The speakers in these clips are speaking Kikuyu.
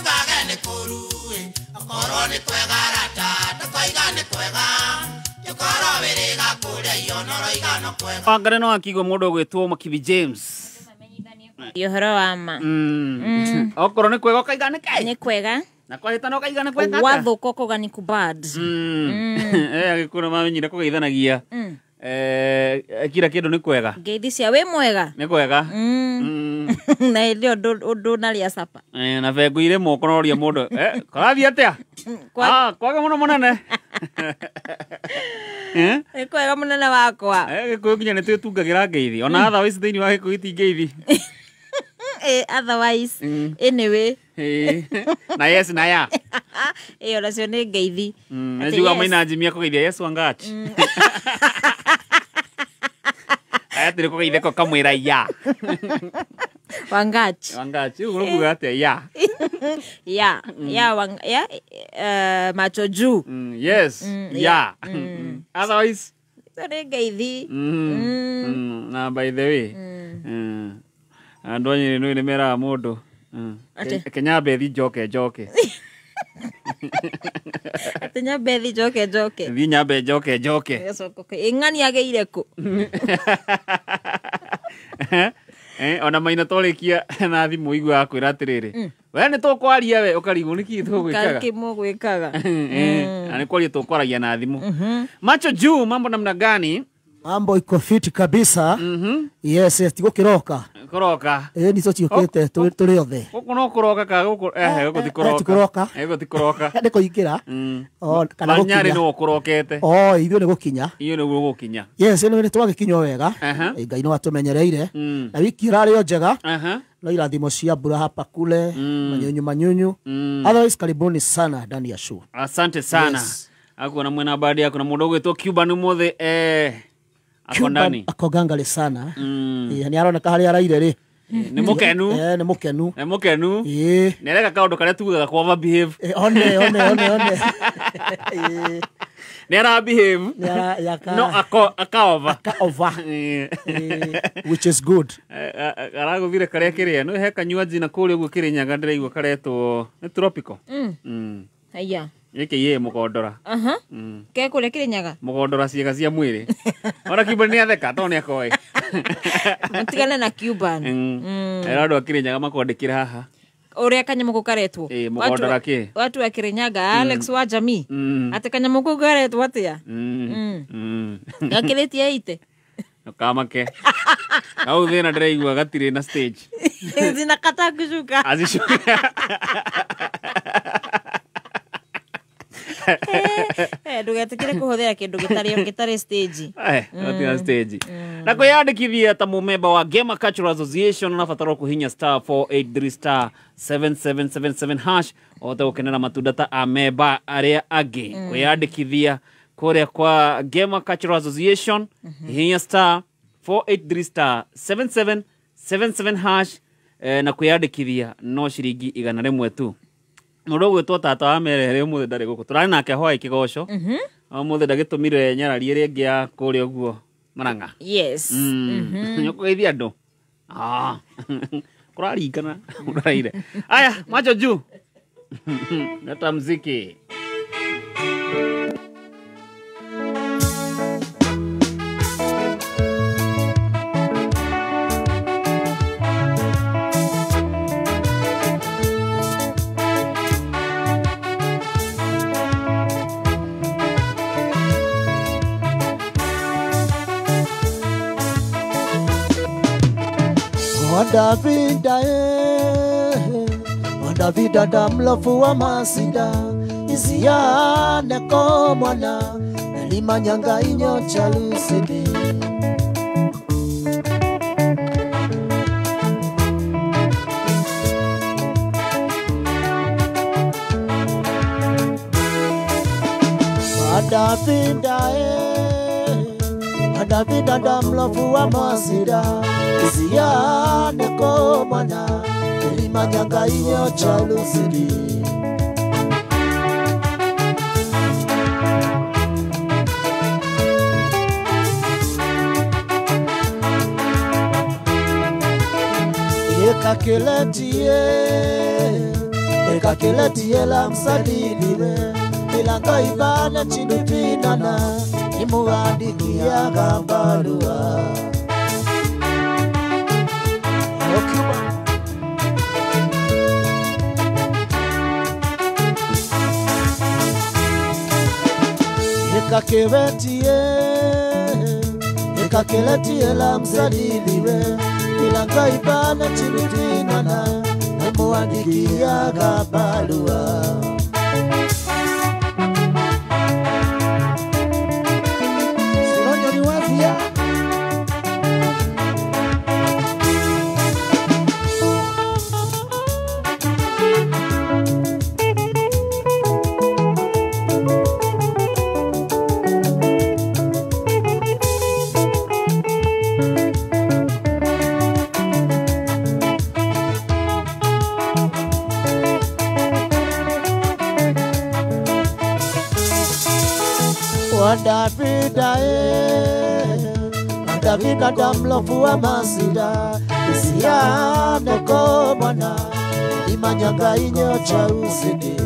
Ndũkaigage nĩ kũũru ĩ, akorwo nĩ kwega rata, ndũkaiga nĩ kwega. Ũkorwo wĩrĩga kũrĩa irio no ũroiga no kwega. Wangare no akigwo mũndũ ũgwĩtwo Makibi James. Ũhoro wa ma. Okorwo nĩ kwega ũkaiga nĩ kai. Nĩ kwega. Na kwahĩtana ũkaiga nĩ kwega atĩa? Wathũka ũkauga nĩ kubad. Agĩkũyũ nĩ mamenyire kũgeithanagia. Kila kĩndũ nĩ kwega. Ngeithi cia wĩ mwega. Nĩ kwega. Na hĩndĩ ĩyo ndũnarĩa capa. Na bengo irĩ moko noria mũndũ. Kũrathiĩ atĩa? Kwaga mũno mũnene. Nĩ kwega mũnene wakwa. Gĩkũyũ nginya nĩ twĩtungagĩra ngeithi. Ona otherwise thĩinĩ wa gĩkũyũ ti ngeithi. Otherwise, anyway. Na yes na ya. Onacio nĩ ngeithi. Njuga maina njimia kũgeithia Yesu angachi. Aya tũrĩ kũgeithia kamwĩra ya. Wangachi. Wangachi, ũguo ũkuga atĩa ya? Ya, ya wang, ya macho juu. Yes, ya. Otherwise nĩ ngeithi. Na by the way, andũ a Nyĩrĩ nĩ meraga mũndũ Kenya bethi njoke njoke. Atĩ nyambe thi njoke njoke. Thi nyambe njoke njoke. Ĩng'ani agĩire kũ? Ona maina twarĩkia na thimũ iguaga kwĩra atĩrĩrĩ, we nĩ tũkwaria we ũkarigwo nĩkĩ tũgwĩkaga. Kĩ mũgwĩkaga. Na nĩ kwaria tũkwaragia na thimũ. Macho juu, mambo namna gani? Mambo iko fiti kabisa. Yes, yes, tigũkĩroka. Kũroka. Nico ciũkĩte tũrĩ othe. Gũkũ no kũroka ka gũkũ gũkũ ti kũroka. Ti kũroka. Gũkũ ti kũroka. Nĩ kũingĩra. Kana gũkinya. Manyarĩ nĩwe ũkũrokete. Ithuĩ nĩ gũkinya. Ithuĩ nĩguo gũkinya. Yes, nĩ twagĩkinya wega. Ngai no atũmenyereire. Na wiki ĩrarĩ o njega. No irathimo cia mbura hapa kule, manyunyu manyunyu. Otherwise karibuni sana ndani ya show. Asante sana. Akuona mwena baada yako na mũndũ ũgwĩtwo Cuban ũmũthĩ ako ndani. Ako gangale sana. Nĩ aroneka harĩa araire rĩ. Nĩ mũkenu. Nĩ mũkenu. Nĩ mũkenu. Nĩ areka kaũndũ karĩa tugaga kwa over behave. One one one one. Nĩ ara behave. No aka over. Aka over. Which is good. Aragũthire karĩa kĩrĩa. Nĩ he kanywaji na kũrĩa ũguo Kĩrĩnyaga ndĩraigua karetwo nĩ tropical. Haya. Gĩkĩ yĩ mũgondora. Ke kũrĩa Kĩrĩnyaga? Mũgondora ciĩga cia mwĩrĩ. Ona Cuban nĩ atheka tondũ nĩ akoĩ. Mũtigane na Cuban. Era andũ a Kĩrĩnyaga makwandĩkĩra haha. Ũrĩa kanyamũ kau karetwo. Mũgondora kĩ? Watu wa Kĩrĩnyaga, Alex wa jamii. Atĩ kanyamũ kau karetwo atĩa? Gakĩrĩtie ite. Kamake. Hau thĩna ndĩraigua gatirĩ na stage. Zinakata kushuka. Azishuka. Ndũgetĩkĩre kũhũthĩra kĩndũ gĩtarĩ stage. Gĩtarĩ stage. Na kwĩyandĩkithia ta mũmemba wa Gema Cultural Association ũnabatarwo kũhinya star 483 star 7777 hash ũhote gũkenera matunda ta amemba arĩa angĩ. Kwĩyandĩkithia kũrĩa kwa Gema Cultural Association hihinya star 483 star 7777 hash na kwĩyandĩkithia no ciringi 100 tu. Mũndũ ũgwĩtwo tata wa Merehere ũmũthĩ ndarĩ gũkũ. Tũrarĩ nake hwaĩ kĩgoco. Ũmũthĩ ndagĩtũmire nyarari ĩrĩa ĩngĩ ya kũrĩa ũguo Murang'a. Yes. Nĩ ũkũgeithia andũ. Kũraringana ũraire. Aya, macho juu. Leta mziki. Davida Davida damlofu wa masida isiane ko mwana elimanyanga inyo chalusidi. Davida Davida damlofu wa masida isiane ko mwana elimanyanga inyo chalusidi. Kakeletie Ekakiletiela msadiliwe Milanga ibana chinupinana Nimuandikia gambalua Okuba Ekakiletiela msadiliwe Milanga ibana chinupinana Nimuandikia gambalua Davida damlofu wa masida Isiya neko mwana Imanyanga inyo cha usidi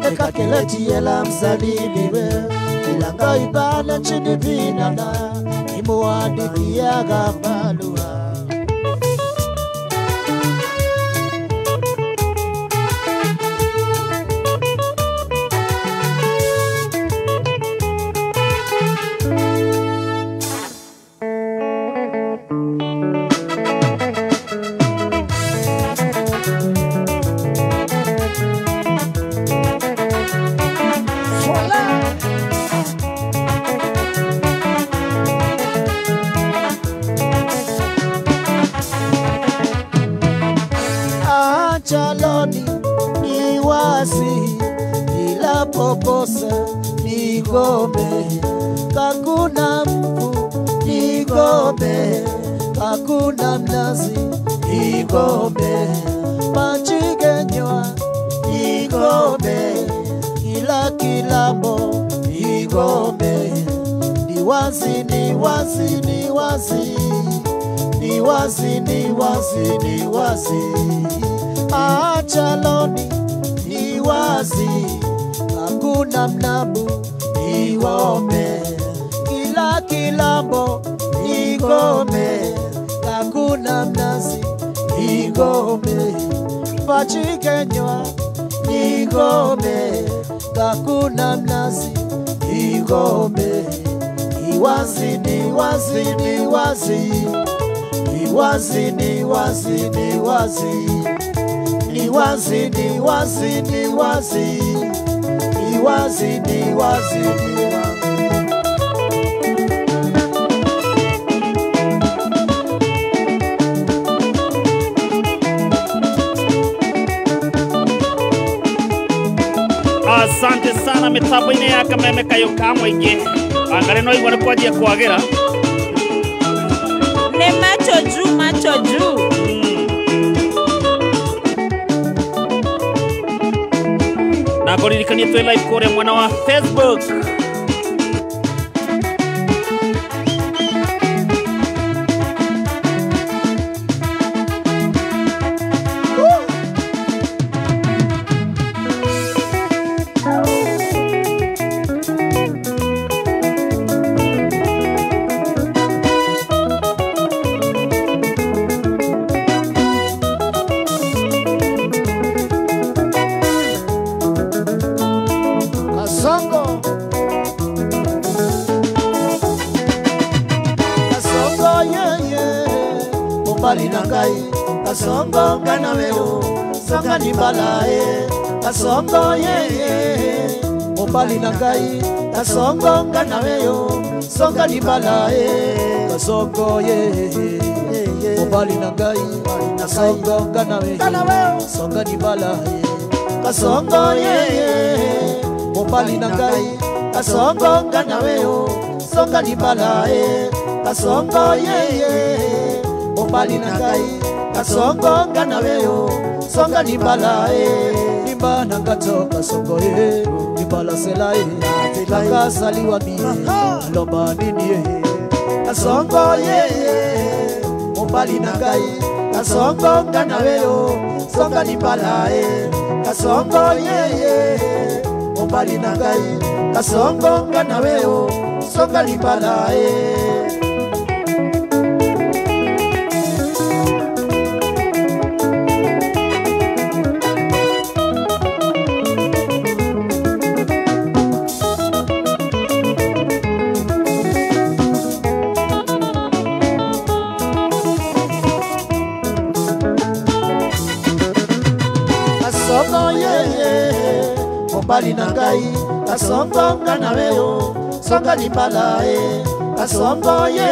Ekakeletie la msaliliwe Ilanga ibana chini vinana Nimuandikia gambalua Chaloni ni wasi ila poposa ni gombe kakuna mfu ni gombe kakuna mnazi ni gombe machigenywa ni gombe ila kilambo ni gombe ni wasi ni wasi ni wasi ni wasi ni wasi ni wasi Achaloni ni wazi hakuna mnabu ni wombe kila kilambo ni gome hakuna mnazi ni gome pachikenywa ni gome hakuna mnazi ni gome ni wazi ni wazi ni wazi ni wazi ni wazi ni wazi Ni wazi, ni wazi, ni wazi, ni wazi, ni wazi, ni wazi. Asante sana mitambo-inĩ ya kameme kayũ ka mũingĩ angari no igua nĩ kwanjia kwagĩra Nĩ macho juu macho juu. Na ngũririkanie twĩ live kũrĩa mwena wa Facebook. Kasongo Kasongo yeye Mobali na ngai Kasongo ngana weo Sanga ni balae Kasongo yeye Mobali na ngai Kasongo ngana weo Sanga ni balae Kasongo yeye Mobali na ngai Kasongo ngana weo Sanga ni balae Kasongo yeye Mobali na ngai Kasongo ngana weo Songa ni balae Kasongo yeye Mobali na ngai Kasongo ngana weo Songa ni balae. Limbana ngatoka songo ye Libala sela ye Nakasaliwa mie Aloba nini ye Kasongo ye Mobali na ngai Kasongo nga na weyo Songa libala ye Kasongo ye Mobali na ngai Kasongo nga na weyo Songa libala ye. Mobali na ngai kasongo nga na weyo songa libala e kasongo ye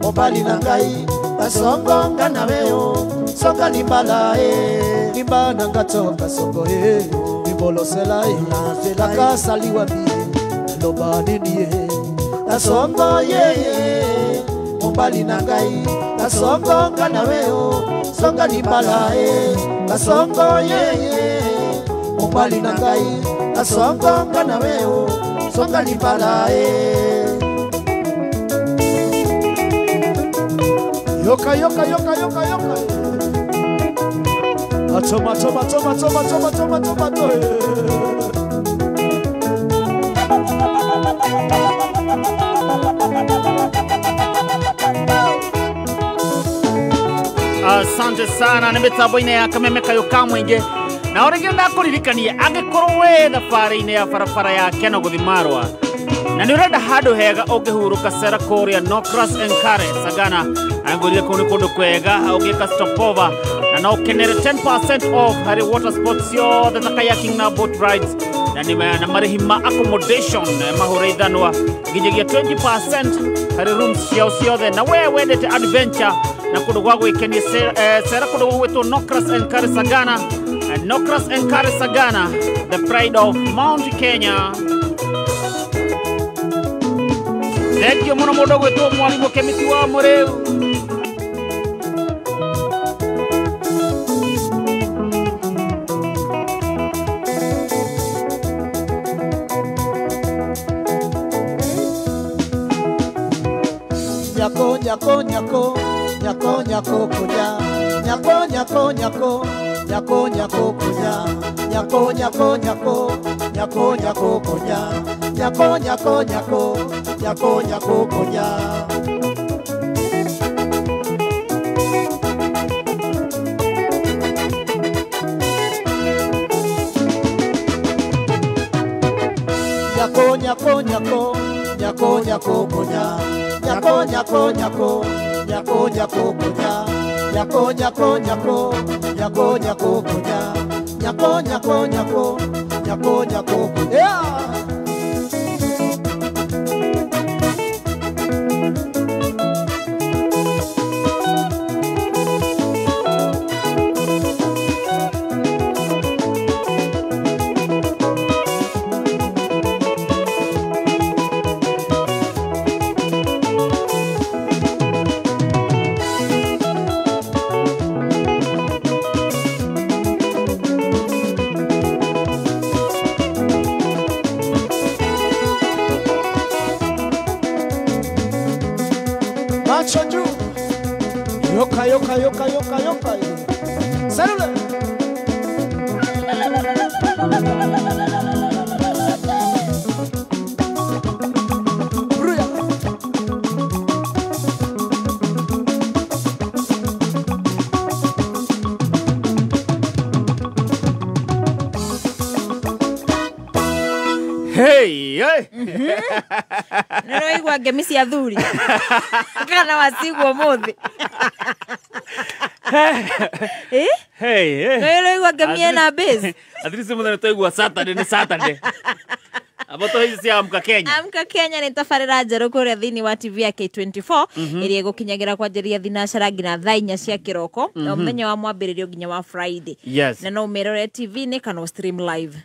mobali na ngai kasongo nga na weyo songa libala e libana ngato kasongo e libolosela e nakasaliwa mie loba nini e kasongo ye mobali na ngai kasongo nga na weyo songa libala e kasongo ye mobali na ngai kasongo nga na weyo songa libala e. Yoka yoka yoka yoka yoka Atoma toma toma toma toma toma toma toma. Asante sana nĩ ya kameme kayo ka mwingi na orĩngĩ ndakuririkania angĩkorwo wĩ thabarĩ-inĩ ya barabara ya Keno gũthiĩ Marwa na nĩ ũrenda handũ hega ũngĩhurũka cera kũrĩa Nocras Enkare Sagana angũrire kũu nĩ kũndũ kwega ũngĩka stopover na no ũkenere 10% off harĩ water sports ciothe ta kayaking na boat rides na nĩ na marĩhi ma accommodation mahũre ithanwa nginyagia 20% harĩ rooms ciao ciothe na we wendete adventure na kũndũ gwa gwĩkenia cera kũndũ gũgwĩtwo Nocras Enkare Sagana. Nocras Enkare Sagana, the pride of Mount Kenya. Thank you muno mũndũ gwĩtwo mwarimũ Kemiti wa Mũrĩu. Nyako nyako nyako nyako nyako kunya nyako nyako nyako nyako nyako kunya nyako nyako nyako nyako nyako kunya nyako nyako nyako nyako nyako kunya. Nyako nyako nyako nyako nyako kunya nyako nyako nyako nyako nyako kunya nyako nyako nyako nyako nyako kunya nyako nyako nyako nyako nyako kunya. Macho juu. Yoka yoka yoka yoka yoka. Salule. Ruya. Hey, hey. Nĩũraigua ngemi cia athuri kana wacigua ũmũthĩ. Eh? Hey, hey. Nĩũraigua ngemi ĩna bass. At least mũthenya twaigua Saturday nĩ Saturday. Aboto hizi cia Amka Kenya. Amka Kenya nĩ tabarĩra njerũ kũrĩa thĩinĩ wa TV ya K24 ĩrĩa ĩgũkinyagĩra kwanjĩrĩria thinacara nginya thaa inya cia kĩroko o mũthenya wa mwambĩrĩrio nginya wa Friday. Yes. Na no ũmĩrore TV-inĩ kana stream live.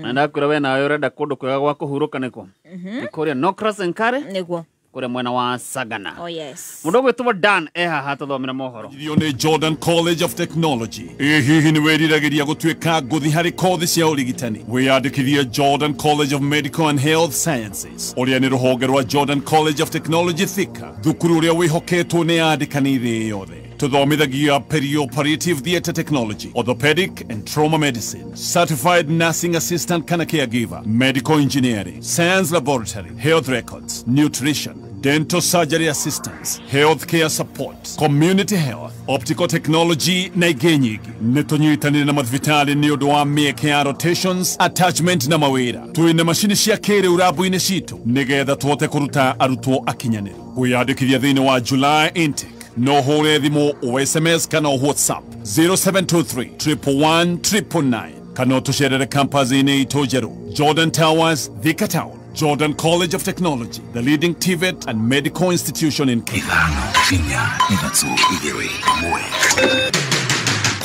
Na ndakwĩra we nawe ũrenda kũndũ kwega gwa kũhurũka nĩkũ? Nĩ kũrĩa Nocras Enkare. Nĩguo. Kũrĩa mwena wa Sagana. Oh yes. Mũndũ ũgwĩtwo Dan e haha tũthomere mohoro. Irio nĩ Jordan College of Technology. Ĩ hihi nĩ wĩriragĩria gũtuĩka ngũthi harĩ kothi cia ũrigitani? Wĩyandĩkithie Jordan College of Medical and Health Sciences, ũrĩa nĩ rũhonge rwa Jordan College of Technology Thika, thukuru ũrĩa wĩhoketwo nĩ andĩkani thĩ yothe. Tuthomithagia perioperative theatre technology, orthopedic and trauma medicine, certified nursing assistant kana caregiver, medical engineering, science laboratory, health records, nutrition, dental surgery assistance, healthcare support, community health, optical technology na ingĩ nyingĩ. Nĩ tũnyitanĩre na mathibitarĩ nĩ ũndũ wa mĩeke ya rotations, attachment na mawĩra. Twĩna macini cia kĩrĩu rabu-inĩ citũ nĩgetha tũhote kũruta arutwo akinyanĩru. Kwĩyandĩkithia thĩinĩ wa July intake no hũre thimũ o SMS kana o WhatsApp 0723 111 999 kana ũtũcerere campus-inĩ itũ njerũ Jordan Towers, Thika Town. Jordan College of Technology, the leading TVET and medical institution in Kenya. 5, 4, 3, 2, 1.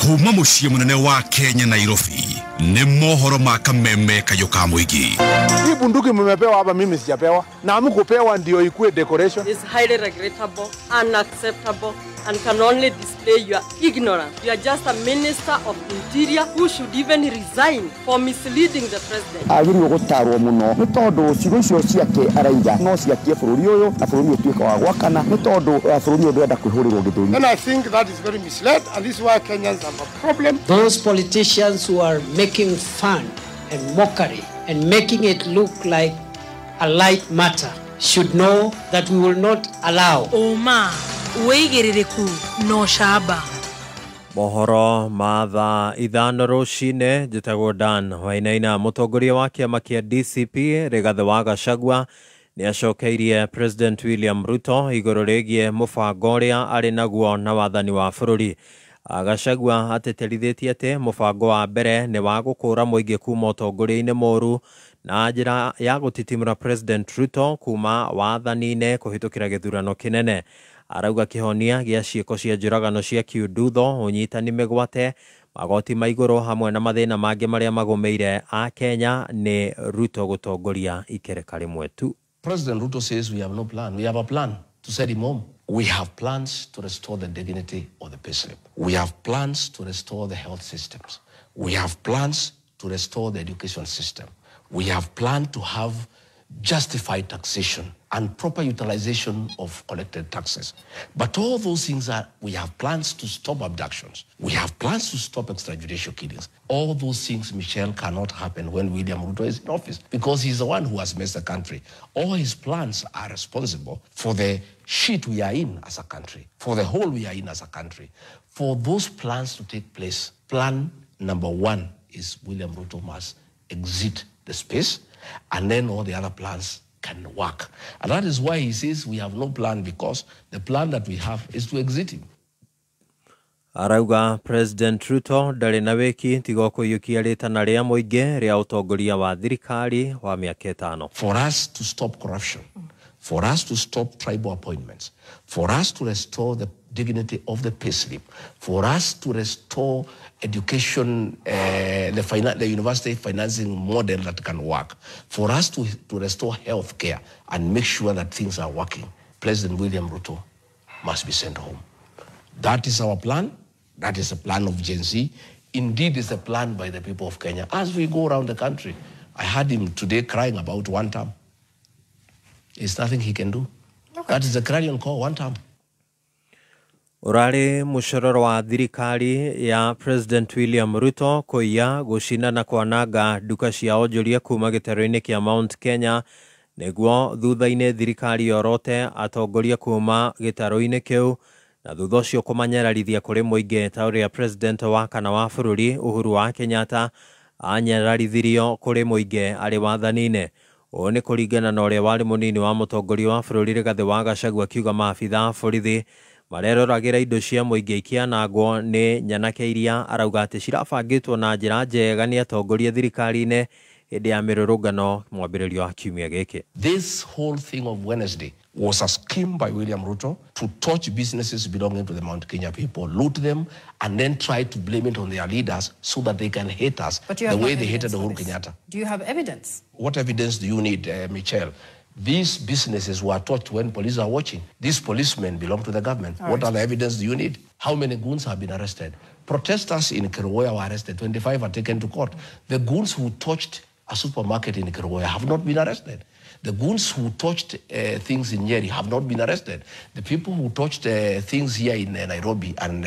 Kuma mũciĩ mũnene wa Kenya Nairobi nĩ mohoro ma kameme kayũ ka mũingĩ. Hii bunduki mmepewa hapa, mimi sijapewa, na hamkupewa ndio ikue decoration. Is highly regrettable, unacceptable and can only display your ignorance. You are just a minister of interior who should even resign for misleading the president. Agĩrĩirwo gũtarwo mũno nĩ tondũ ciugo icio ciake araiga no ciakie bũrũri ũyũ na bũrũri ũtuĩke wa gwakana nĩ tondũ bũrũri ũyũ ndũrenda kwĩhũrĩrwo gĩthũri. And I think that is very misled, and this is why Kenyans have a problem. Those politicians who are making fun and mockery and making it look like a light matter should know that we will not allow. Oma wĩigĩrĩrĩku no camba. Mohoro ma thaa 5 rũcinĩ. Njĩtagwo Dan Wainaina. Mũtongoria wa kĩama kĩa DCP Rigathĩ wa Gachagua nĩ acokeirie President William Ruto igũrũ rĩgiĩ mũbango ũrĩa arĩ naguo na wathani wa bũrũri. Gachagua atĩtĩrithĩtie atĩ mũbango wa mbere nĩ wa gũkũra mũingĩ kuma ũtongoria-inĩ mũru na njĩra ya gũtitimũra President Ruto kuma wathani-inĩ kũhĩtũkĩra gĩthurano kĩnene. Arauga kĩhonia gĩa ciĩko cia njũragano cia kiundutho, ũnyitani mĩgwate, magoti ma igũrũ hamwe na mathĩna mangĩ marĩa magũmĩire a Kenya nĩ Ruto gũtongoria ikereka rĩmwe tu. President Ruto says we have no plan. We have a plan to send him home. We have plans to restore the dignity of the payslip. We have plans to restore the health systems. We have plans to restore the education system. We have planned to have justified taxation and proper utilization of collected taxes. But all those things are, we have plans to stop abductions. We have plans to stop extrajudicial killings. All those things, Michelle, cannot happen when William Ruto is in office because he's the one who has messed the country. All his plans are responsible for the shit we are in as a country, for the hole we are in as a country. For those plans to take place, plan number one is William Ruto must exit the space, and then all the other plans can work. And that is why he says we have no plan, because the plan that we have is to exit him. Arauga President Ruto ndarĩ na wĩki tiga kũiyũkia rĩtana rĩa mũingĩ rĩa ũtongoria wa thirikari wa mĩaka 5. For us to stop corruption, for us to stop tribal appointments, for us to restore the dignity of the payslip, for us to restore education, the university financing model that can work, for us to restore health care and make sure that things are working, President William Ruto must be sent home. That is our plan. That is a plan of Gen Z. Indeed, it's a plan by the people of Kenya. As we go around the country, I heard him today crying about one term. There's nothing he can do. Okay. That is the clarion call, one term. Ũrarĩ mũcororo wa thirikari ya President William Ruto kũiya, gũcina na kwananga nduka cia onjoria kuma gĩtarũ-inĩ kĩa Mount Kenya nĩguo thutha-inĩ thirikari yorote atongoria kuma gĩtarũ-inĩ kĩu na thutha ũcio kũmanyararithia kũrĩ mũingĩ ta ũrĩa President wa kana wa bũrũri Uhuru wa Kenyatta anyararithirio kũrĩ mũingĩ arĩ wathani-inĩ. Ũũ nĩ kũringana na ũrĩa warĩ mũnini wa mũtongoria wa bũrũri Rigathĩ wa Gachagua akiuga maabitha a borithi mareroragĩra indo cia mũingĩ ikĩanangwo nĩ nyanake iria arauga atĩ cirabangĩtwo na njĩra njega nĩ atongoria thirikari-inĩ hĩndĩ ya mĩrũrũngano mwambĩrĩrio wa kiumia gĩkĩ. This whole thing of Wednesday was a scheme by William Ruto to torch businesses belonging to the Mount Kenya people, loot them, and then try to blame it on their leaders so that they can hate us the way they hated Uhuru Kenyatta. Do you have evidence? What evidence do you need, Michelle? These businesses were torched when police are watching. These policemen belong to the government. All What right. other evidence do you need? How many goons have been arrested? Protesters in Kerugoya were arrested. 25 are taken to court. The goons who torched a supermarket in Kerugoya have not been arrested. The goons who torched things in Nyeri have not been arrested. The people who torched things here in Nairobi and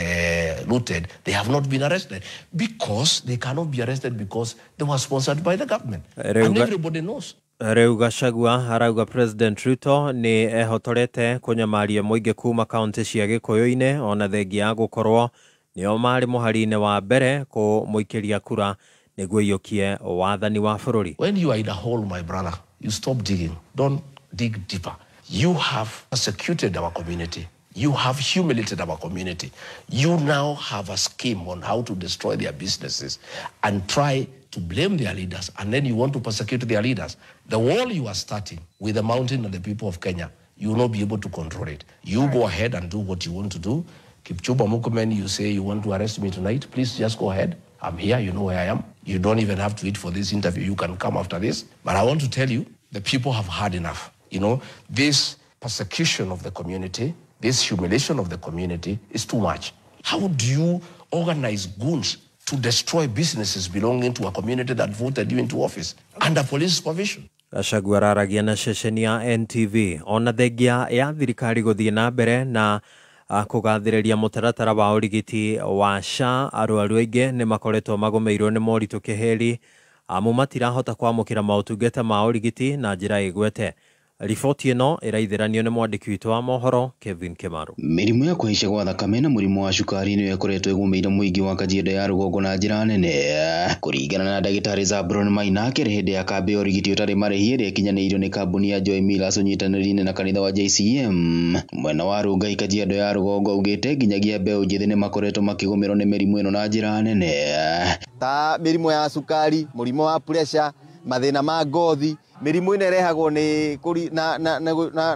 looted, they have not been arrested because they cannot be arrested because they were sponsored by the government. And everybody knows. Rĩu Gachagua arauga President Ruto nĩ ehotorete kũnyamaria mũingĩ kuma kaunti cia Gĩkũyũ-inĩ ona thengia ya gũkorwo nĩo marĩ mũhari-inĩ wa mbere kũmũikĩria kura nĩguo iyũkie wathani wa bũrũri. When you are in a hole, my brother, you stop digging. Don't dig deeper. You have persecuted our community. You have humiliated our community. You now have a scheme on how to destroy their businesses and try to blame their leaders, and then you want to persecute their leaders. The wall you are starting with the mountain and the people of Kenya, you will not be able to control it. You go ahead and do what you want to do. Kipchumba Murkomen, you say you want to arrest me tonight. Please just go ahead. I'm here. You know where I am. You don't even have to wait for this interview. You can come after this. But I want to tell you, the people have had enough. You know, this persecution of the community, this humiliation of the community is too much. How do you organize goons to destroy businesses belonging to a community that voted you into office under police supervision? Gachagua araragia na ceceni ya NTV ona thengia ya thirikari gũthiĩ na mbere na kũgathĩrĩria mũtaratara wa ũrigiti wa SHA arwaru aingĩ nĩ makoretwo magũmĩirwo nĩ moritũ keheri amu matirahota kwamũkĩra maũtungata ma ũrigiti na njĩra ĩgwete. Riboti ĩno ĩraithĩranio nĩ mwandĩki witũ wa mohoro Kevin Kĩmaru. Mĩrimũ ya kũhaica gwa thakame na mũrimũ wa cukari nĩyo ĩkoretwo ĩgũmĩire mũingĩ wa Kajiado ya rũgongo na njĩra nene. Kũringana na ndagĩtarĩ Zabron Maina, akĩrĩ hĩndĩ ya kambĩ ya ũrigiti ũtarĩ marĩhi ĩrĩa ĩkinyanĩirio nĩ kambuni ya Joy Millers ũnyitanĩri-inĩ na kanitha wa JCM mwena wa Rongai Kajiado ya rũgongo, augĩte nginyagia mbeũ njĩthĩ nĩ makoretwo makĩgũmĩrwo nĩ mĩrimũ ĩno na njĩra nene. Ta mĩrimũ ya cukari, mũrimũ wa pressure, mathĩna ma ngothi, mĩrimũ ĩno ĩrehagwo nĩ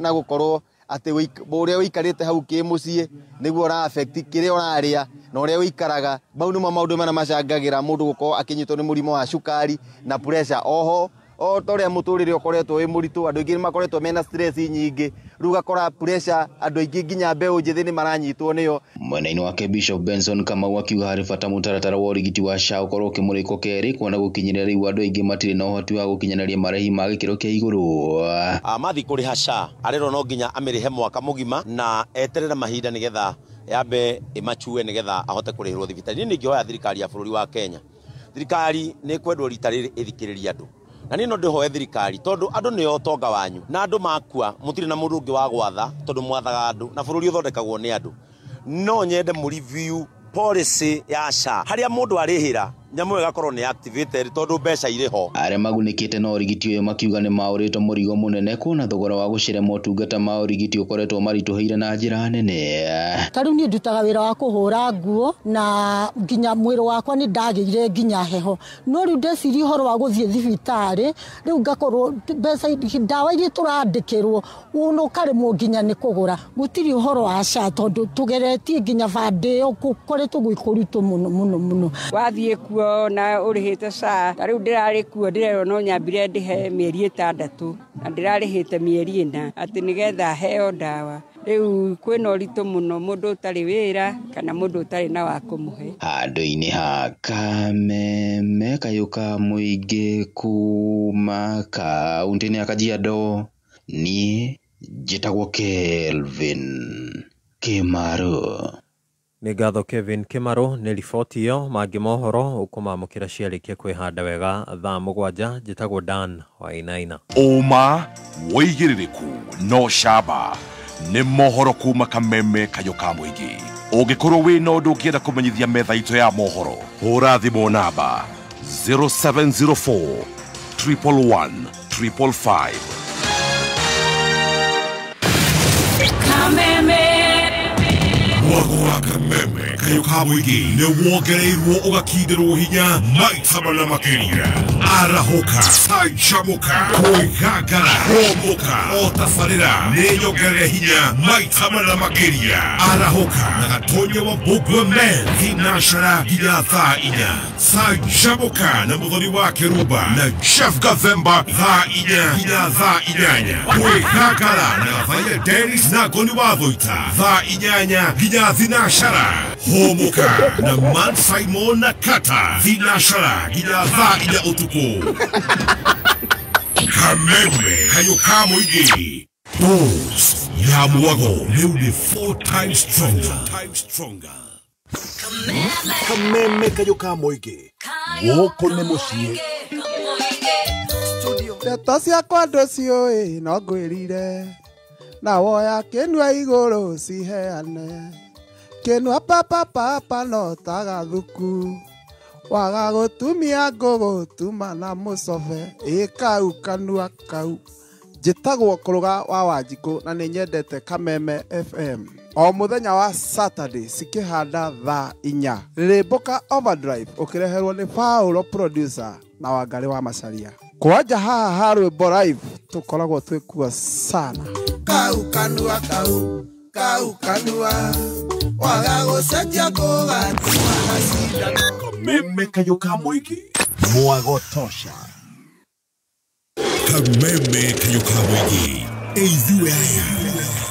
na gũkorwo atĩ ũrĩa ũikarĩte hau kĩmũciĩ nĩguo ũra affect kĩrĩa ũrarĩa na ũrĩa ũikaraga. Mau nĩmo maũndũ marĩa macangagĩra mũndũ gũkorwo akĩnyitwo nĩ mũrimũ wa cukari na pressure. Oho o ta ũrĩa mũtũrĩre ũkoretwo wĩ mũritũ, andũ aingĩ nĩmakoretwo mena stress nyingĩ, rĩu ũgakora pressure andũ aingĩ nginya mbeũ njĩthĩ nĩmaranyitwo nĩyo. Mwena-inĩ wake Bishop Benson Kamau akiuga harĩ bata mũtaratara wa ũrigiti wa SHA ũkorwo ũkĩmũrĩkwo kerĩ, kuona gũkinyĩria rĩu andũ aingĩ matirĩ na ũhoti wa gũkinyanĩria marĩhi ma gĩkĩro kĩa igũrũ. Mathiĩ kũrĩha SHA arerwo no nginya amĩrĩhe mwaka mũgima na eterere mahinda nĩgetha yambe ĩmachue nĩgetha ahote kũrĩhĩrwo thibitarĩ. Niĩ nĩingĩhoya thirikari ya bũrũri wa Kenya, thirikari nĩ ĩkwendwo rita rĩrĩ ĩthikĩrĩrie andũ. Na niĩ no ndĩhoe thirikari tondũ andũ nĩo ũtonga wanyu na andũ makua mũtirĩ na mũndũ ũngĩ wa gwatha tondũ mwathaga andũ na bũrũri ũthondekagwo nĩ andũ. No nyende mũ review policy ya SHA harĩa mũndũ arĩhĩra nyamũ ĩyo ĩgakorwo nĩ activated tondũ mbeca irĩ ho. Arĩa magunĩkĩte na ũrigiti ũyũ makiuga nĩ maũrĩtwo mũrigo mũnene kuona thogora wa gũcere motungata ma ũrigiti ũkoretwo maritũhĩire na njĩra nene. Ta rĩu niĩ ndutaga wĩra wa kũhũra nguo na nginya mwĩrĩ wakwa nĩ ndagĩire nginya heho, no rĩu ndeciria ũhoro wa gũthiĩ thibitarĩ rĩu ngakorwo mbeca ndawa iria tũrandĩkĩrwo ũno ũkaremwo nginya nĩ kũgũra. Gũtirĩ ũhoro wa SHA tondũ tũgeretie nginya bandĩ ĩyo gũkoretwo gwĩ kũritũ mũno mũno mũno. Wathiĩ kuo na ũrĩhĩte SHA, ta rĩu ndĩrarĩ kuo ndĩrerwo no nyambire ndĩhe mĩeri 6 na ndĩrarĩhĩte mĩeri 4 atĩ nĩgetha heo ndawa. Rĩu kwĩna ũritũ mũno mũndũ ũtarĩ wĩra kana mũndũ ũtarĩ na wa kũmũhe. Handũ-inĩ ha Kameme kayũ ka mũingĩ kuma kaũntĩ-inĩ ya Kajiado, niĩ njĩtagwo Kelvin Kĩmaru. Nĩ ngatho Kevin Kĩmaru nĩ riboti ĩyo. Mangĩ mohoro ũkũmamũkĩra ciarĩkia kwĩhanda wega thaa 7. Njĩtagwo Dan Wainaina. Ũma wĩigĩrĩrĩku no camba nĩ mohoro kuma Kameme kayũ ka mũingĩ. Ũngĩkorwo wĩna ũndũ ũngĩenda kũmenyithia metha itũ ya mohoro, hũra thimũ namba 0704 111 555. Kameme. Mwago wa kameme kayo ka mũingĩ nĩ wongereirwo ũgakindĩrwo hinya maita mana makĩria. Arahũka, canjamũka, kwĩgangara, hũmũka, o tabarĩra nĩ nyongerere hinya maita mana makĩria. Arahũka na Gatonya wa Mbũmbua Men thinacara nginya thaa 4. Canjamũka na Mũthoni wa Kĩrumba na Jeff Gathemba thaa 4 nginya thaa 8. Kwĩgangara na Gathaiya Dennis na Ngoni wa Thũita thaa 8 nginya thinacara. Hũmũka na Man Simon na Kata thinacara nginya thaa 4 ũtukũ. Kameme kayo ka mũingĩ. Dose ya mwago rĩu nĩ 4 times stronger. Kameme kayo ka mũingĩ. Gũkũ nĩ mũciĩ. Ndeto ciakwa ndũciũĩ no ngwĩrire, na woya kĩnua igũrũ ciheane. Kĩnua papapapa no ta gathuku, waga gũtumia ngũgũtuma na mũcobe, ĩ kau kanua kau. Njĩtagwo Kũrũga wa Wanjikũ na nĩ nyendete Kameme FM. O mũthenya wa Saturday cikĩhanda thaa 4. Rĩrĩmbũka Overdrive ũkĩreherwo nĩ Paulo producer na Wangarĩ wa Macharia. Kwanja haha ha rwĩmbo live tũkoragwo twĩkuo sana. Kau kanua kau, kau kanua, waga gũcenjia ngũgatuma na cindano. Kameme kayo ka mũingĩ. Mwago tosha. Kameme kayo ka mũingĩ. Ithuĩ aya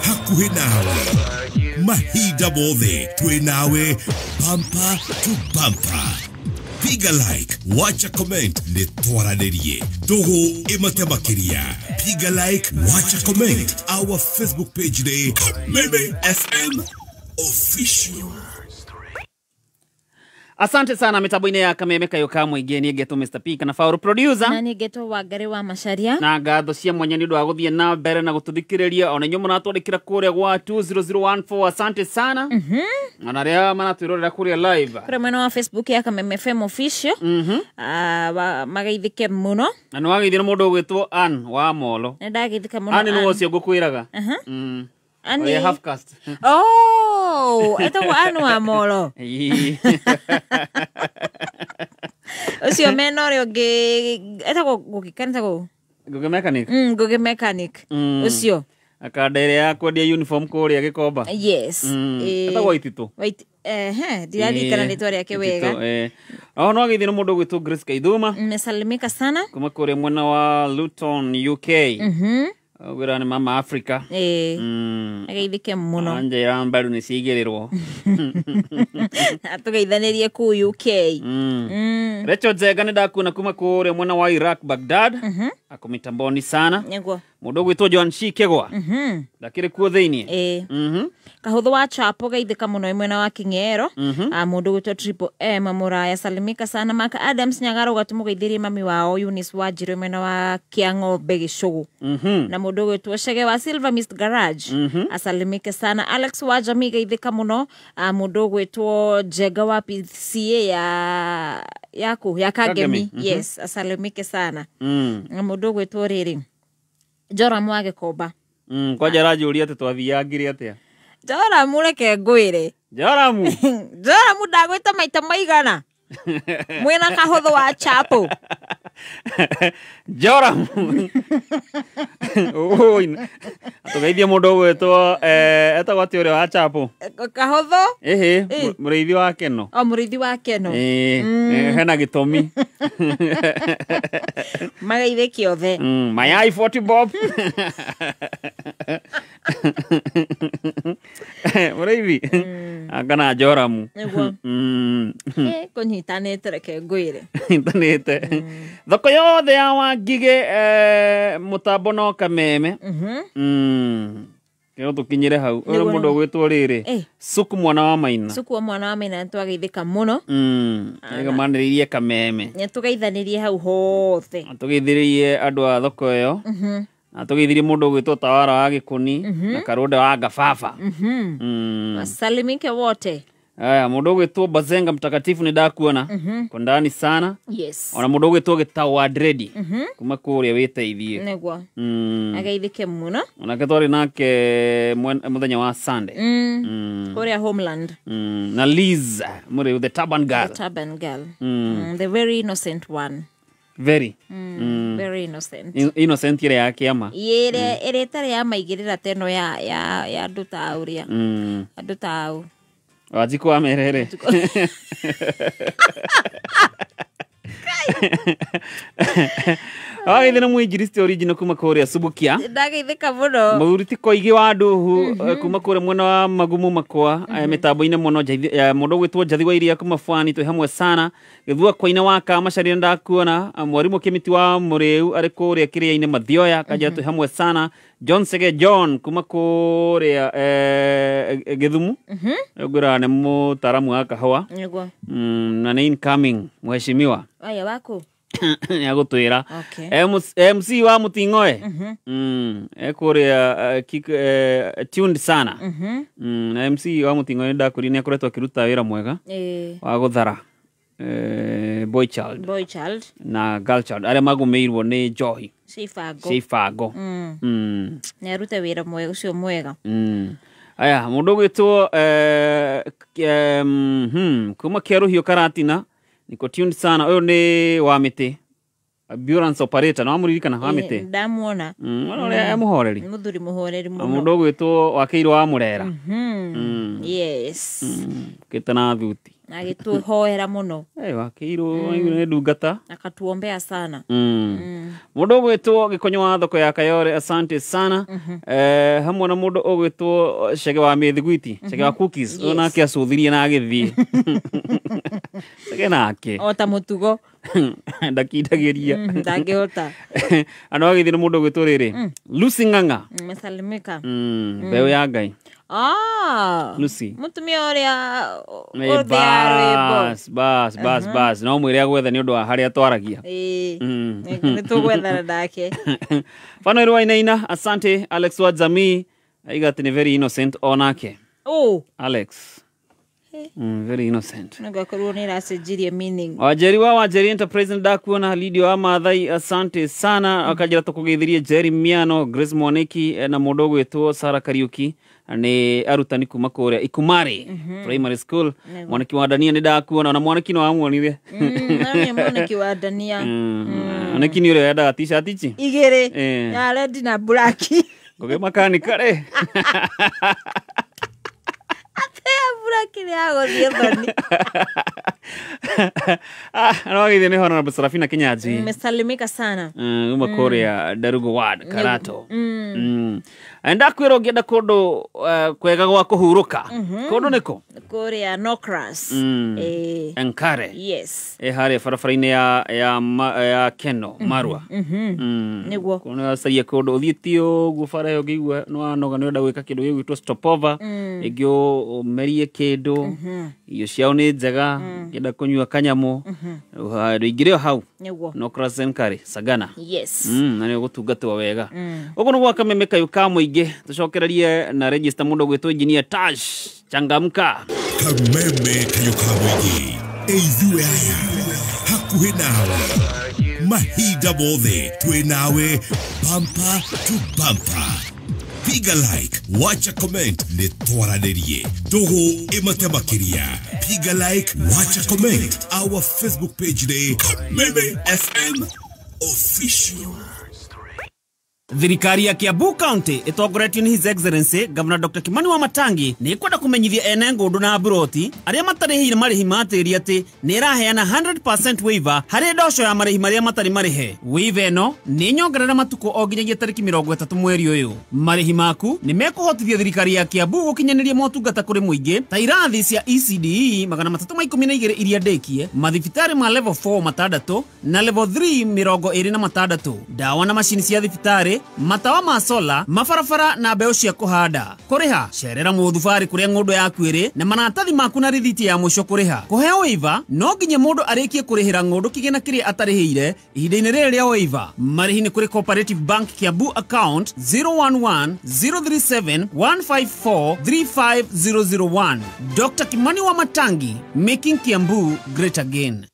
hakuhĩ nawe mahinda mothe, twĩ nawe bumper to bumper. Piga like, wacha comment, nĩ twaranĩrie ndũgũ ĩmate makĩria. Piga like, wacha comment, our Facebook page nĩ Kameme FM Official. Asante sana mitambo-inĩ ya Kameme kayo ka mũingĩ. Niĩ ngetwo Mr. P kana Fauru producer, na niĩ ngetwo Wangarĩ wa Macharia, na ngatho cia mwanya nĩ ũndũ wa gũthiĩ na mbere na gũtũthikĩrĩria. Ona inyuĩ mũratwandĩkĩra kũrĩa gwa 20014, asante sana. Ona arĩa maratwĩrorera kũrĩa live kũrĩa mwena wa Facebook ya Kameme FM Official, magaithĩke mũno. Na nĩ wageithio nĩ mũndũ ũgwĩtwo Ann wa Molo. Nĩ ndageithĩka mũno. Ann nĩ ũcio ngũkwĩraga. Ann half caste. Oh, etagwo Ann wa Molo. Ũcio mena ũrĩa ũngĩ etagwo Ngũgĩ, kana etagwo Ngũgĩ mechanic. Ngũgĩ mechanic. Ũcio akanda ĩrĩa ya kwendia uniform kũrĩa Gĩkomba. Yes. Etagwo Waititũ. Ndiririkana rĩtwa rĩake wega. Aho no ageithio nĩ mũndũ ũgwĩtwo Grace Kaithuma. Mmesalimika sana kuma kũrĩa mwena wa Luton, UK. Wĩra nĩ mama Africa. Ageithĩke mũno. Anjĩra mbaru nĩ ciigĩrĩrwo. Atũgeithanĩrie kũu UK. Rachel Njenga nĩ ndakuona kuma kũrĩa mwena wa Iraq, Baghdad. Ako mitamboni sana. Nĩguo. Mũndũ ũgwĩtwo Joan Shikegwa. Ndakĩrĩ kuo thĩiniĩ. Kahũthũ wa Chapo geithĩka mũno mwena wa King'ero. Mũndũ ũgwĩtwo Triple M Mũraya salimika sana. Mark Adams Nyagaruga tũmũgeithĩrie mami wao Eunice Wanjirũ mwena wa Kĩang'ombe Gĩcũgũ. Na mũndũ ũgwĩtwo Chege wa Silver Mist Garage asalimike sana. Alex wa Jamii geithĩka mũno. Mũndũ ũgwĩtwo Njenga wa PCA ya yaku ya Kagemi. Yes, asalimike sana. Na mũndũ ũgwĩtwo rĩrĩ Joramu wa Gĩkomba. Kwanja aranjũria atĩ twathiangire atĩa. Joramu reke ngwĩre. Joramu. Joramu ndagwĩta maita maigana. Mwĩna kahũthũ wa Chapo. Joramu. Atũgeithie mũndũ ũgwĩtwo etagwo atĩ ũrĩa wa Chapo. Kahũthũ? Ĩhĩ, mũrĩithi wa Keno. O mũrĩithi wa Keno. Hena gĩtũmi. Mageithĩke othe. Mayai 40 bob. Mũrĩithi. Kana Joramu. Nĩguo. Kũnyitanĩte reke ngwĩre. Nyitanĩte. Thoko yothe ya Wangigĩ mũtambo no Kameme. Kĩo tũkinyĩre hau. Ũyũ nĩ mũndũ ũgwĩtwo rĩrĩ. Suku mwana wa Maina. Suku wa mwana wa Maina nĩtwageithĩka mũno. Nĩga manĩrĩirie Kameme. Nĩtũgeithanĩrie hau hothe. Tũgeithĩrĩrie andũ a thoko ĩyo. Na tũgeithirie mũndũ ũgwĩtwo Tawara wa Gĩkũni na Karũnda wa Ngababa. Wasalimike wote. Aya mũndũ ũgwĩtwo Bazenga mtakatifu nĩ ndakuona. Kwa ndani sana. Yes. Ona mũndũ ũgwĩtwo Gĩtau wa Dredi kuma kũrĩa wĩteithie. Nĩguo. Ageithĩke mũno. Onake twarĩ nake mũthenya wa Sunday. Kũrĩa homeland. Na Liz Mũrĩu, the turban girl. The turban girl. The very innocent one. Very. Very innocent. Innocent ĩrĩa ya kĩama. Ĩrĩa ĩtarĩ ya maigĩrĩra ta ĩno ya andũ ta ũrĩa. Andũ ta au. Wanjikũ wa Merere. Wagĩthĩ na mũinjilisti original kuma kũrĩa Subukia. Ndageithĩka mũno. Mũthuri ti Koigi wa Nduhu kuma kũrĩa mwena wa Magumu Makwa mĩtambo-inĩ mũno mũndũ ũgwĩtwo Njathi wa Iria kuma Bwani twĩ hamwe sana. Gĩthua Koine wa Kamacaria ndakuona. Mwarimũ Kĩmiti wa Mũrĩu arĩ kũrĩa kĩrĩa-inĩ Mathioya kanjĩra twĩ hamwe sana. John Sege John kuma kũrĩa Gĩthumu. Ngwĩra nĩ mũtaaramu wa kahũa. Nĩguo. Na nĩ incoming mheshimiwa. Aya waku. Nĩagũtwĩra. Okay. MC wa Mũting'oe. Ekũrĩa tuned sana. Na MC wa Mũting'oe ndakwĩrire nĩakoretwo akĩruta wĩra mwega wa gũthara boy child. Boy child na girl child arĩa magũmĩirwo nĩ njohi. Cibango. Nĩarute wĩra mwega ũcio mwega. Aya mũndũ ũgwĩtwo kuma Kĩarũhiũ Karatina niko tuned sana. Ũyũ nĩ wa mĩtĩ ambulance operator na wamũririkana wa mĩtĩ. Ndamuona. Ũrĩa mũhoreri. Mũthuri mũhoreri mũno. Mũndũ ũgwĩtwo Wakĩirwo wa Mũrera. Yes. Kĩte na thuti. Agĩtũhoera mũno. Wakĩirwo nĩ ndungata. Akatuombea sana. Mũndũ ũgwĩtwo Gĩkonyo wa thoko ya Kayore asante sana. Hamwe na mũndũ ũgwĩtwo Chege wa Mĩthiguiti, Chege wa cookies. Ũyũ nake acũthirie na agĩthiĩ. Chege nake. O ta mũtugo. Ndakindagĩria. Ndangĩhota. Andũ agĩthiĩ nĩ mũndũ ũgwĩtwo rĩrĩ. Lucy Ng'ang'a. Mesalimika. Mbeũ ya Ngai. Lucy. Mũtumia ũrĩa ũthĩa rwĩmbo. Bas bas bas. No mwĩre agwethe nĩ ũndũ wa harĩa twaragia. Nĩ tũgwethana nake. Fano Wainaina, asante. Alex wa Jamii aiga atĩ nĩ very innocent onake. Oh. Alex. Very innocent. Nĩgakorwo nĩ ĩracenjirie meaning. Wajeri wa Wajeri Enterprise ndakuona. Lidio wa Maathai asante sana. Akanjĩra tũkũgeithirie Jerry Miano, Grace Mwaniki na mũndũ ũgwĩtwo Sarah Kariuki nĩ arutani kuma kũrĩa Ikumari Primary School. Mwaniki wa Dania nĩ ndakuona. Ona Mwaniki no wamuonire. Nĩ Mwaniki wa Dania. Mwaniki nĩ ũrĩa wendaga t-shirt ici igĩrĩ ya red na black. Ngũgĩ makanika rĩ. No agĩthiĩ nĩ Honorable Sarafina Kinyanjui. Nimesalimika sana. Uma kũrĩa Darugo Ward Karato. Ndakwĩra ũngĩenda kũndũ kwega gwa kũhurũka. Kũndũ nĩkũ? Kũrĩa Nocras. Enkare. Yes. Harĩa barabara-inĩ ya Keno Marua. Nĩguo. Kũndũ kũndũ ũthiĩte ũguo bara ĩyo ũngĩigua nĩ wanoga nĩ ũrenda gwĩka kĩndũ gĩgwĩtwo stopover. Rĩngĩ ũmerie kĩndũ. Irio ciao nĩ njega. Ũngĩenda kũnyua kanyamũ. Ndũingĩre o hau. Nĩguo. Nocras Enkare Sagana. Yes. Na nĩ ũgũtungatwo wega. Ũguo nĩguo Kameme kayũ ka mũingĩ tũcokererie na register mũndũ ũgwĩtwo Engineer Tash Changamka. Kameme kayũ ka mũingĩ ithuĩ aya hakuhĩ nawe mahinda mothe twĩ nawe bumper to bumper. Piga like, wacha comment, nĩ twaranĩrie ndũgũ ĩmate makĩria. Piga like, wacha comment. Our Facebook page nĩ Kameme FM Official. Thirikari ya Kiambu County ĩtongoretio nĩ His Excellency Governor Dr. Kimani Wamatangi nĩ ĩkwenda kũmenyithia ene ngũndũ na mburoti arĩa matarĩhĩire marĩhi ma tĩri atĩ nĩ ĩraheana 100% waiver harĩ ndoco ya marĩhi marĩa matarĩ marĩhe. Waiver ĩno nĩ nyongerera matukũ o nginyagia tarĩki 30 mweri ũyũ. Marĩhi maku nĩ mekũhotithia thirikari ya Kiambu gũkinyanĩria motungata kũrĩ mũingĩ ta irathi cia ECDE 312 iria ndĩkie, mathibitarĩ ma level 4 6 na level 3 26, ndawa na macini cia thibitarĩ maĩ, matawa ma sola, mabarabara na mbeũ cia kũhanda. Kũrĩha, cerera mũthubarĩ kũrĩa ng'ũndũ yaku ĩrĩ na maratathi maku na rithiti ya mũico kũrĩha. Kũheo waiver, no nginya mũndũ arĩkie kũrĩhĩra ng'ũndũ kĩgĩna kĩrĩa atarĩhĩire ihinda-inĩ rĩrĩ rĩa waiver. Marĩhi nĩ kũrĩ Cooperative Bank Kiambu account 011 037 154 35001. Dr. Kimani Wamatangi, making Kiambu great again.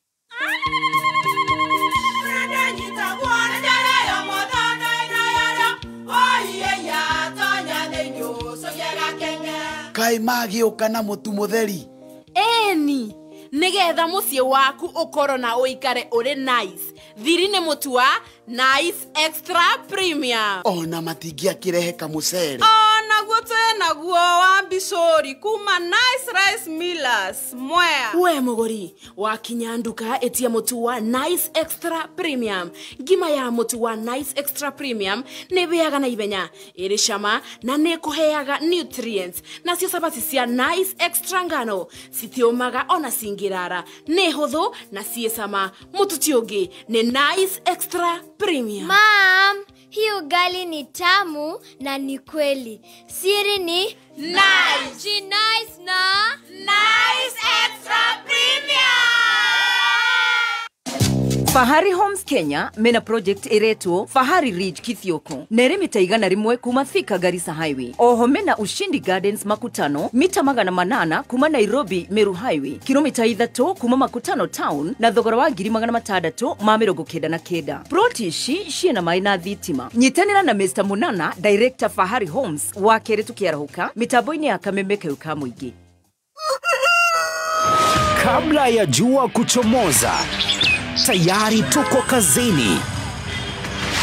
Kai magĩũka na mũtu mũtheri. Eni, nĩgetha mũciĩ waku ũkorwo na ũikare ũrĩ nice. Thiri nĩ mũtu wa Nice Extra Premium. Ona matingĩakĩrehe kamũcere. Onaguo twĩnaguo wa mbicũri kuma Nice Rice Millers Mwea. We mũgũri, wakinya nduka ĩtia mũtu wa Nice Extra Premium. Ngima ya mũtu wa Nice Extra Premium nĩ ĩhĩaga na ihenya, ĩrĩ cama na nĩ ĩkũheaga nutrients. Nacio cabaci cia Nice Extra ngano citiũmaga ona cingĩrara, nĩ hũthũ na ciĩ cama. Mũtu ti ũngĩ nĩ Nice Extra Premium. Mom, hii ugali ni tamu na ni kweli. Siri ni Nice. She nice na Nice Extra Premium. Fahari Homes Kenya mena project iretwo Fahari Ridge Kithioko nere mita 101 kuma Thika Garissa Highway. Oho mena Ushindi Gardens Makutano mita 800 kuma Nairobi Meru Highway, kilomita 3 kuma Makutano Town na thogora wa 699. Ploti ici ciĩna maĩ na thitima. Nyitanĩra na Mr. Munana, Director Fahari Homes wa kerĩ tukiarahũka mitambo-inĩ ya Kameme Kayũ ka Mũingĩ. Kabla ya jua kuchomoza, tayari tuko kazini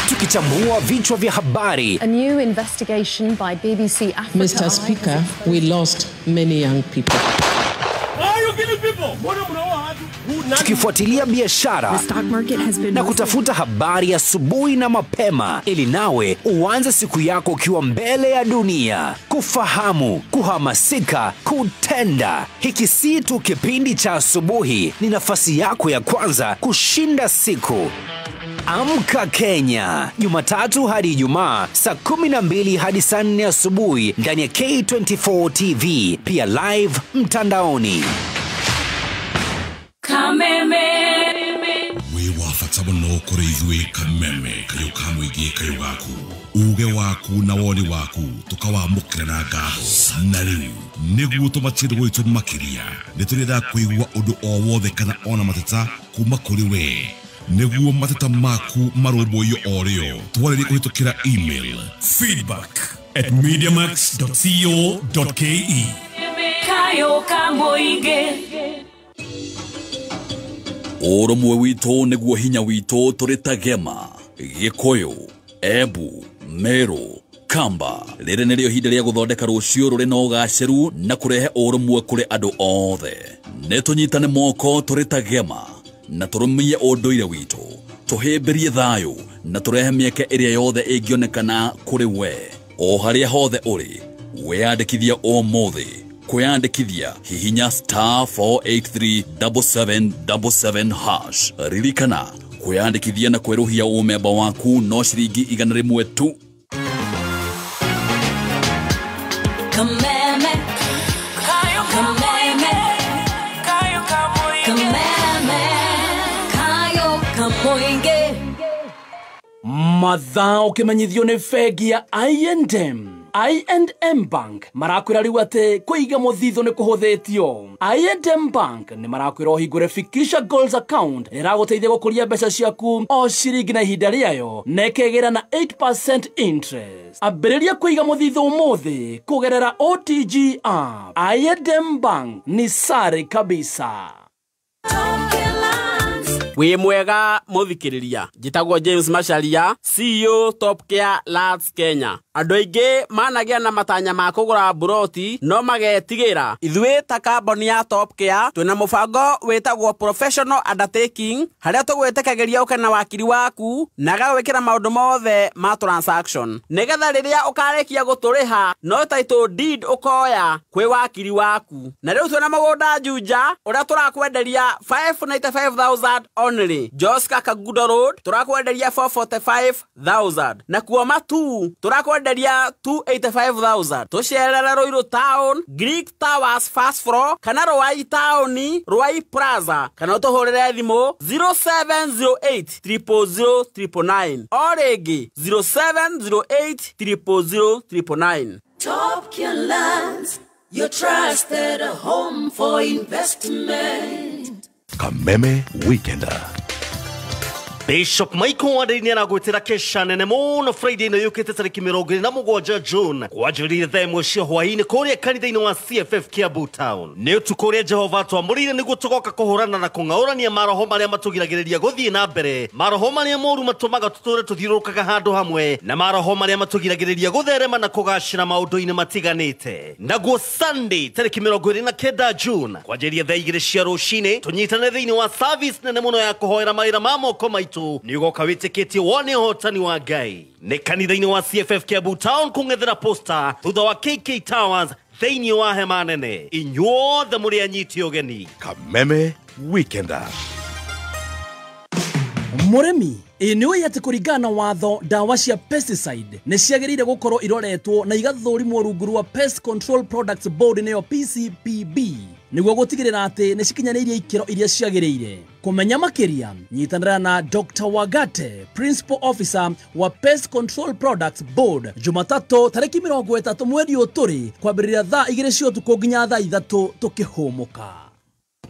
tukichambua vichwa vya habari. A new investigation by BBC Africa. Mr. Speaker, we lost many young people. Tukifuatilia biashara na kutafuta habari asubuhi na mapema ili nawe uanze siku yako ukiwa mbele ya dunia. Kufahamu, kuhamasika, kutenda. Hiki si tu kipindi cha asubuhi, ni nafasi yako ya kwanza kushinda siku. Amka Kenya, Jumatatu hadi Ijumaa saa 12 hadi saa 4 asubuhi ndani ya K24 TV, pia live mtandaoni. Kameme. Wĩ wa bata mũno kũrĩ ithuĩ Kameme Kayũ ka Mũingĩ kayũ gaku. Uge waku na woni waku tũkawamũkĩra na ngatho. Na rĩu nĩguo tũmatie gwitũ makĩria, nĩ tũrenda kũigua ũndũ o wothe kana ona mateta kuma kũrĩ we. Nĩguo mateta maku marũmbũiyo o rĩo, twarĩrie kũhĩtũkĩra email feedback@mediamax.co.ke. Kayũ ka Mũingĩ. Ũrũmwe witũ nĩguo hinya witũ tũrĩ ta Gema, Gĩkũyũ, Embu, Meru, Kamba. Rĩrĩ nĩrĩo ihinda rĩa gũthondeka rũciũ rũrĩ na ũgacĩru na kũrehe ũrũmwe kũrĩ andũ othe. Nĩ tũnyitane moko tũrĩ ta Gema na tũrũmie ũndũire witũ, tũhĩmbĩrie thayũ na tũrehe mĩeke ĩrĩa yothe ĩngĩonekana kũrĩ we. O harĩa hothe ũrĩ, wĩyandĩkithia ũmũthĩ. Kwĩyandĩkithia hihinya star 4837777 hash. Ririkana, kwĩyandĩkithia na kwerũhia ũmemba waku no ciringi 100 tu. Kameme. Kameme. Kameme. Kayũ ka Mũingĩ. Mathaa ũkĩmenyithio nĩ bengi ya I&M. I&M Bank marakwĩra rĩu atĩ kũiga mũthithũ nĩ kũhũthĩtio. I&M Bank nĩ marakwĩra ũhingũre Fikisha Goals account ĩragũteithia gũkũria mbeca ciaku o ciringi na ihinda rĩayo na ĩkegĩra na 8% interest. Ambĩrĩria kũiga mũthithũ ũmũthĩ kũgerera OTG app. I&M Bank ni sare kabisa. Wĩ mwega mũthikĩrĩria, njĩtagwo James Macharia, CEO Top Care Lands Kenya. Andũ aingĩ managĩa na matanya ma kũgũra mburoti no magetigĩra. Ithuĩ ta kambuni ya Top Care twĩna mũbango wĩtagwo Professional Undertaking, harĩa tũgwĩtĩkagĩria ũke na wakiri waku na agagwĩkĩra maũndũ mothe ma transaction, nĩgetha rĩrĩa ũkarĩkia gũtũrĩha no title deed ũkoya kwĩ wakiri waku. Na rĩu twĩna mũgũnda Juja ũrĩa tũrakwenderia 595,000 only. Joska Kagudo Road turakwenderia 445,000. Nakuo Matu turakwenderia 285,000. Tucerere Ruiru Town, Greek Towers first floor, kana Ruai Town, Ruai Plaza, kana utuhurire thimu 0708 000 999 o rĩngĩ 0708 000 999. Top Care Lands, your trusted home for investment. Kameme Weekender. Bishop Michael Wanderi nĩaragwĩtĩra kesha nene mũno Friday ĩno yũkĩte tarĩki 27 June kwanjĩrĩria thaa 1 cia hwaĩ-inĩ kũrĩa kanitha-inĩ wa CFF Kiambu Town. Nĩ ũtukũ ũrĩa Jehova atwamũrĩire nĩguo tũgoka kũhũrana na kũng'aũrania maroho marĩa matũgiragĩrĩria gũthiĩ na mbere, maroho marĩa moru matũmaga tũtũre tũthiũrũrũkaga handũ hamwe, na maroho marĩa matũgiragĩrĩria gũtherema na kũgacĩra maũndũ-inĩ matiganĩte. Naguo Sunday tarĩki 29 June kwanjĩrĩria thaa 2 cia rũcinĩ tũnyitane thĩinĩ wa service nene mũno ya kũhoera mawĩra ma moko maitũ nĩ ũgoka wĩtĩkĩtie wone ũhotani wa Ngai. Nĩ kanitha-inĩ wa CFF Kiambu Town kũng'ethera posta thutha wa KK Towers thĩinĩ wa hema nene. Inyuothe mũrĩ anyiti ũgeni. Kameme Weekender. Mũrĩmi, ĩ nĩ ũĩ atĩ kũringana na watho ndawa cia pesticide nĩ ciagĩrĩire gũkorwo iroretwo na igathũrimwo rungu rwa Pest Control Products Board nĩyo PCPB nĩguo gũtigĩrĩra atĩ nĩ cikinyanĩirie ikĩro iria ciagĩrĩire. Kũmenya makĩria, nyitanĩra na Dr. Wagate, Principal Officer wa Pest Control Products Board, Jumatatũ tarĩki 30 mweri ũyũ tũrĩ kwambĩrĩria thaa 2 cia ũtukũ nginya thaa 3 tũkĩhũmũka.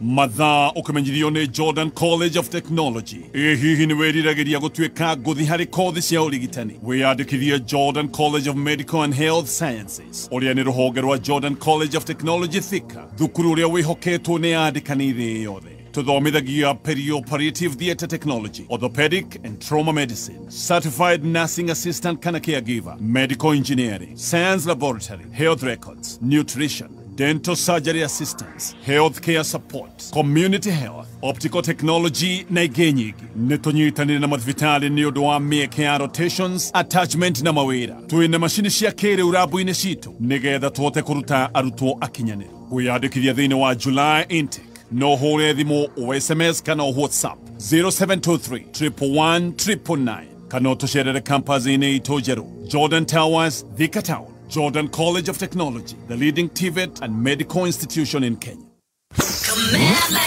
Mathaa ũkĩmenyithio nĩ Jordan College of Technology. Ĩ hihi nĩ wĩriragĩria gũtuĩka ngũthi harĩ kothi cia ũrigitani? Wĩyandĩkithie Jordan College of Medical and Health Sciences, ũrĩa nĩ rũhonge rwa Jordan College of Technology Thika, thukuru ũrĩa wĩhoketwo nĩ andĩkani thĩ yothe. Tuthomithagia perioperative theatre technology, orthopedic and trauma medicine, certified nursing assistant kana caregiver, medical engineering, science laboratory, health records, nutrition, dental surgery assistance, healthcare support, community health, optical technology na ingĩ nyingĩ. Nĩ tũnyitanĩre na mathibitarĩ nĩ ũndũ wa mĩeke ya rotations, attachment na mawĩra. Twĩna macini cia kĩrĩu rabu-inĩ citũ nĩgetha tũhote kũruta arutwo akinyanĩru. Kwĩyandĩkithia thĩinĩ wa July intake no hũre thimũ o SMS kana o WhatsApp 0723 111 999 kana ũtũcerere campus-inĩ itũ njerũ Jordan Towers, Thika Town. Jordan College of Technology, the leading TVET and medical institution in Kenya.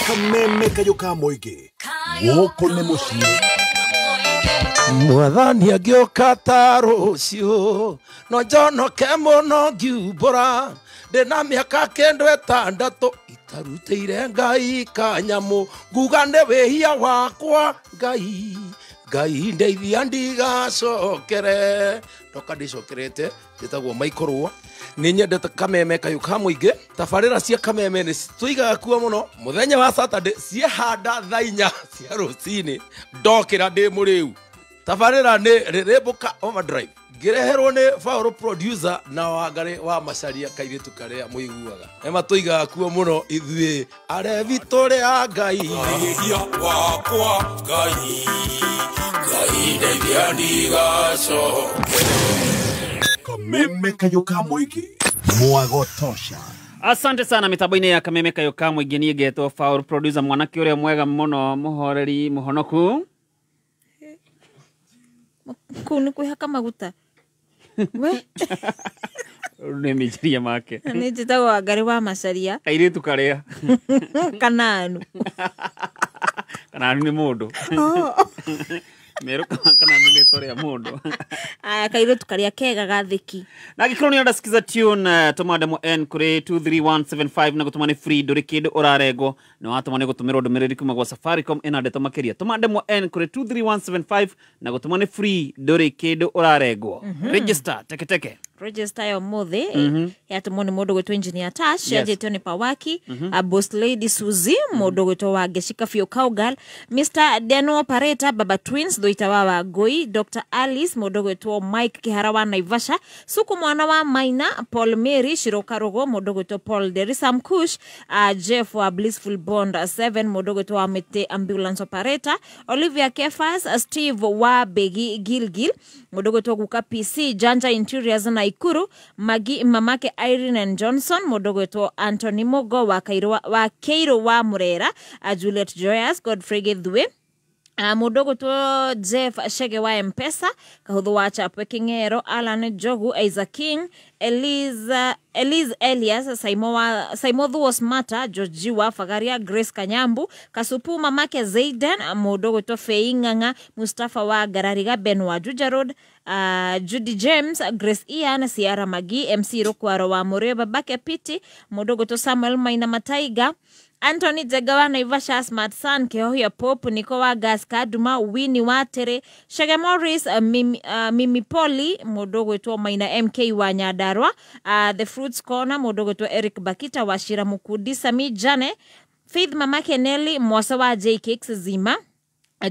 Kameme kayo ka mũingĩ gũkũ nĩ mũciĩ. Mwathani agĩũka ta rũciũ no njonoke mũno ngiumbũra ndĩna mĩaka 96 itarutĩire Ngai kanyamũ nguga nĩ wĩhia wakwa Ngai Ngai ndeithia ndigacokere. Ndoka ndicokerete njĩtagwo Michael Rũa. Nĩ nyendete Kameme kayũ ka mũingĩ. Tabarĩra cia Kameme nĩ tũigaga kuo mũno mũthenya wa Saturday ciehanda thaa 4 cia rũcinĩ ndokĩra ndĩ mũrĩu. Tabarĩra nĩ Rĩrĩmbũka Overdrive ngĩreherwo nĩ Faũrũ producer na Wangarĩ wa Macaria kairĩtu karĩa mũiguaga. Ema tũigaga kuo mũno ithuĩ arevi tũrĩ a Ngai. Wakwa Ngai Ngai ndeithia ndigacokere. Kameme kayo ka mũingĩ mwagotosha. Asante sana mitambo-inĩ ya Kameme kayo ka mũingĩ. Niĩ ngetwo Faũrũ producer, mwanake ũrĩa mwega mũno, mũhoreri, mũhonoku. Kũu nĩ kwĩhaka maguta. We nĩ mĩciria make. Nĩ njĩtagwo Wangarĩ wa Macaria. Kairĩtu karĩa Kananu. Kananu nĩ mũndũ. Meru kananu nĩ rĩtwa rĩa mũndũ. Aya kairĩtu karĩa kega gathiki. Na angĩkorwo nĩ ũrasikiza tune, tũma ndemwa N kũrĩ 23175 na gũtũma nĩ free, ndũrĩ kĩndũ ũrarengwo na watũma nĩ gũtũmĩrwo ndũmĩrĩri kuma gwa Safaricom ĩna ndeto makĩria. Tũma ndemwa N kũrĩ 23175 na gũtũma nĩ free, ndũrĩ kĩndũ ũrarengwo. Register teke teke. Register ya ũmũthĩ yatũmwo nĩ mũndũ gwĩtwo Engineer Tash, yanjĩtio nĩ Pawaki, a Boss Lady Suzy, mũndũ gwĩtwo Wangeci Biũ Cowgirl, Mr Deno Operator, Baba Twins, Thuita wa Wangũi, Dr Alice, mũndũ gwĩtwo Mike Kihara wa Naivasha, Suku mwana wa Maina, Paul Mary Shiroka Rogo, mũndũ gwĩtwo Paul Derisam Kush, Jeff wa Blissful Bond 7, mũndũ gwĩtwo wa Mĩtĩ Ambulance Operator, Olivia Kefas, Steve wa Begi Gilgil, mũndũ gwĩtwo Guka PC, Janja Interiors na Ikuru, Magi mamake Irene and Johnson, mũndũ gwĩtwo Anthony Mugo wa Keiro wa Murera, Juliet Joyous, Godfrey Githue, Mũndũ ũgwĩtwo Jeff Shege wa Mpesa, Kahũthũ wa Chapwe King'ero, Alan Njogu, Isaac King, Elise Elias, Saimo Thuo Smata, George wa Fagaria, Grace Kanyambu, Kasupu mamake Zaiden, mũndũ ũgwĩtwo Fei Ng'ang'a, Mustafa wa Garariga, Ben wa Juja Road, Judy James, Grace Ian, Ciara Magi, MC Rukwaro wa Mũrĩo, babake Piti, mũndũ ũgwĩtwo Samuel Maina Mataiga, Anthony Jagawa Naivasha, Smart Son, Keohia Pope, Niko wa Gas Kaduma, Winnie wa Tere, Shege Morris, Mimi Poli, mũndũ ũgwĩtwo Maina MK wa Nyandarua, The Fruits Corner, mũndũ ũgwĩtwo Eric Bakita wa Shira Mukudi, Sami Jane, Faith Mamake Nelly, Mwasa wa J Cakes Zima,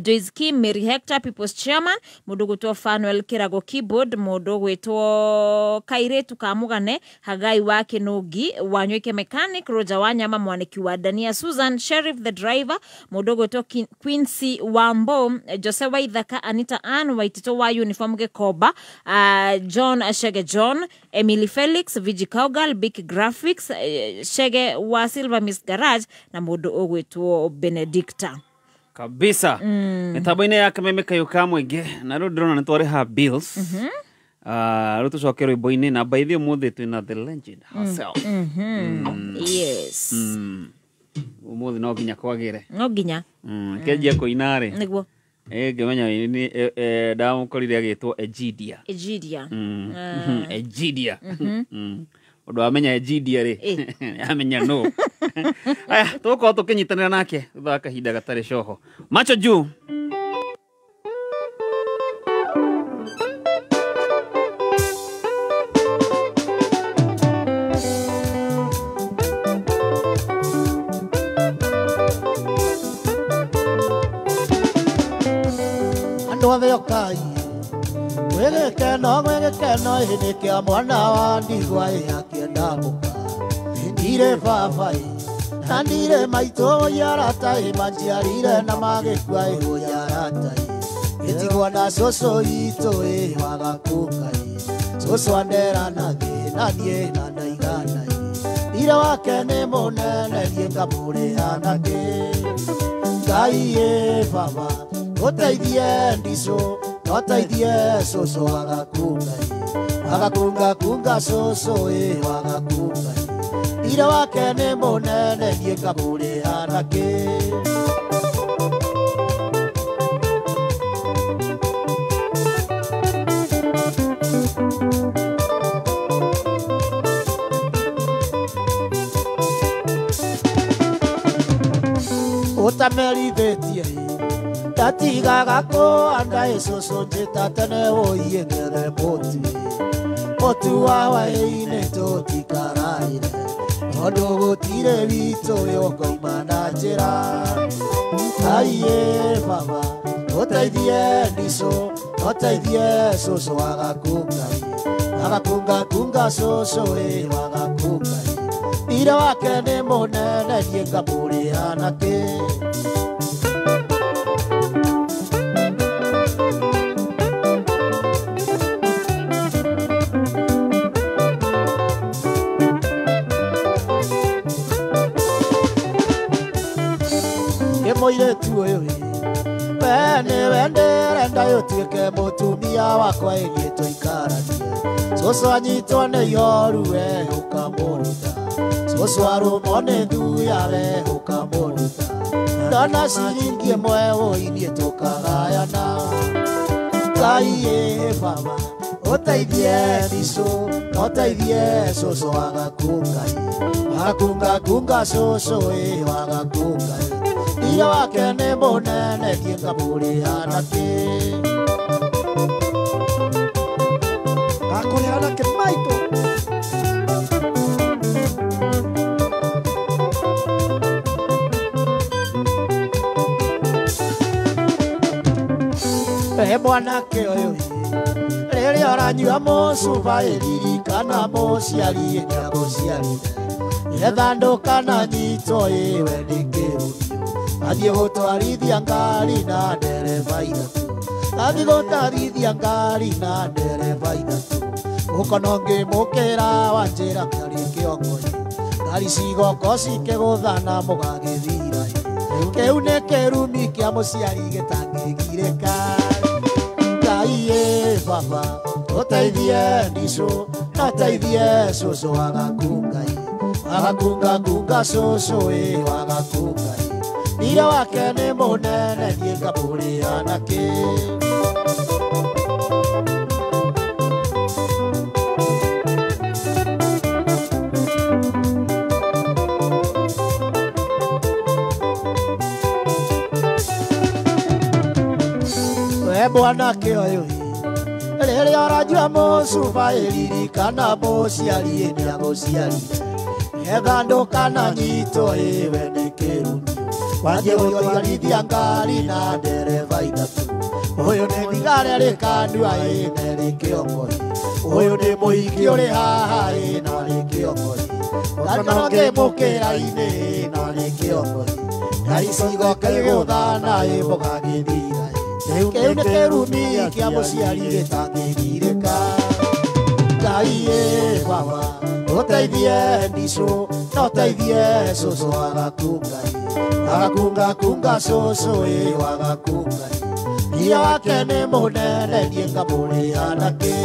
Joyce Kim, Mary Hector, People's Chairman, mũndũ ũgwĩtwo Fanuel Kirago Keyboard, mũndũ ũgwĩtwo Kairetu Kamugane, Hagai wa Kĩnũgi, Wanywike Mechanic, Roger Wanyama, Mwaniki wa Dania, Susan Sheriff the Driver, mũndũ ũgwĩtwo Quincy Wambo, Jose Waithaka, Anita Ann, Waitito wa Uniform Gĩkomba, John Shege John, Emily Felix, Viji Kaugal, Big Graphics, Shege wa Silver Miss Garage, na mũndũ ũgwĩtwo Benedicta. Kabisa. Mĩtambo-inĩ ya Kameme Kayũ ka Mũingĩ, na rĩu ndĩrona nĩ twarĩha bills. Rĩu tũcoke rwĩmbo-inĩ na by the way ũmũthĩ twĩna the legend herself. Yes. Ũmũthĩ no nginya kwagĩre. No nginya. Kĩanjia kũina rĩ. Nĩguo. Ngĩmenya ndamũkorire agĩtwo Egidia. Egidia. Egidia. Ũndũ wamenya Egidia rĩ, amenya no. Aya, tũgũkorwo tũkĩnyitanĩra nake thutha wa kahinda gatarĩ coho. Macho juu. Andũ othe ũkai, gwĩ gĩkeno ĩ kĩa mwana wa ndigwa ĩ akĩenda mũka. Ndirĩ baba ĩ, na ndirĩ maitũ arata ĩ manjiarire na magĩkua ĩ arata ĩ. Gĩtigwo na cũcũ itũ ĩ wagakũka ĩ. Cũcũ andera na thĩ na niĩ na ndaigana ĩ. Thirĩ wake nĩ mũnene niĩ ngamũrĩha nakĩ. Ngai ĩ baba ũteithie ndicũ, ũteithie cũcũ wagakunga ĩ. Wagakunga kunga cũcũ ĩ wagakunga ĩ. Thirĩ wake nĩ mũnene niĩ ngamũrĩha nakĩ. Ũtamerithĩtie ĩ, ndatigaga kũhanda ĩ cũcũ njĩta tene ũiĩ ngethe mũtu ĩ. Mũtu wa hwaĩ-inĩ tũtikaraĩre, tondũ gũtirĩ witũ ũkauma na njĩra. Ngai ĩ baba, ũteithie ndicũ, ũteithie cũcũ wagakunga ĩ. Wagakunga kunga cũcũ ĩ wagakunga ĩ. Thirĩ wake nĩ mũnene niĩ ngamũrĩha nakĩ. Mũirĩtu ũyũ ĩ, we nĩwe ndĩrenda ũtuĩke mũtumia wakwa ĩ niĩ tũikaranie. Cũcũ anyitwo nĩ ihoru we ũkamũruta, cũcũ arũmwo nĩ thuya we ũkamũruta. Ndona ciringi ĩmwe wũi niĩ tũkagayana. Ngai ĩ baba, ũteithie ndicũ, ũteithie cũcũ wagakunga ĩ. Wagakunga kunga cũcũ ĩ wagakunga ĩ. Thirĩ wake nĩ mũnene niĩ ngamũrĩha nakĩ. Ngakũrĩha nakĩ maitũ. We mwanake ũyũ ĩ, rĩrĩa ũranyua mũcuba ĩ ririkana mũciari ĩ nĩagũciarire. Etha ndũkananyitwo ĩ we nĩ kĩrumio, athiĩ gũtwarithia ngari na ndereba ithatũ. Athiĩ gũtwarithia ngari na ndereba ithatũ. Ũkona ũngĩmũkĩra wanjĩra kĩarĩ kĩongo ĩ, ngari cigoko cikĩgũthana mũgagĩthira ĩ. Kĩu nĩ kĩrumi kĩa mũciari gĩtangĩgirĩka. Ngai ĩ baba ũteithie ndicũ na ũteithie cũcũ wagakunga ĩ wagakunga kunga cũcũ ĩ wagakunga ĩ thirĩ wake nĩ mũnene niĩ ngamũrĩha nakĩ. Bwana kĩoyo rĩrĩa ũranyua mũcuba ĩririkana mũciari nĩagũciarire etha ndũkananyitwo ĩwe nĩ kĩrumi wanjie gũtwarithia ngari na ndereba ithatũ ũyũ nĩ thigari rĩkandua ĩ na rĩ kĩongo ũyũ nĩ mũhiki ũrĩ haha ĩ na rĩ kĩongo gakano kĩmũkĩra-inĩ na rĩ kĩongo na icigo kĩgũthana ĩ mũgagĩthira kĩu nĩ kĩrumi kĩa mũciari gĩtangĩgirĩka. Ngai ĩ baba ũteithie ndicũ na ũteithie cũcũ wagakunga ĩ wagakunga kunga cũcũ ĩ wagakunga ĩ hinya wake nĩ mũnene niĩ ngamũrĩha nakĩ.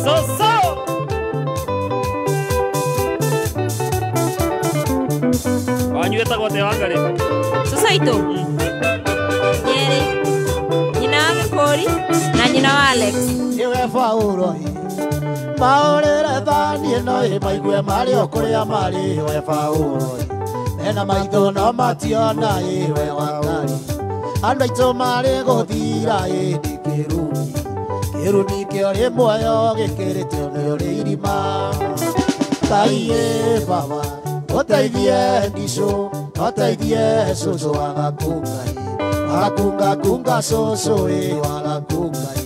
Cũcũ wanyu wĩtagwo atĩa Wangarĩ? Cũcũ aitũ Nyeri, nyina wa Gĩkũri na nyina wa Alex. Nĩwe Paũlo ĩ maũrĩre thani ĩno ĩ maigue marĩ o kũrĩa marĩ we Paũlo ĩ mena maitho no mationa ĩ we Wangarĩ andũ aitũ marĩ gũthira ĩ nĩ kĩrumi kĩrumi kĩorĩ muoyo gĩkĩrĩtio nĩ ũrĩ irima. Ngai ĩ baba ũteithie ndicũ ũteithie cũcũ wagakunga ĩ wagakunga kunga cũcũ ĩ wagakunga ĩ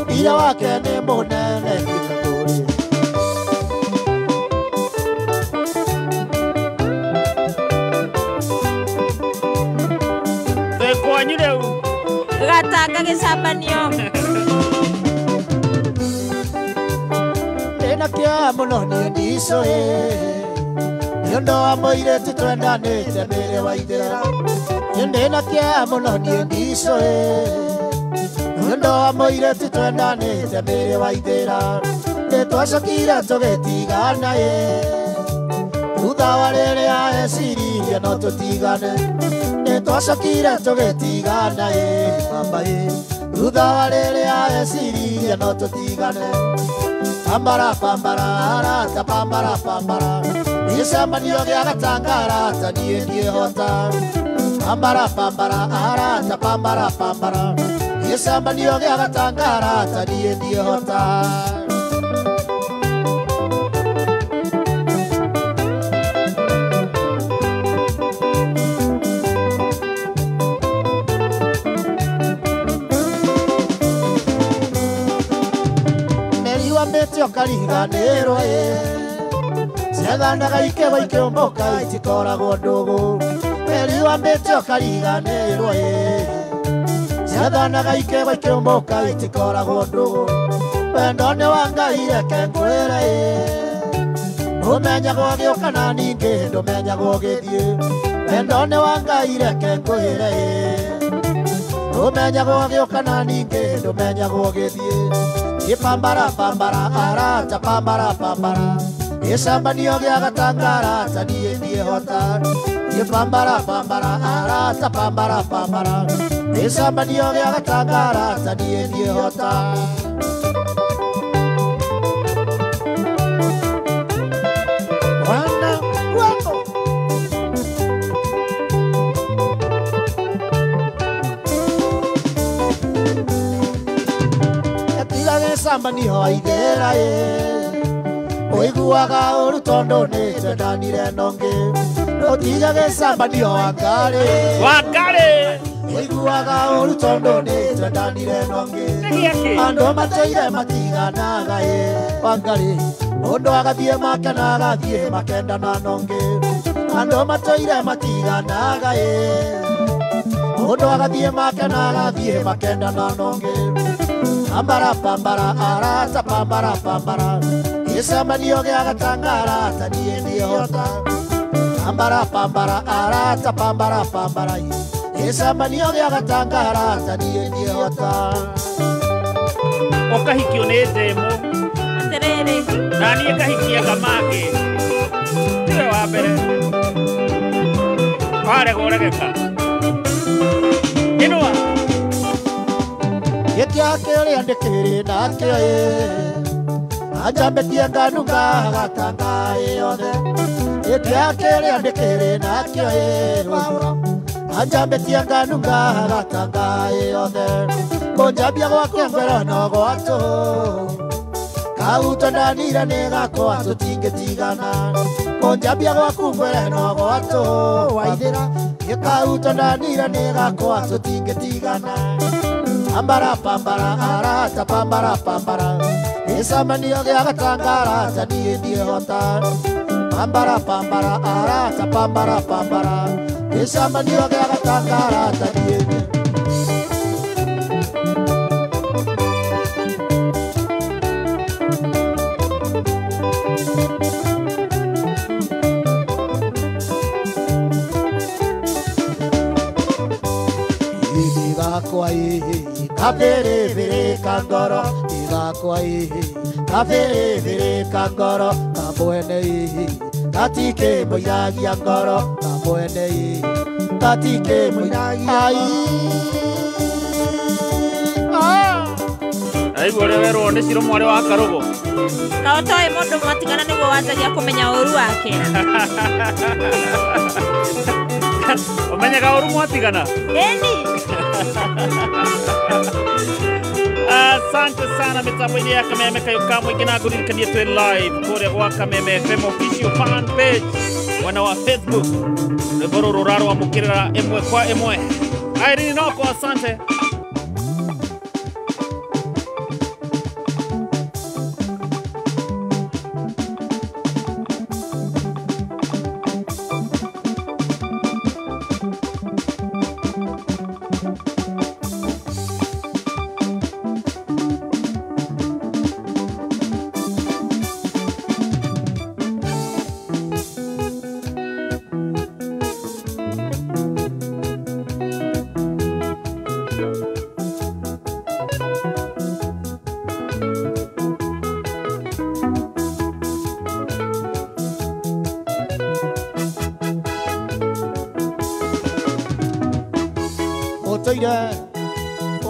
thirĩ wake nĩ mũnene nĩkakũrĩ. Twĩ kwanyu rĩu Gatanga gĩcambanio. Ndĩna kĩeha mũno niĩ ndicũ ĩ nĩ ũndũ wa mũirĩtu twendanĩte mĩrĩ wa ithĩra. Ndĩna kĩeha mũno niĩ ndicũ ĩ nĩ ũndũ wa mũirĩtu twendanĩte mĩrĩ wa ithĩra. Nĩtwacokire tũgĩtigana ĩ thutha wa rĩrĩa eciririe no tũtigane. Nĩtwacokire tũgĩtigana ĩ mama ĩ thutha wa rĩrĩa eciririe no tũtigane. Pambara pambara arata pambara pambara gĩcemanio gĩa gatanga arata niĩ ndiĩhota. Pambara pambara arata pambara pambara gĩcemanio gĩa gatanga arata niĩ ndiĩhota. Meri wa mĩtĩ ũkariganĩrwo ĩ ciathanaga ikĩgwa ikĩũmbũka itikoragwo ndũgũ. Meri wa mĩtĩ ũkariganĩrwo ĩ ciathanaga ikĩgwa ikĩũmbũka itikoragwo ndũgũ. Wendo nĩ wa Ngai reke ngwĩre ĩ ũmenyagwo ũgĩũka na ningĩ ndũmenyagwo ũgĩthiĩ. Wendo nĩ wa Ngai reke ngwĩre ĩ ũmenyagwo ũgĩũka na ningĩ ndũmenyagwo ũgĩthiĩ. Pambara pambara arata pambara pambara gĩcemanio gĩa gatanga arata niĩ ndiĩhota. Pambara pambara arata pambara pambara gĩcemanio gĩa gatanga arata niĩ ndiĩhota. Wana wako Etiga gĩcemanio ithĩra ĩ ũiguaga ũru tondũ nĩ twendanire na ũngĩ. Ũtiga gĩcemanio Wangarĩ Wangarĩ ũiguaga ũru tondũ nĩ twendanire na ũngĩ. Andũ matũire matiganaga ĩ Wangarĩ mũndũ agathiĩ makena agathiĩ makendana na ũngĩ. Andũ matũire matiganaga ĩ mũndũ agathiĩ makena agathiĩ makendana na ũngĩ. Pambara pambara arata pambara pambara gĩcemanio gĩa gatanga arata niĩ ndiĩhota. Pambara pambara arata pambara pambara gĩcemanio gĩa gatanga arata niĩ ndiĩhota. Ũkahikio nĩ ndĩmũ. Atĩrĩrĩ. Na niĩ ngahikia kamangĩ. Tiwe wa mbere. Warega ũregeka. Inua. Gĩkĩa kĩrĩa ndĩkĩrĩ nakĩo ĩ. Anjambĩtie nganunga gatanga ĩ yothe. Gĩkĩa kĩrĩa ndĩkĩrĩ nakĩo ĩ. Anjambĩtie nganunga gatanga ĩ yothe. Kũnjambia gwake ngwĩra no gwatũ. Kauto ndanire nĩ gakwa tũtingĩtigana. Kũnjambia gwaku ngwĩra no gwatũ. Waithĩra gĩkauto ndanire nĩ gakwa tũtingĩtigana. Pambara pambara arata pambara pambara gĩcemanio gĩa gatanga arata niĩ ndiĩhota. Pambara pambara arata pambara pambara gĩcemanio gĩa gatanga arata niĩ. Kabere kangoro igakwa ihi kabere kangoro kamwene ihi katike moiragia ngoro kamwene ihi katike moiragia ai. Aigua ũrĩa werwo nĩ Ciro mwarĩ wa Karũgũ. Kaĩ ũtoĩ mũndũ mwatigana nĩguo wanjagia kũmenya ũru wake. Ũmenyaga ũru mwatigana? Ĩni. Asante sana mitambo-inĩ ya Kameme Kayũ ka Mũingĩ na ngũririkanie twĩ live kũrĩa gwa Kameme FM official fan page mwena wa Facebook. Rwĩmbo rũrũ rũrarwamũkĩrĩra ĩmwe kwa ĩmwe. Irene Noko, asante.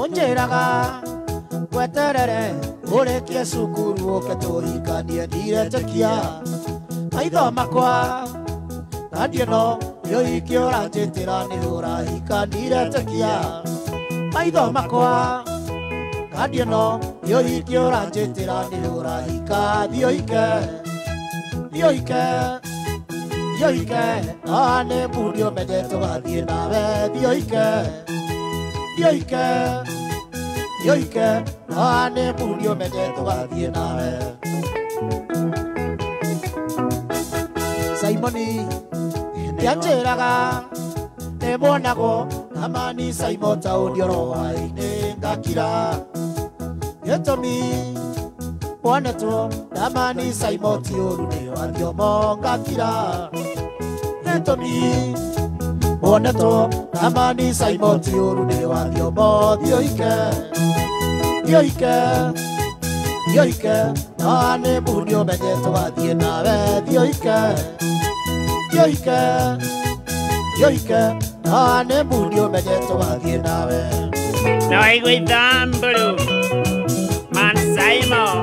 Ũnjĩraga weterere ũrĩkie cukuru ũke tũhikanie ndiretĩkia maitho makwa kandi ĩno nĩ ũhiki ũranjĩtĩra nĩ ũrahika ndiretĩkia maitho makwa kandi ĩno nĩ ũhiki ũranjĩtĩra nĩ ũrahika thiĩ ũhike thiĩ ũhike thiĩ ũhike nĩ mũndũ ũmenye tũgathiĩ nawe thiĩ ũhike thiĩ ũhike thiĩ ũhike nĩ mũndũ ũmenye tũgathiĩ nawe. Simoni nĩanjĩraga nĩmuonagwo amani Simon taũni oro hwaĩ-inĩ ngakira gĩtũmi wonetwo amani Simon ti ũru nĩ wathiomo ngakira gĩtũmi wonetwo amani Simon ti ũru nĩ wathiomo thiĩ ũhike thiĩ ũhike thiĩ ũhike nĩ mũndũ ũmenye tũgathiĩ nawe thiĩ ũhike thiĩ ũhike thiĩ ũhike nĩ mũndũ ũmenye tũgathiĩ nawe. Na waigua ithamburu Man Simon.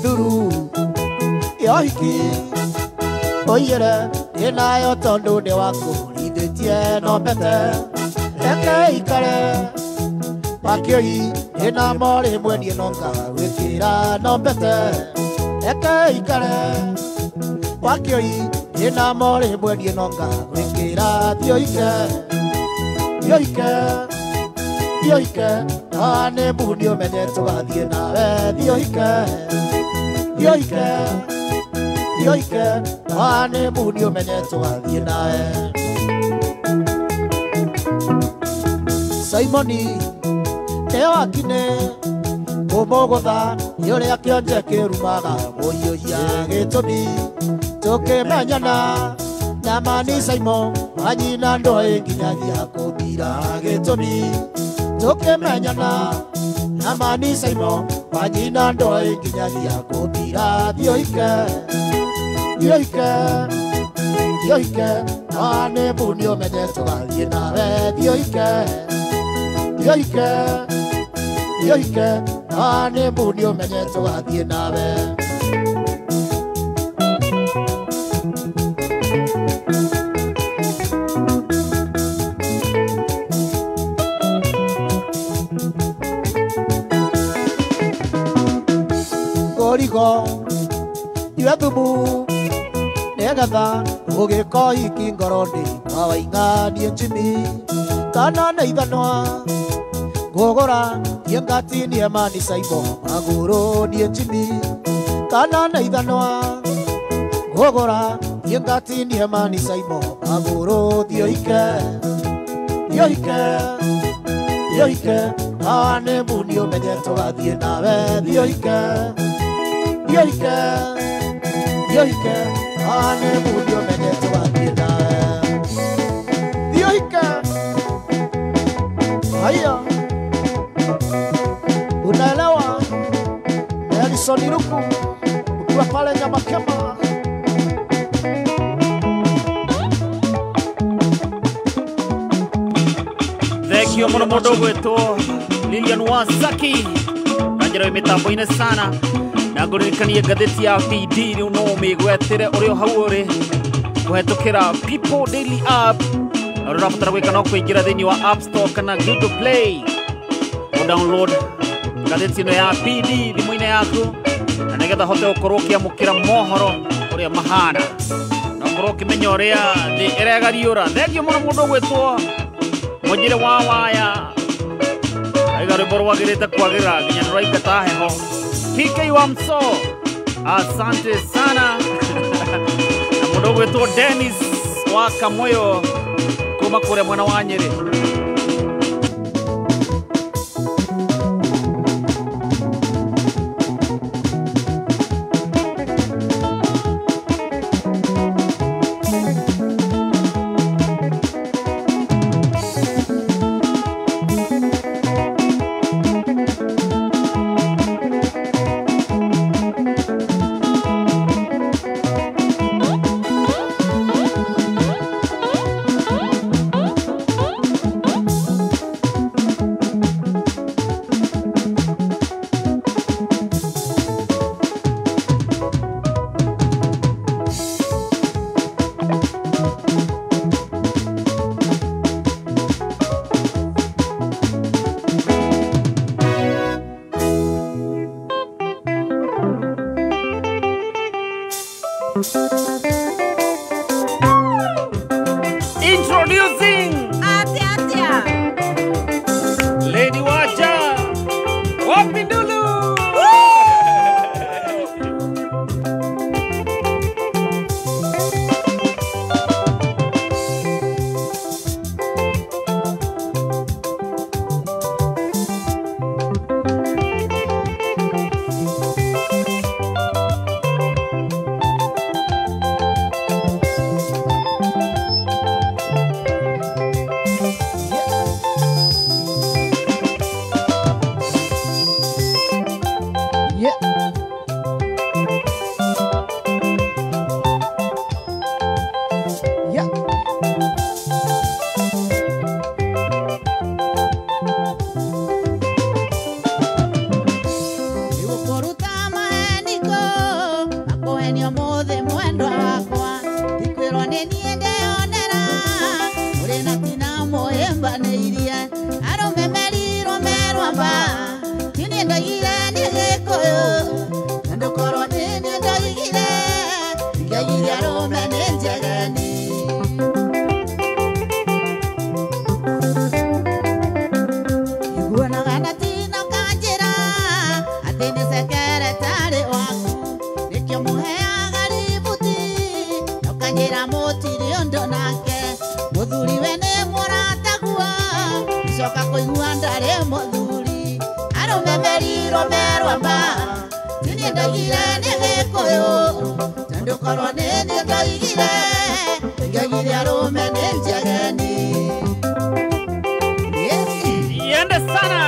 Thuru yohiki oiyere ndĩnayo tondũ nĩ wakũrithĩtie no mbete reke ikare wakĩoi ndĩna morĩ mwenie no ngagwĩkĩra no mbete reke ikare wakĩoi ndĩna morĩ mwenie no ngagwĩkĩra thiĩ ũhike thiĩ ũhike thiĩ ũhike nĩ mũndũ ũmenye tũgathiĩ nawe thiĩ ũhike thiĩ ũhike thiĩ ũhike nĩ mũndũ ũmenye tũgathiĩ nawe. Simoni Nĩyo kũmũgũtha nĩ ũrĩa kĩonje kĩrumaga mũiyũhia gĩtũmi tũkĩmenyana na mani Saimo wanyina ndoĩ nginyagia kũmbira gĩtũmi tũkĩmenyana na mani Saimo wanyina ndoĩ nginyagia kũmbira thioike thioike thioike na nĩ mbuni ũmenye tũgathiĩ nawe thioike thioike thioike na nĩ mbuni ũmenye tũgathiĩ nawe. Ngũrigo nyue thumu nĩgetha ũgĩko iki ngoro-inĩ kwa waing'a niĩ Jimmy kana nĩ ithanwa ngũgũra niĩ ngatinie mani Saimo magũrũ niĩ Jimmy kana nĩ ithanwa ngũgũra niĩ ngatinie mani Saimo magũrũ thioike thioike thioike na nĩ mbuni ũmenye tũgathiĩ nawe thioike thioike thioike na nĩ mbuni ũmenye tũgathiĩ nawe thioike. Haya, unaelewa Nelson Iruku ukiwa pale Nyamakema. Thank you muno mundu gwitwo Lilian Wasaki na njĩra ĩ mĩtambo-inĩ sana na ngũririkanie ngathĩti ya PD rĩu no ũmĩgwetĩre ũrĩ o hau ũrĩ kũhetũkĩra People Daily App na ũrĩa ũrabatara gwĩka no kũingĩra thĩinĩ wa App Store kana Google Play o download ngathĩti ĩno ya PD thimũ-inĩ yaku na nĩgetha hote gũkorwo ũkĩamũkĩra mohoro ũrĩa mahana na ũkorwo ũkĩmenya ũrĩa thĩ ĩregariũra. Thengiũ mũno mũndũ ũgwĩtwo Mũnjĩre wa waya aiga rwĩmbo rwagĩrĩte kwagĩra nginya nĩrwaingata heho. PK wa Mso, asante sana. Na mũndũ ũgwĩtwo Dennis wa Kamoyo kuma kũrĩa mwena wa Nyĩrĩ. Introducing Atia Atia Lady Wacha Wapindulu. Muthuri wene mũratagua, coka kũigua ndarĩ mũthuri. niĩ ndoigire nĩ Gĩkũyũ tondũ korwo nĩ niĩ ndoigire ingĩoigire arũme nĩ njegeni. Iende sana.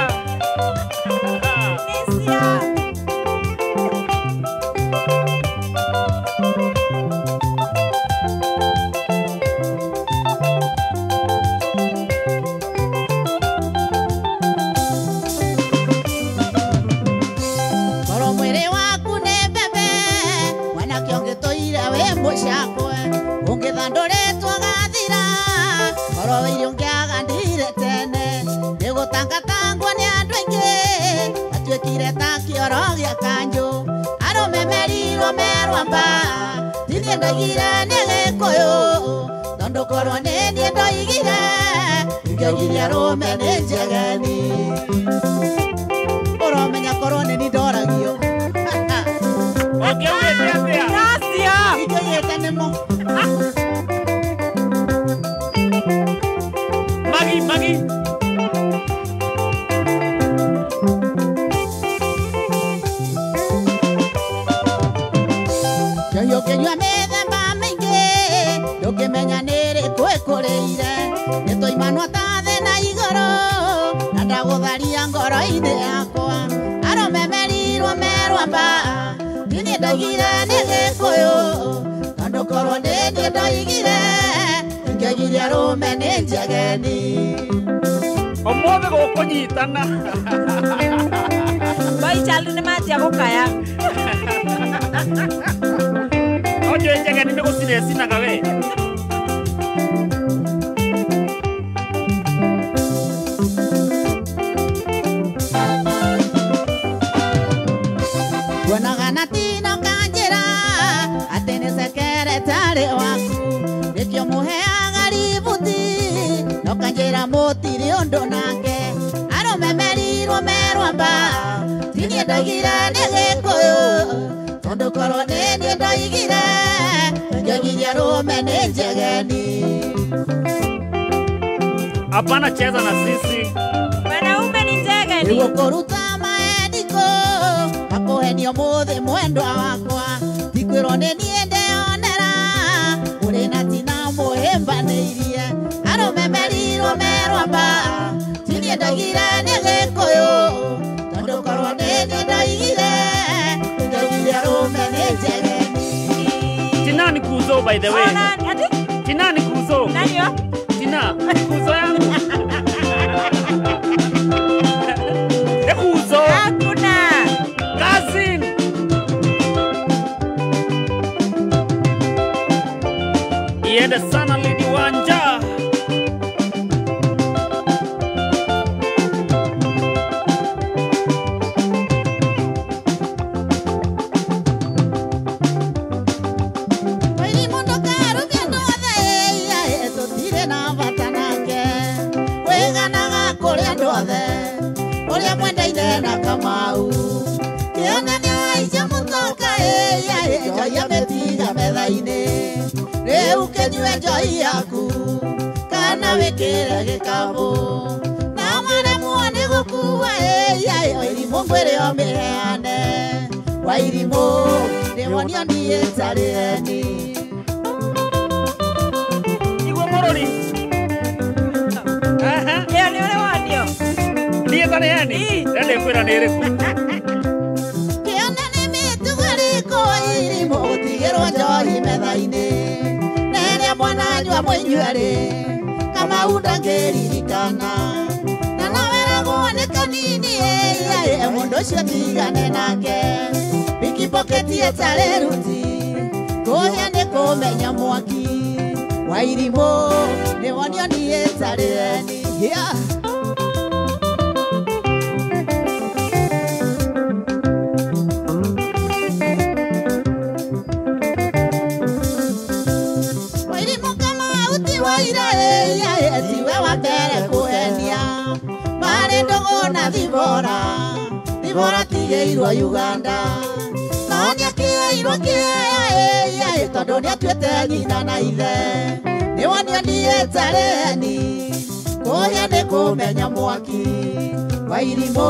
Korwo mwĩrĩ waku nĩ mbembe mwanake ũngĩtũire wĩ mũcakwe ũngĩthandũrĩtwo gathira korwo irio ũngĩagandire tene nĩgũtangatangwo nĩ andũ aingĩ matuĩkire ta kĩoro gĩa kanjũ arũme merirwo merwamba ti niĩ ndoigire nĩ Gĩkũyũ tondũ korwo nĩ niĩ ndoigire ingĩoigire arũme nĩ njegeni. Ũramenya korwo nĩ niĩ ndoragio. Ũngĩaugĩte atĩa? Gracia. Ingĩoigĩte nĩmo. Magi, magi. Njohi ũkĩnyua mĩthemba mĩingĩ ndũngĩmenya nĩ ĩrĩkũ ĩkũrĩire nĩtwaimanwo ta thĩ na igũrũ na ndagũtharia ngoro-inĩ yakwa arũme merirwo merwamba ti niĩ ndoigire nĩ Gĩkũyũ tondũ korwo nĩ niĩ ndoigire ingĩoigire arũme nĩ njegeni. Ũmũthĩ gũkũnyitana. Boy child nĩ manjia gũkaya. No njũĩ njegeni nĩ gũcina ĩcinaga we. Tuonaga na tino kanjĩra atĩ nĩ sekeretarĩ waku nĩkĩo mũheaga ributi no kanjĩra mũtirĩ ũndũ nake arũme merirwo merwamba ti niĩ ndoigire nĩ Gĩkũyũ tondũ korwo nĩ niĩ ndoigire ingĩoigire arũme nĩ njegeni. Hapana cheza na sisi. Wanaume ni njegeni. Nĩgũkũruta maendiko makũhenio mũthĩ mwendwa wakwa ti kwĩrwo nĩ niĩ ndeyonera ũrĩ na tina mũhĩmbanĩirie arũme merirwo merwamba ti niĩ ndoigire nĩ Gĩkũyũ tondũ korwo nĩ niĩ ndoigire ingĩoigire arũme nĩ njegeni. Tina ni kuzo by the way. Ati? Tina ni kuzo. Nani yo? Tina, kuzo yangu. Ni kuzo. Hakuna. Cousin. Iende sana Lady Wanja. Wairimu ndũkarumie andũ othe ĩĩ tũtirĩ na bata nake wĩganaga kũrĩ andũ othe ũrĩa mwendaine na Kamau kĩonania aici mũtoka ĩĩ njohi amĩtiga metha-inĩ rĩu kĩnyue njohi yaku kana wĩkĩre gĩkabũ na waremwo nĩ gũkua ĩĩ Wairimũ ngwĩre ĩ 穆 Wairimũ nĩwonio niĩ ntarĩ heni. Igua mũrori. Ĩyo nĩ ũrĩ wonio. Niĩ ntarĩ heni. Ndĩrenda kwĩra nĩ ĩrĩkũ. Kĩona nĩ mĩtugo ĩrĩkũ Wairimũ gũtigĩrwo njohi metha-inĩ na ĩrĩa mwananyua mũinyuerĩ Kamau ndangĩririkana na noweragwo nĩ kanini ĩĩ mũndũ ũcio tigane nake pikipoketi ĩtarĩ ruti kũhĩa nĩ kũmenya mwaki Wairimũ nĩwonio niĩ ntarĩ heni. Yeah. Wairimũ Kamau ti waira ĩĩ tiwe wa mbere kũhenia marĩ ndũgũ na Thibora Thibora tigĩirwo Uganda no nĩakĩirwo kĩea ĩĩ tondũ nĩatuĩte nyina na ithe nĩwonio niĩ ntarĩ heni kũhĩa nĩ kũmenya mwaki Wairimũ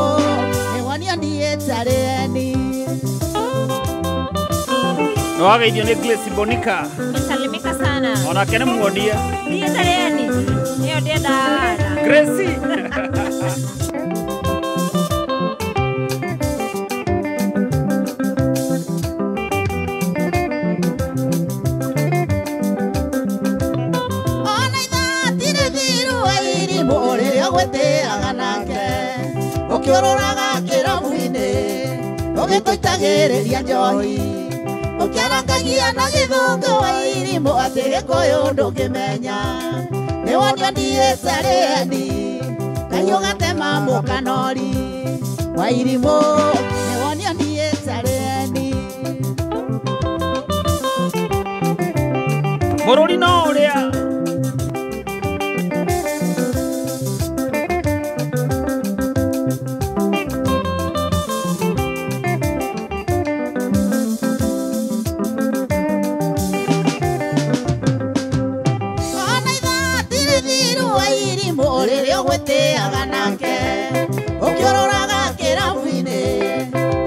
nĩwonio niĩ ntarĩ heni. Nĩ wageithio nĩ Grace Bonica. Salimika sana. Onake nĩ muonia. Niĩ tarĩani. Ĩyo ndĩendaga wana. Grace. Ũkĩũrũraga kĩrabu-inĩ ũgĩtũitagĩrĩria njohi ũkĩarangagia na gĩthũngũ wa irimũ atĩ gĩkũyũ ndũngĩmenya nĩwonio ndiĩ carĩeni kaiũ gatema mũkanori wa irimũ nĩwonio ndiĩ carĩeni. Bũrũri no ũrĩa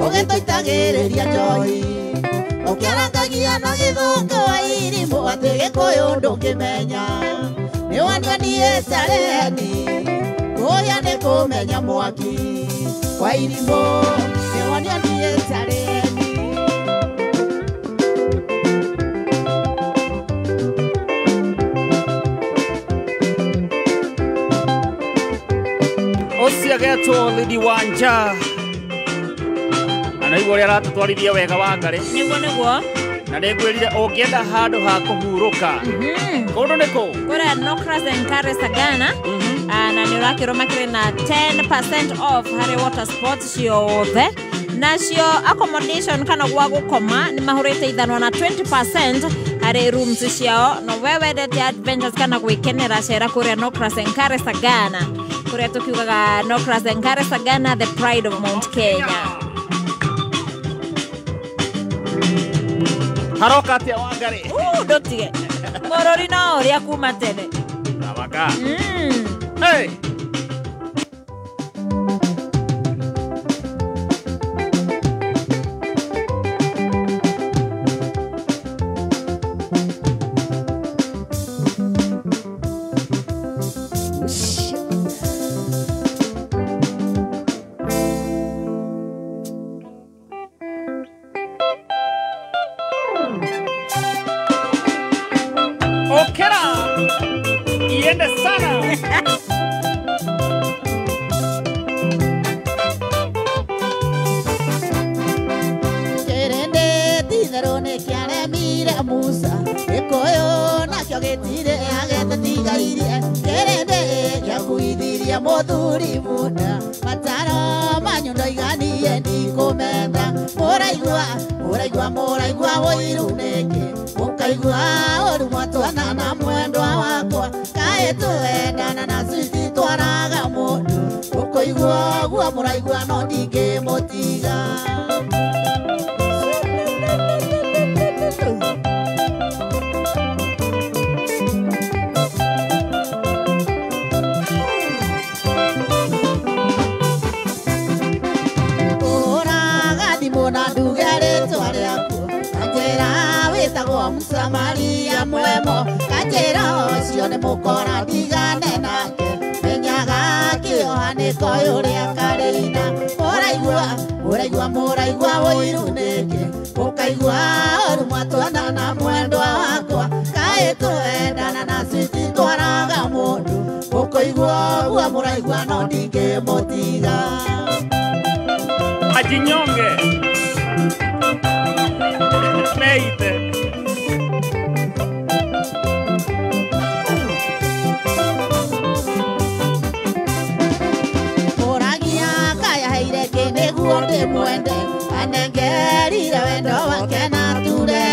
ũgĩtũitagĩrĩria njohi ũkĩarangagia na gĩthũngũ wa irimũ atĩ gĩkũyũ ndũngĩmenya nĩwonio niĩ carĩeni kũrĩa nĩ kũmenya mwaki wa irimũ nĩwonio niĩ carĩeni. Ũcio agetwo Lady Wanja. Na nĩguo ũrĩa aratũtwarithia wega wa ngarĩ. Nĩguo nĩguo. Na nĩngwĩrire ũngĩenda handũ ha kũhurũka. Kũndũ nĩ kũ? Kũrĩa Nokras Enkare Sagana. Na nĩ ũrakĩrwo makĩrĩ na 10% off harĩ water sports ciothe. Nacio accommodation kana gwa gũkoma nĩ mahũrĩte ithanwa na 20% harĩ rooms ciao. No we wendete adventures kana gwĩkenera cera kũrĩa Nokras Enkare Sagana. Kũrĩa tũkiugaga Nokras Enkare Sagana, the pride of Mount Kenya. Haroka atia Wangari? Ndotige. Mũrori no ũrĩa kuma tene. Tawaka. Hey. Okera iende sana. Kerende titherũ nĩ kĩaremire Musa gĩkũyũ nakĩo gĩtirĩ agĩtũtigairie kĩrĩndĩ gĩakuithirie mũthuri bunda mataro manyu ndoiganiĩ ndikũmenda mũraigua mũraigua mũraigua ũiru nĩkĩ mũkaigua ũru mwatwana na mwendwa wakwa kaĩ tũendana na switi twaraga mũndũ ũkũigua ũguo mũraigua no ndingĩmũtiga. Na nduge rĩtwa rĩaku kanjĩra wĩtagwo Mũsamaria mwemo kanjĩra ũcio nĩ mũkora ndigane nake menyaga kĩohanĩko ũrĩa karĩina mũraigua mũraigua mũraigua ũiru nĩkĩ mũkaigua ũru mwatwana na mwendwa wakwa kaĩ tũendana na switi twaraga mũndũ mũkũigua ũguo mũraigua no ndingĩmũtiga. Ajinyonge Meite. Mũragia kayaheire kĩ nĩguo ndĩmwende anengerire wendo wake na ture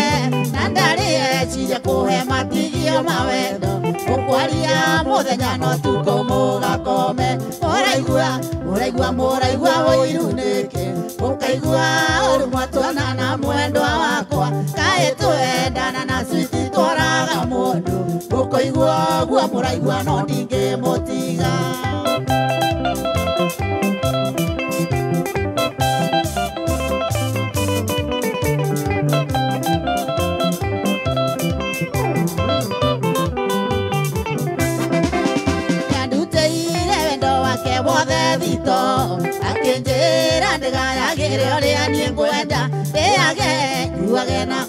na ndarĩ eciria kũhe matigio ma wendo mũkwaria mũthenya no tukũ mũgakome mũraigua mũraigua mũraigua ũiru nĩkĩ mũkaigua ũru mwatwana na mwendwa wakwa kaĩ tũendana na switi twaraga mũndũ mũkũigua ũguo mũraigua no ndingĩmũtiga.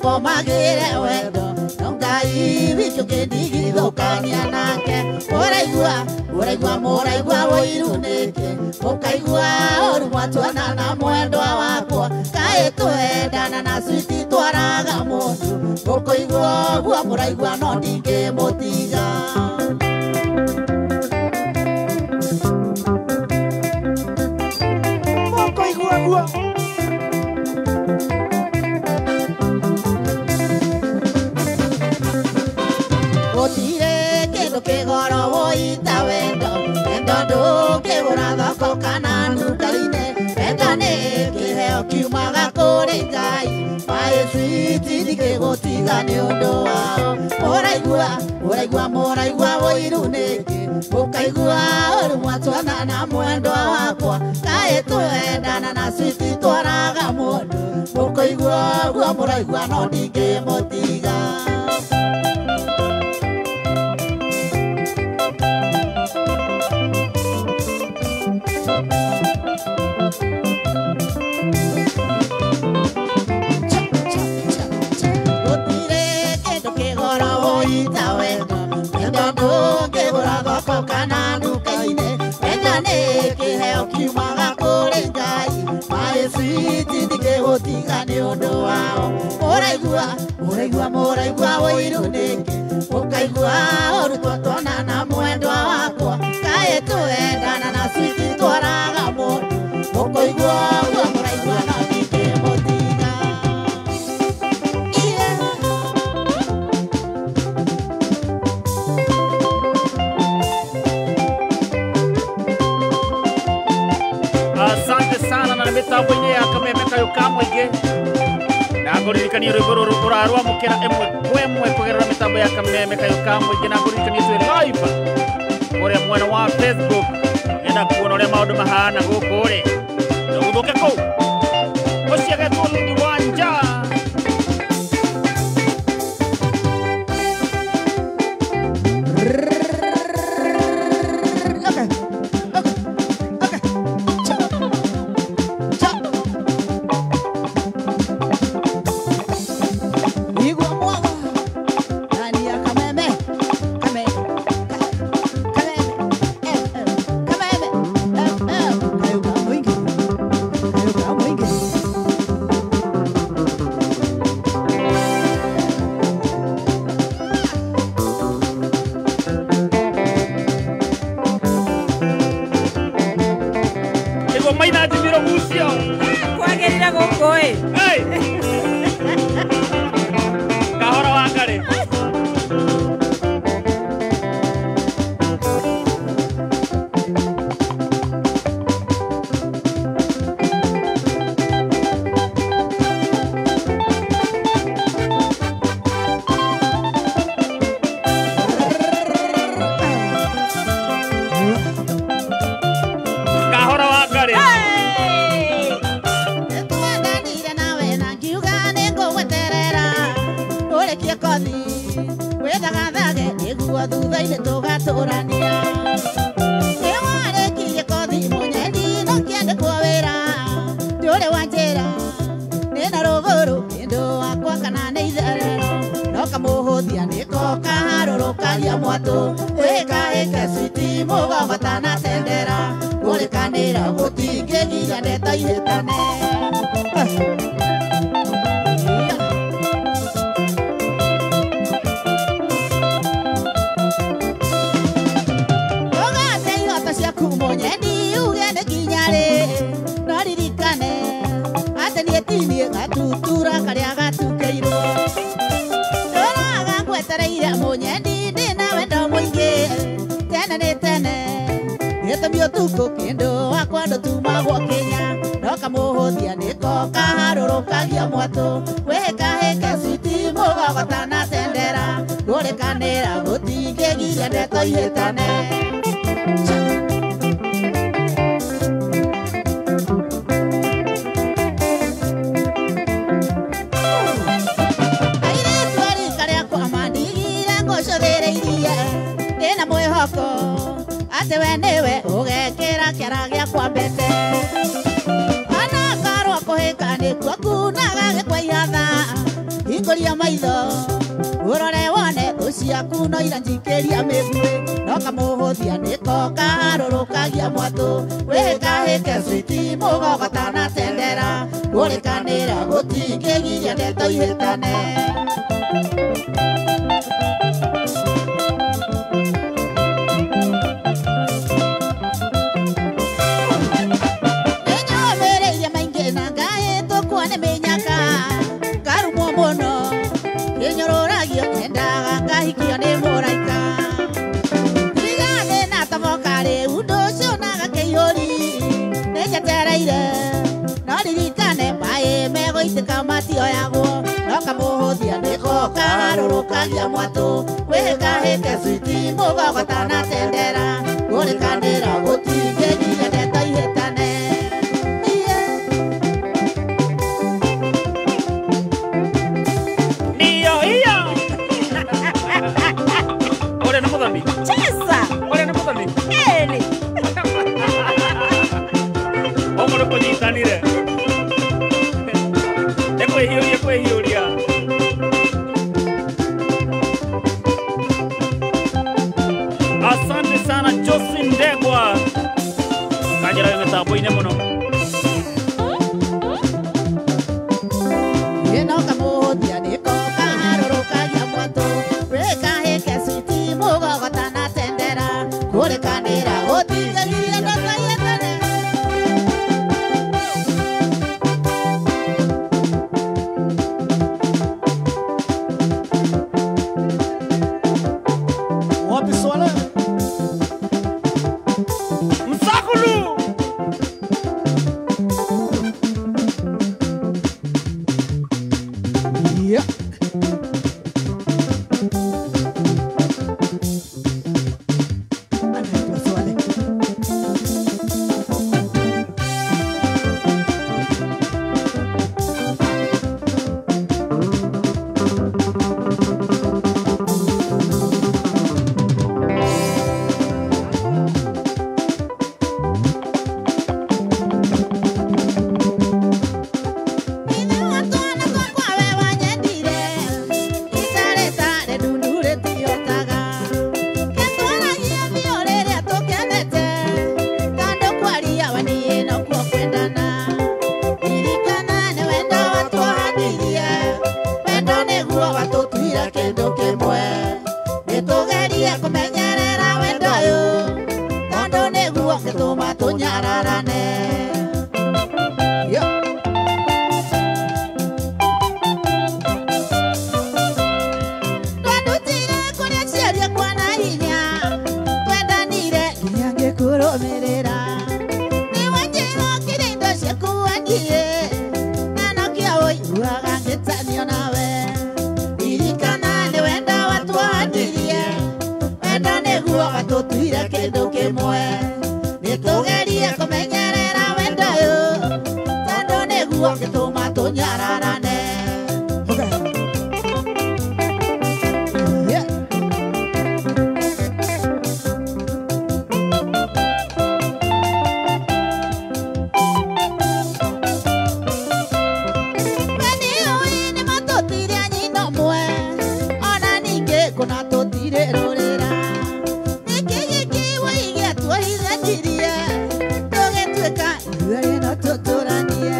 Komagire wendo no Ngai witũ kĩndigithũkania nake ũraigua ũraigua mũraigua ũiru nĩkĩ ũkaigua ũru mwatuona na mwendwa wakwa kaĩ twendana na switi twaraga mũndũ ũkũigua ũguo mũraigua no ndingĩmũtiga. Mũkũigua ũguo. Gũtirĩ kĩndũ kĩgoro wũita wendo wendo ndũngĩgũra thoko kana nduka-inĩ wendo nĩ kĩheo kiumaga kũrĩ Ngai maĩ switi ndingĩgũtiga nĩ ũndũ wao mũraigua mũraigua mũraigua ũiru nĩkĩ ũkaigua ũru mwatuona na mwendwa wakwa kaĩ twendana na switi twaraga mũndũ ũkũigua ũguo mũraigua no ndingĩmũtiga. Kana nduka-inĩ wendo nĩ kĩheo kiumaga kũrĩ Ngai maĩ switi ndingĩgũtiga nĩ ũndũ wao mũraigua mũraigua mũraigua ũiru nĩkĩ ũkaigua ũru twatuona na mwendwa wakwa kaĩ twendana na switi twaraga mũndũ ũkũigua ũguo mũraigua no ndingĩmũtiga. Asante sana na mitambo-inĩ ya kameme kayũ ka mũingĩ na ngũririkanie rwĩmbo rũrũ ũrarwamũkĩra ĩmwe kwa ĩmwe kũgerera mĩtambo ya kameme kayũ ka mũingĩ na ngũririkanie twĩ live kũrĩa mwena wa Facebook ngenda kuona ũrĩa maũndũ mahana gũkũ rĩ ndũgũthũke kũu ũcio agetwo Lady Wanja. Hingũria maitho ũrore wone thũ ciaku no iranjikĩria mĩguĩ no kamũhũthia nĩko kaharũrũkagia mwatũ wĩhĩkahĩke switi mũgogotana tendera kũrĩkanĩra gũtingĩgiria ndeto ihĩtane. Nĩnyũmĩrĩirie maingĩ na ngahĩtũkwo nĩ mĩnyaka ngarumwo mũno kĩnyũrũragio nyendaga ngahikio nĩ mũraika tigane na toboka rĩu ndũcunaga kĩihũri nĩnjetereire no ririkane maĩ megũitĩka matioyagwo no kamũhũthia nĩko kaharũrũkagia mwatũ wĩhĩkahĩke switi mũgogotana tendera kũrĩkanĩra gũtingĩgiria ndeto ihĩtane. Ndiyo hiyo. Ore na muthami. Cheza. Ore na muthami. Eli. Omo nĩ kũnyitanire. Nĩ kwĩhiũria kwĩhiũria. Asante sana Josephine Ndegwa. Kanjera wĩ mĩtambo-inĩ mũno. No kamũhũthia nĩko kaharũrũkagia mwatũ wĩkahĩke switi mũgogotana tendera kũrĩkanĩra gũtingĩgiria ndeto ihĩtane. Wapi Swale? Msakulu. Yeah. Anaitwa Swale. Kũmenyerera wendo ũyũ tondũ nĩguo ũngĩtũma tũnyararane. Yeah. Twandutire kũrĩa ciaria kwa na hinya twendanire nginya ngĩkũrũmĩrĩra nĩwanjĩhokire indo ciaku wangiĩ na nokĩo ũiguaga ngĩtanio nawe ririkana nĩ wendo watuohanirie wendo nĩguo watũtuire kĩndũ kĩmwe nĩtũgerie kũmenyerera wendo ũyũ tondũ nĩguo ũngĩtũma tũnyararane. Yeah. Weniũĩ nĩma tũtirĩ a nyina ũmwe ona ningĩ kũna tũtirĩ rũrĩra nĩkĩ gĩkĩ woige tuohithanirie tũgĩtuĩka ithuerĩ no tũtũranie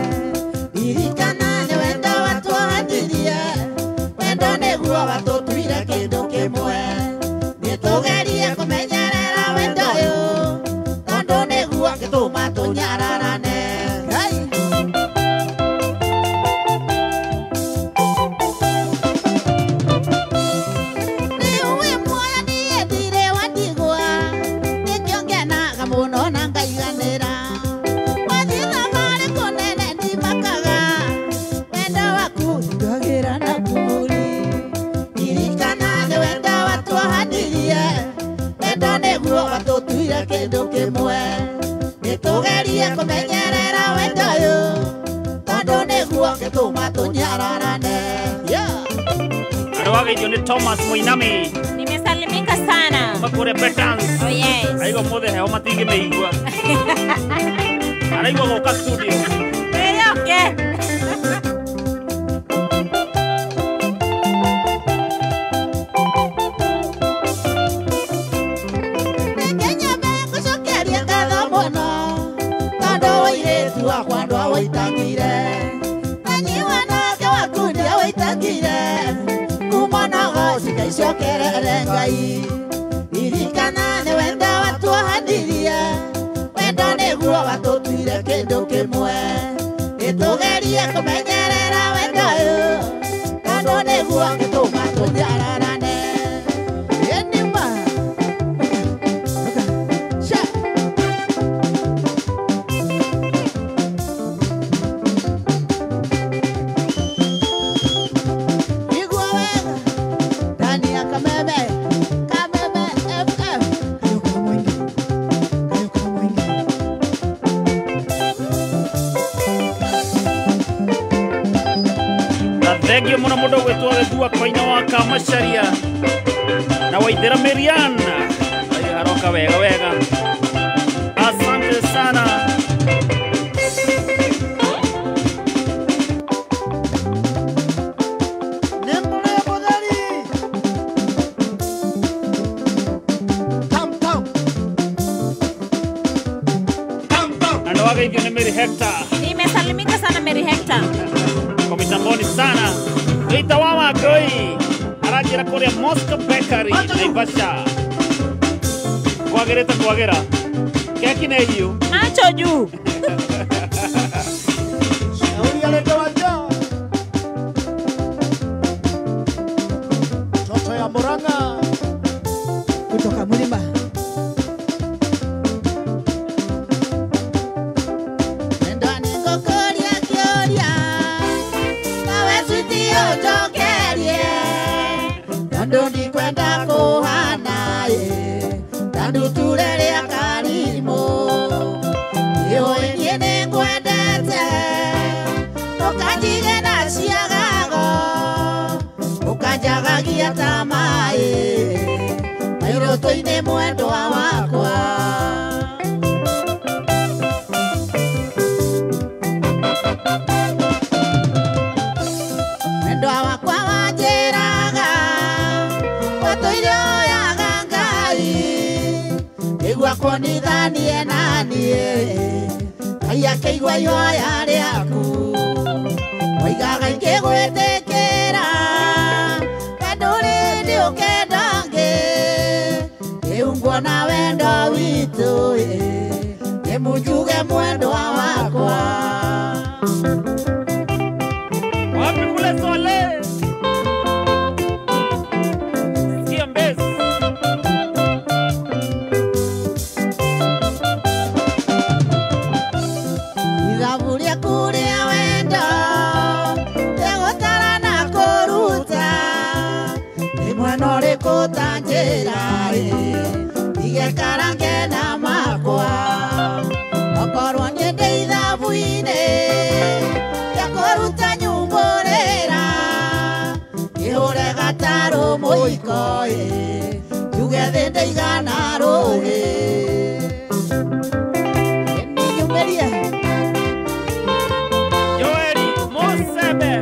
ririkana nĩ wendo watuohanirie wendo nĩguo watũtuire kĩndũ kĩmwe nĩtũgerie kũmenyerera wendo ũyũ tondũ nĩguo ũngĩtũma tũnyararane. Hey. Nĩũĩ muoyo niĩ ndirĩ wa ndigwa nĩkĩo ngenaga mũno na ngaiganĩra wathiĩ thabarĩ kũnene ndimakaga wendo waku ndwagĩra na kumuri ririkana nĩ wendo watuohanirie wendo nĩguo watũtuire kĩndũ kĩmwe nĩtũgerie kũmenyerera wendo ũyũ tondũ nĩguo ũngĩtũma tũnyararane. Yeah. Andũ wageithio nĩ Thomas Mũinami. Nimesalimika sana. Kuma kũrĩa Betans. Oh yes. Araigua mũthĩ heho matingĩmĩigua. Araigua gũka studio. Wĩyoke. tũcicokerere Ngai. Ririkana nĩ wendo watuohanirie, wendo nĩguo watũtuire kĩndũ kĩmwe. Nĩtũgerie kũmenyerera wendo ũyũ, tondũ nĩguo gĩtũma tũnyararane. Ĩnima. Sha. Igua wega ndani ya Kameme, Kameme FM. Kayuka mwingi, kayuka mwingi. Na thengio muno mundu gwitwo Gĩthua Koina wa Kamacharia na Waithera Mirian. Ai haroka wega wega. Asante sana. Nĩ mũrĩ mũtheri. Tam tam. Na nĩwageithio nĩ Mary Hector. Nimesalimika sana Mary Hector. Kwa mitamboni sana. Rita wa Magoi aranjĩra kũrĩa Moscow Bakery Naivasha. Kwagĩrĩte kwagĩra. Keki nĩ hiũ. Macho juu. Shauri alete wacha. Toto ya Murang'a. Kutoka mlima. Wendo nĩngũkũria kĩũria, nawe switi ũnjokerie. Tondũ ndikwenda kũhana ĩ, ta ndutura ĩrĩa karimũ. Ĩũĩ niĩ nĩngwendete, ndũkanjige na ciagago, ũkanjagagia ta maĩ, mairũtũ-inĩ mwendwa wakwa. Mwendwa wakwa wanjĩraga, watũire oyaga Ngai, nĩguo akuonithanie na niĩ, Ngai akĩigua ihoya rĩaku. Waigaga ingĩgwĩtĩkĩra, we ndũrĩ hĩndĩ ũkenda ngĩ, rĩu nguona wendo witũ ĩ, nĩmunjuge mwendwa wakwa. Wapi kule Swale? Sikia mbezi. Ithabu rĩaku rĩa wendo rĩagũtara na kũruta, nĩ mwena ũrĩkũ ũtanjĩra ĩ, ndigekarange na makwa. Okorwo niĩ ndĩ ithabu-inĩ rĩa kũruta nyumbũrĩra, kĩhũre gatarũ mũiko ĩ, njuge thĩ ndĩigana rũhĩ. Nĩnyumĩrie. Joeli Musebe.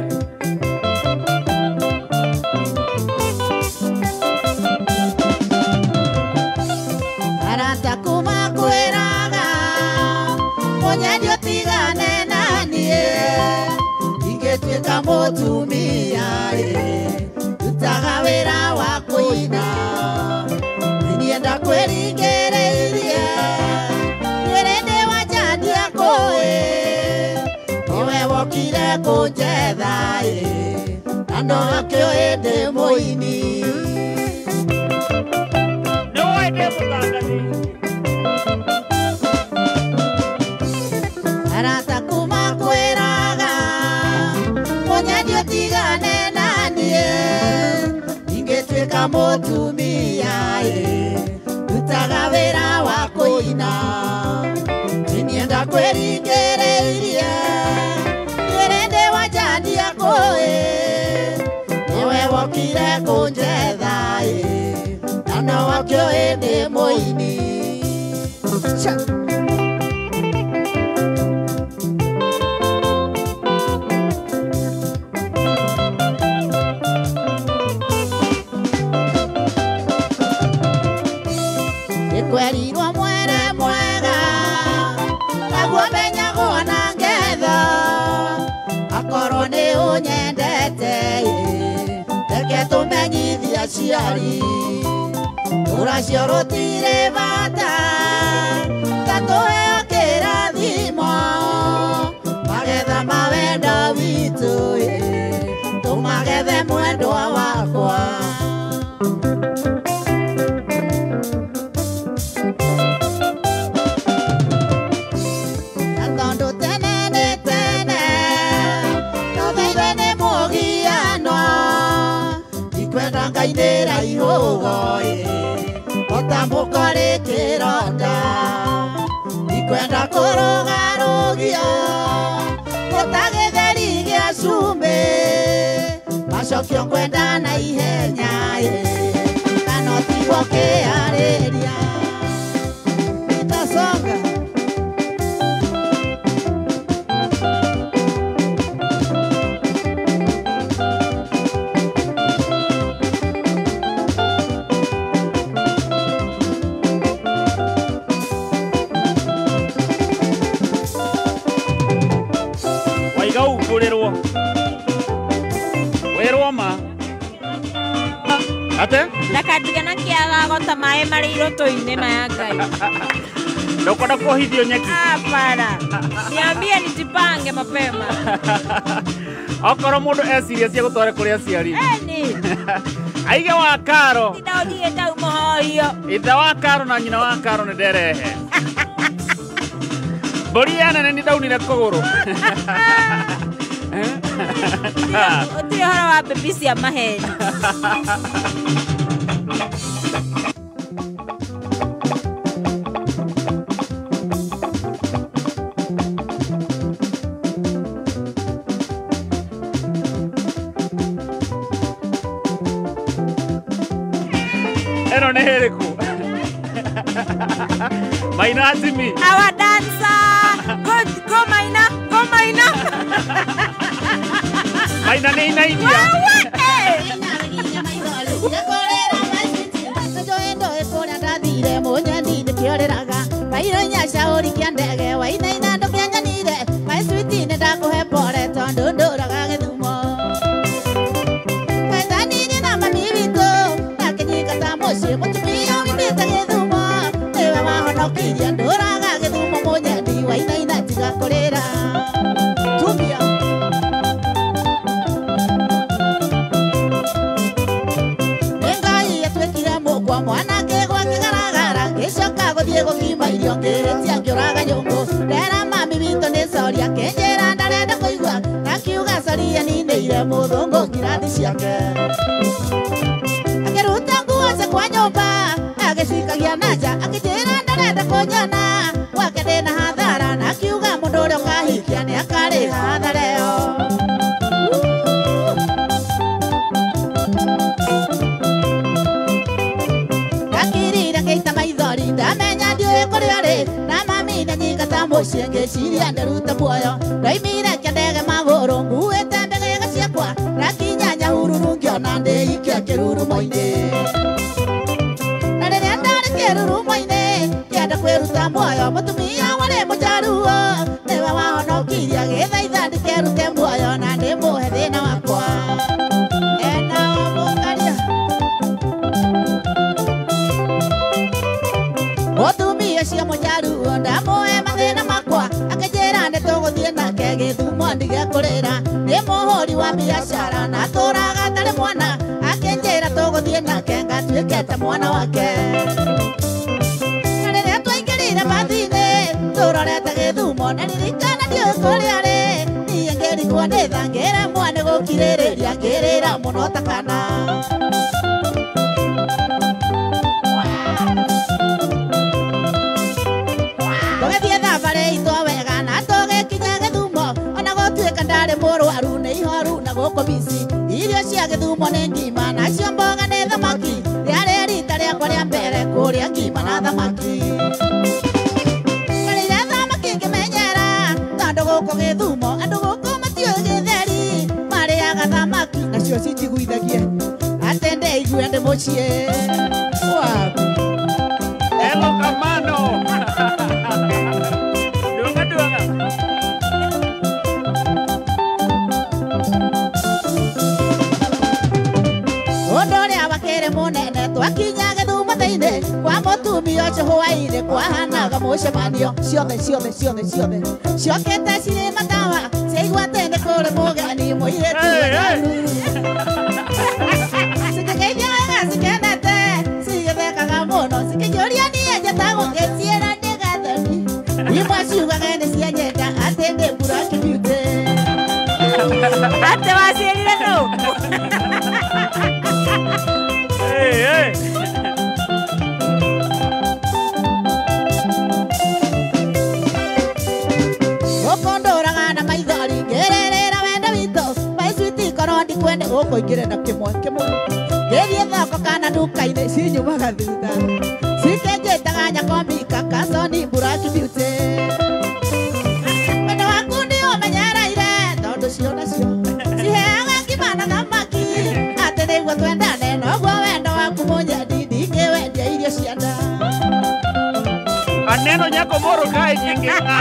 Arata kuma kwĩraga, mũnyendi ũtigane na niĩ, ingĩtuĩka mũtumia ĩ, ndutaga wĩra wa kũina. Niĩ ndakwĩringĩrĩirie, njuĩrĩ ndĩ wanjania kũĩ, nĩwe wokire kũnjetha ĩ, na ndũgakĩũĩ ndĩ mũini. Nĩwoĩ ndĩ mũtangathi. Arata kuma kwĩraga, mũnyendi ũtigane na niĩ, ingĩtuĩka mũtumia ĩ, ndutaga wĩra wa kũina. Niĩ ndakwĩringĩrĩirie, njuĩrĩ ndĩ wanjania kũĩ, nĩwe wokire kũnjetha ĩ, na nowakĩũĩ ndĩ mũini. Cha. Nĩkwerirwo mwere mwega, naguo menyagwo na ngetha, akorwo nĩ ũnyendete ĩ, reke tũmenyithie aciari Rũracio rũtirĩ bata ta tũheo kĩrathimo Magetha ma wendo witũ tũmagethe mwendwa wakwa Na tondũ tene nĩ tene tũthaithe nĩ mũgiano Ndikwenda ngainĩra ihũgo Mũtambuko rĩ kĩronda Ndikwenda kũrũgarũgio Ta gĩtheri gĩa cumbĩ Macokio ngwenda na ihenya Kana ũtigwo ũkĩarĩria Nitasonga Waiga umbũrĩrwo wĩrwo ma ate Ndakandigana kĩagago ta maĩ marĩ irũtũ-inĩ maya Ngai. Ndokwenda kuohithio nyeki. Hapana. Niambie nijipange mapema. Okorwo mũndũ eciria cia gũtware kũrĩ aciari. Eni. Aige wa Karo. Ndaũthiĩ ndau mũhoio. Ithe wa Karo na nyina wa Karo nĩ nderehe. Mbũri ya nene nĩ ndaunire kũgũrũ. Ũtirĩ ũhoro wa mbembe cia maheni. Ĩno nĩ ĩrĩkũ? Maina Atimi. Our dancer. Go, go Maina, go Maina. Maina nĩ inainia. Akĩruta nguo ciakwa nyũmba agĩcikagia na nja akĩnjĩra ndarenda kũnyona gwake ndĩna hathara na akiuga mũndũ ũrĩa ũkahikia nĩ akarĩha hathara ĩyo. Ndakirire ngĩita maithori ndamenya ndiũĩ kũrĩa arĩ na mami nĩanyingata mũciĩ ngĩciria ndĩrute muoyo ndoimire kĩndege magũrũ nguĩte mbegega ciakwa ndakinya Nyahururu ngĩona ndĩikia kĩrurumo-inĩ na rĩrĩa ndarĩ kĩrurumo-inĩ ngĩenda kwĩruta muoyo mũtumia warĩ mũjaruo nĩwe wahonokirie agĩthaitha ndikerute muoyo na ndĩmũhe thĩna wakwa ena mũkaria mũtumia ũcio mũjaruo ndamũhe mathĩna makwa akĩnjĩra nĩtũgũthiĩ nake Gĩthumo ndige kũrĩra nĩ mũhũri wa biacara na atũraga atarĩ mwana akĩnjĩra tũgũthiĩ nake ngatuĩke ta mwana wake na rĩrĩa twaingĩrire bathi-inĩ tũrorete Gĩthumo na ririkana ndiũĩ kũrĩa arĩ niĩ ngĩrigwo nĩ tha ngĩremwo nĩ gũkirĩrĩria ngĩrĩra mũno ta kana. Tũgĩthiĩ thabarĩ itũ wega na tũgĩkinya Gĩthumo ona gũtuĩka ndarĩ mũrwaru nĩ ihoru na gũkũ bici irio cia Gĩthumo nĩ ngima nacio mboga nĩ thamaki rĩarĩ rita rĩakwa rĩa mbere kũrĩa ngima na thamaki na rĩrĩa thamaki ngĩmenyera tondũ gũkũ Gĩthumo andũ gũkũ matiũĩ gĩtheri marĩaga thamaki nacio cinjiguithagie atĩ ndĩigue ndĩ mũciĩ waku. Erokamano. Duoga duoga. Ũndũ ũrĩa wakĩrĩ mũnene twakinya gĩthumo thĩinĩ kwa mũtumia ũcio hwaĩ-inĩ kwahanaga mũcemanio ciothe ciothe ciothe ciothe ciokĩte cirĩ matawa ciaigua atĩ nĩ kũrĩ mũgeni mũirĩtu wĩna cikĩgeithia wega cikenete cigĩthekaga mũno cikĩnjũria niĩ njĩtagwo ngĩciĩra ndĩ gathoni imwe ciugage nĩ cianyenda atĩ ndĩ Black Beauty. Atĩ waciĩrire nũ? Hey, hey. Ũkũndũraga na maithori ngĩrĩrĩra wendo witũ maicwiti korwo ndikwende ũkũingĩre na kĩmwe kĩmwe ngĩthiĩ thoko kana nduka-inĩ cinyumaga thutha cikĩnjĩtaga nyakomika kasoni Black Beauty. Wendo waku nĩũmenyereire tondũ cio nacio ciheaga ngima na thamaki atĩ nĩguo twendane noguo wendo waku mũnyendi ndingĩwendia irio cia nda. Aneno nyako moro kae nyinge ng'a.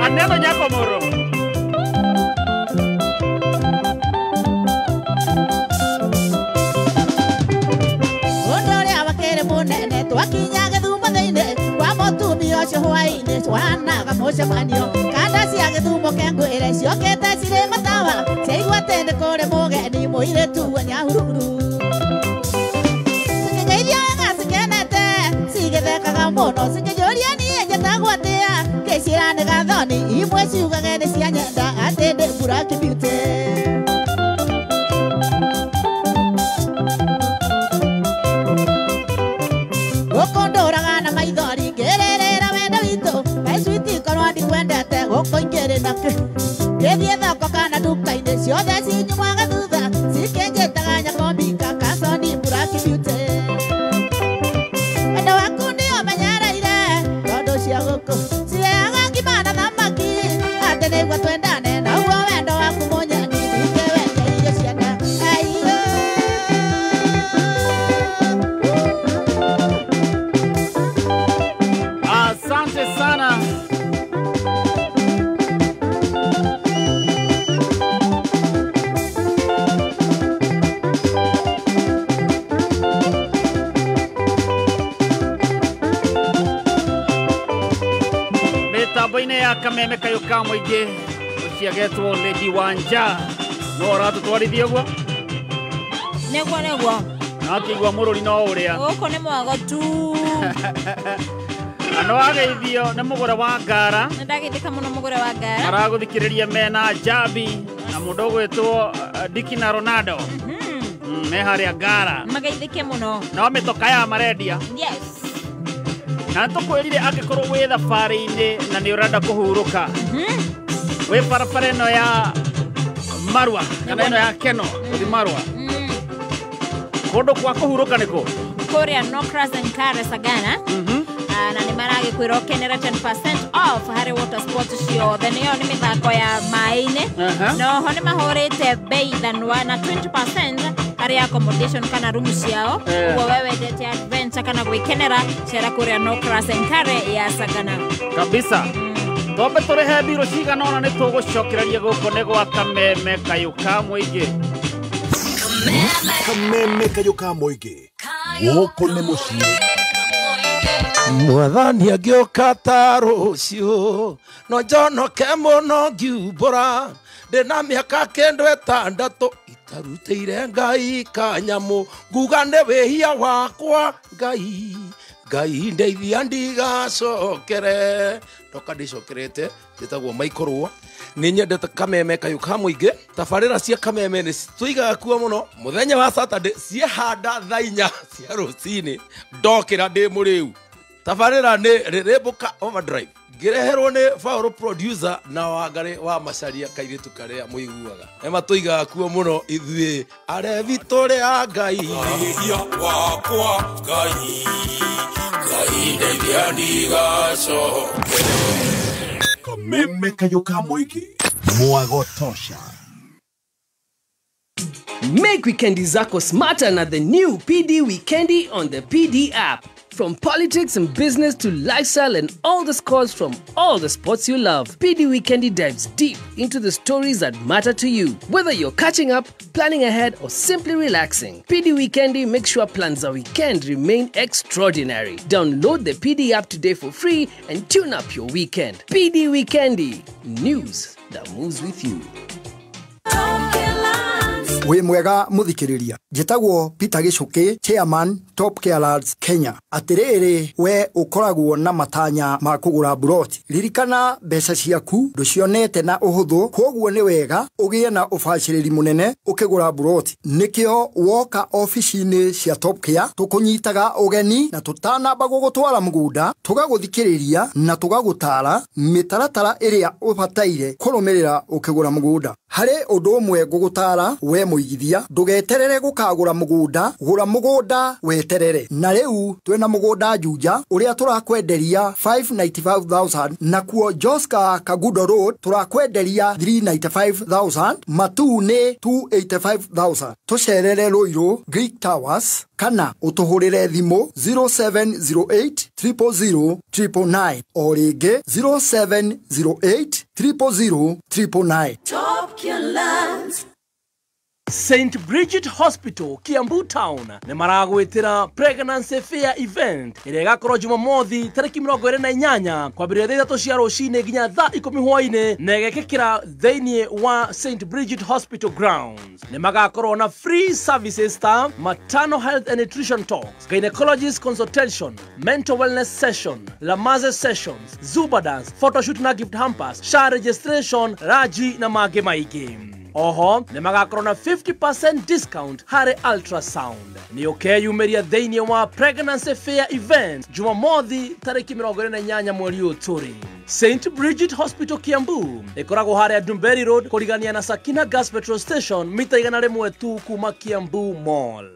Aneno nyako moro. Ũndũ ũrĩa wakĩrĩ mũnene twakinya gĩthumo thĩinĩ kwa mũtumia ũcio hwaĩ-inĩ twahanaga mũcemanio kanda cia gĩthumo kengwĩre ciokĩte cirĩ matawa ciaigua atĩ nĩ kũrĩ mũgeni mũirĩtu wa Nyahururu cikĩngeithia wega cikenete cigĩthekaga mũno cikĩnjũria niĩ njĩtagwo atĩa ngĩciĩra nĩ gathoni imwe ciugage nĩ cianyenda atĩ ndĩ Black Beauty. Ũkũndũraga na maithori ngĩrĩrĩra wendo witũ maicwiti korwo ndikwendete gũkũingĩrĩ na kĩ ngĩthiĩ thoko kana nduka-inĩ ciothe cinyumaga thutha cikĩnjĩtaga nyakombika kasoni Black Beauty. Wendo waku nĩũmenyereire tondũ cia gũkũ ciheaga ngima na thamaki atĩ nĩguo twendane noguo wendo waku mũnyendi ndingĩwendia irio cia nda. Aiyo. Asante sana. Mĩtambo-inĩ ya kameme kayũ ka mũingĩ ũciagetwo Lady Wanja no ũratũtwarithia ũguo. Nĩguo nĩguo. Na akĩigua mũrũri no ũrĩa. Gũkũ nĩ mwago tu. Na no ageithio nĩ mũgũre wa ngara. Nĩ ndageithĩka mũno mũgũre wa ngara. Maragũthikĩrĩria mena Jabi na mũndũ ũgwĩtwo Diki na Ronaldo. Me harĩa ngara. Mageithĩke mũno. No mĩtoka ya marendia. Yes. Na tũkwĩrire angĩkorwo wĩ thabarĩ-inĩ na nĩ ũrenda kũhurũka. Wĩ barabara ĩno ya Marua kana ĩno ya Keno gũthiĩ Marua. Kũndũ kwa kũhurũka nĩ kũ? Kũrĩa Nokras and Kare Sagana. Na nĩ maragĩkwĩra ũkenere 10% off harĩ water sports ciothe nĩyo nĩ mĩthako ya maĩ-inĩ. Noho nĩ mahũrĩte bei thanwa na 20% harĩ accommodation kana room ciao. Ũguo we wendete adventure kana gwĩkenera cera kũrĩa Nokras and Kare ya Sagana. Kabisa. Twambe tũrĩhe mbirũ cigana ũna nĩ tũgũcokereria gũkũ nĩ gwa kameme kayũ ka mũingĩ. Kameme kayũ ka mũingĩ gũkũ nĩ mũciĩ. Mwathani agĩũka ta rũciũ no njonoke mũno ngiumbũra ndĩna mĩaka kĩndũ ĩtandatũ itarutĩire Ngai kanyamũ nguga nĩ wĩhia wakwa Ngai Ngai ndeithia ndigacokere ndoka ndĩcokerete njĩtagwo Michael Rũa. Nĩ nyendete kameme kayũ ka mũingĩ tabarĩra cia kameme nĩ tũigaga kuo mũno mũthenya wa Saturday ciehanda thaa inya cia rũcinĩ ndokĩra ndĩ mũrĩu. Tabarĩra nĩ Rĩrĩmbũka Overdrive ngĩreherwo nĩ Faũrũ producer na Wangarĩ wa Macaria kairĩtu karĩa mũiguaga. Nĩ matũigaga kuo mũno ithuĩ arebi tũrĩ a Ngai. Wakwa Ngai Ngai ndeithia ndigacokere. Kameme kayũ ka mũingĩ mwago tosha. Make weekendi zako smarter na the new PD Weekendi on the PD app. From politics and business to lifestyle and all the scores from all the sports you love, PD Weekendy dives deep into the stories that matter to you. Whether you're catching up, planning ahead, or simply relaxing, PD Weekendy makes sure plans a weekend remain extraordinary. Download the PD app today for free and tune up your weekend. PD Weekendy, news that moves with you. Wĩ mwega mũthikĩrĩria, njĩtagwo Peter Gĩcũkĩ, chairman Top Care Lads Kenya. Atĩrĩrĩ, we ũkoragwo na matanya ma kũgũra mburoti, ririkana mbeca ciaku ndũcionete na ũhũthũ, kwoguo nĩ wega ũgĩe na ũbacĩrĩri mũnene ũkĩgũra mburoti. Nĩkĩo woka ofici-inĩ cia Top Care tũkũnyitaga ũgeni na tũtanamba gũgũtwara mũgũnda tũgagũthikĩrĩria na tũgagũtara mĩtaratara ĩrĩa ũbataire kũrũmĩrĩra ũkĩgũra mũgũnda. Harĩ ũndũ ũmwe ngũgũtara we mũigithia, ndũgeterere gũkagũra mũgũnda, gũra mũgũnda weterere. Na rĩu twĩna mũgũnda Juja ũrĩa tũrakwenderia 595,000, nakuo Joska Kagudo Road tũrakwenderia 395,000, Matuu nĩ 285,000. Tũcerere Ruiru Greek Towers kana ũtũhũrĩre thimũ 0708 000 999, o rĩngĩ 0708 000 999. Top Care Lands. St. Bridget Hospital, Kiambu Town nĩ maragwĩtĩra Pregnancy Fair Event ĩrĩa ĩgakorwo Jumamothi tarĩki 28 kwambĩrĩria thaa 3 cia rũcinĩ nginya thaa 10 hwaĩ-inĩ na ĩgekĩkĩra thĩinĩ wa St. Bridget Hospital grounds. Nĩ magakorwo na free services ta maternal health and nutrition talks, gynecologist consultation, mental wellness session, Lamaze sessions, Zumba dance, photoshoot na gift hampers, SHA registration, raji na mangĩ maingĩ. Oho nĩ magakorwo na 50% discount harĩ ultrasound. Nĩ ũkeyumĩria thĩinĩ wa Pregnancy Fair Event Jumamothi tarĩki 28 mweri ũyũ tũrĩ. St. Bridget Hospital Kiambu ĩkoragwo harĩa Ndumberi Road kũrigania na Sakina Gas Petrol Station mita 100 tu kuma Kiambu Mall.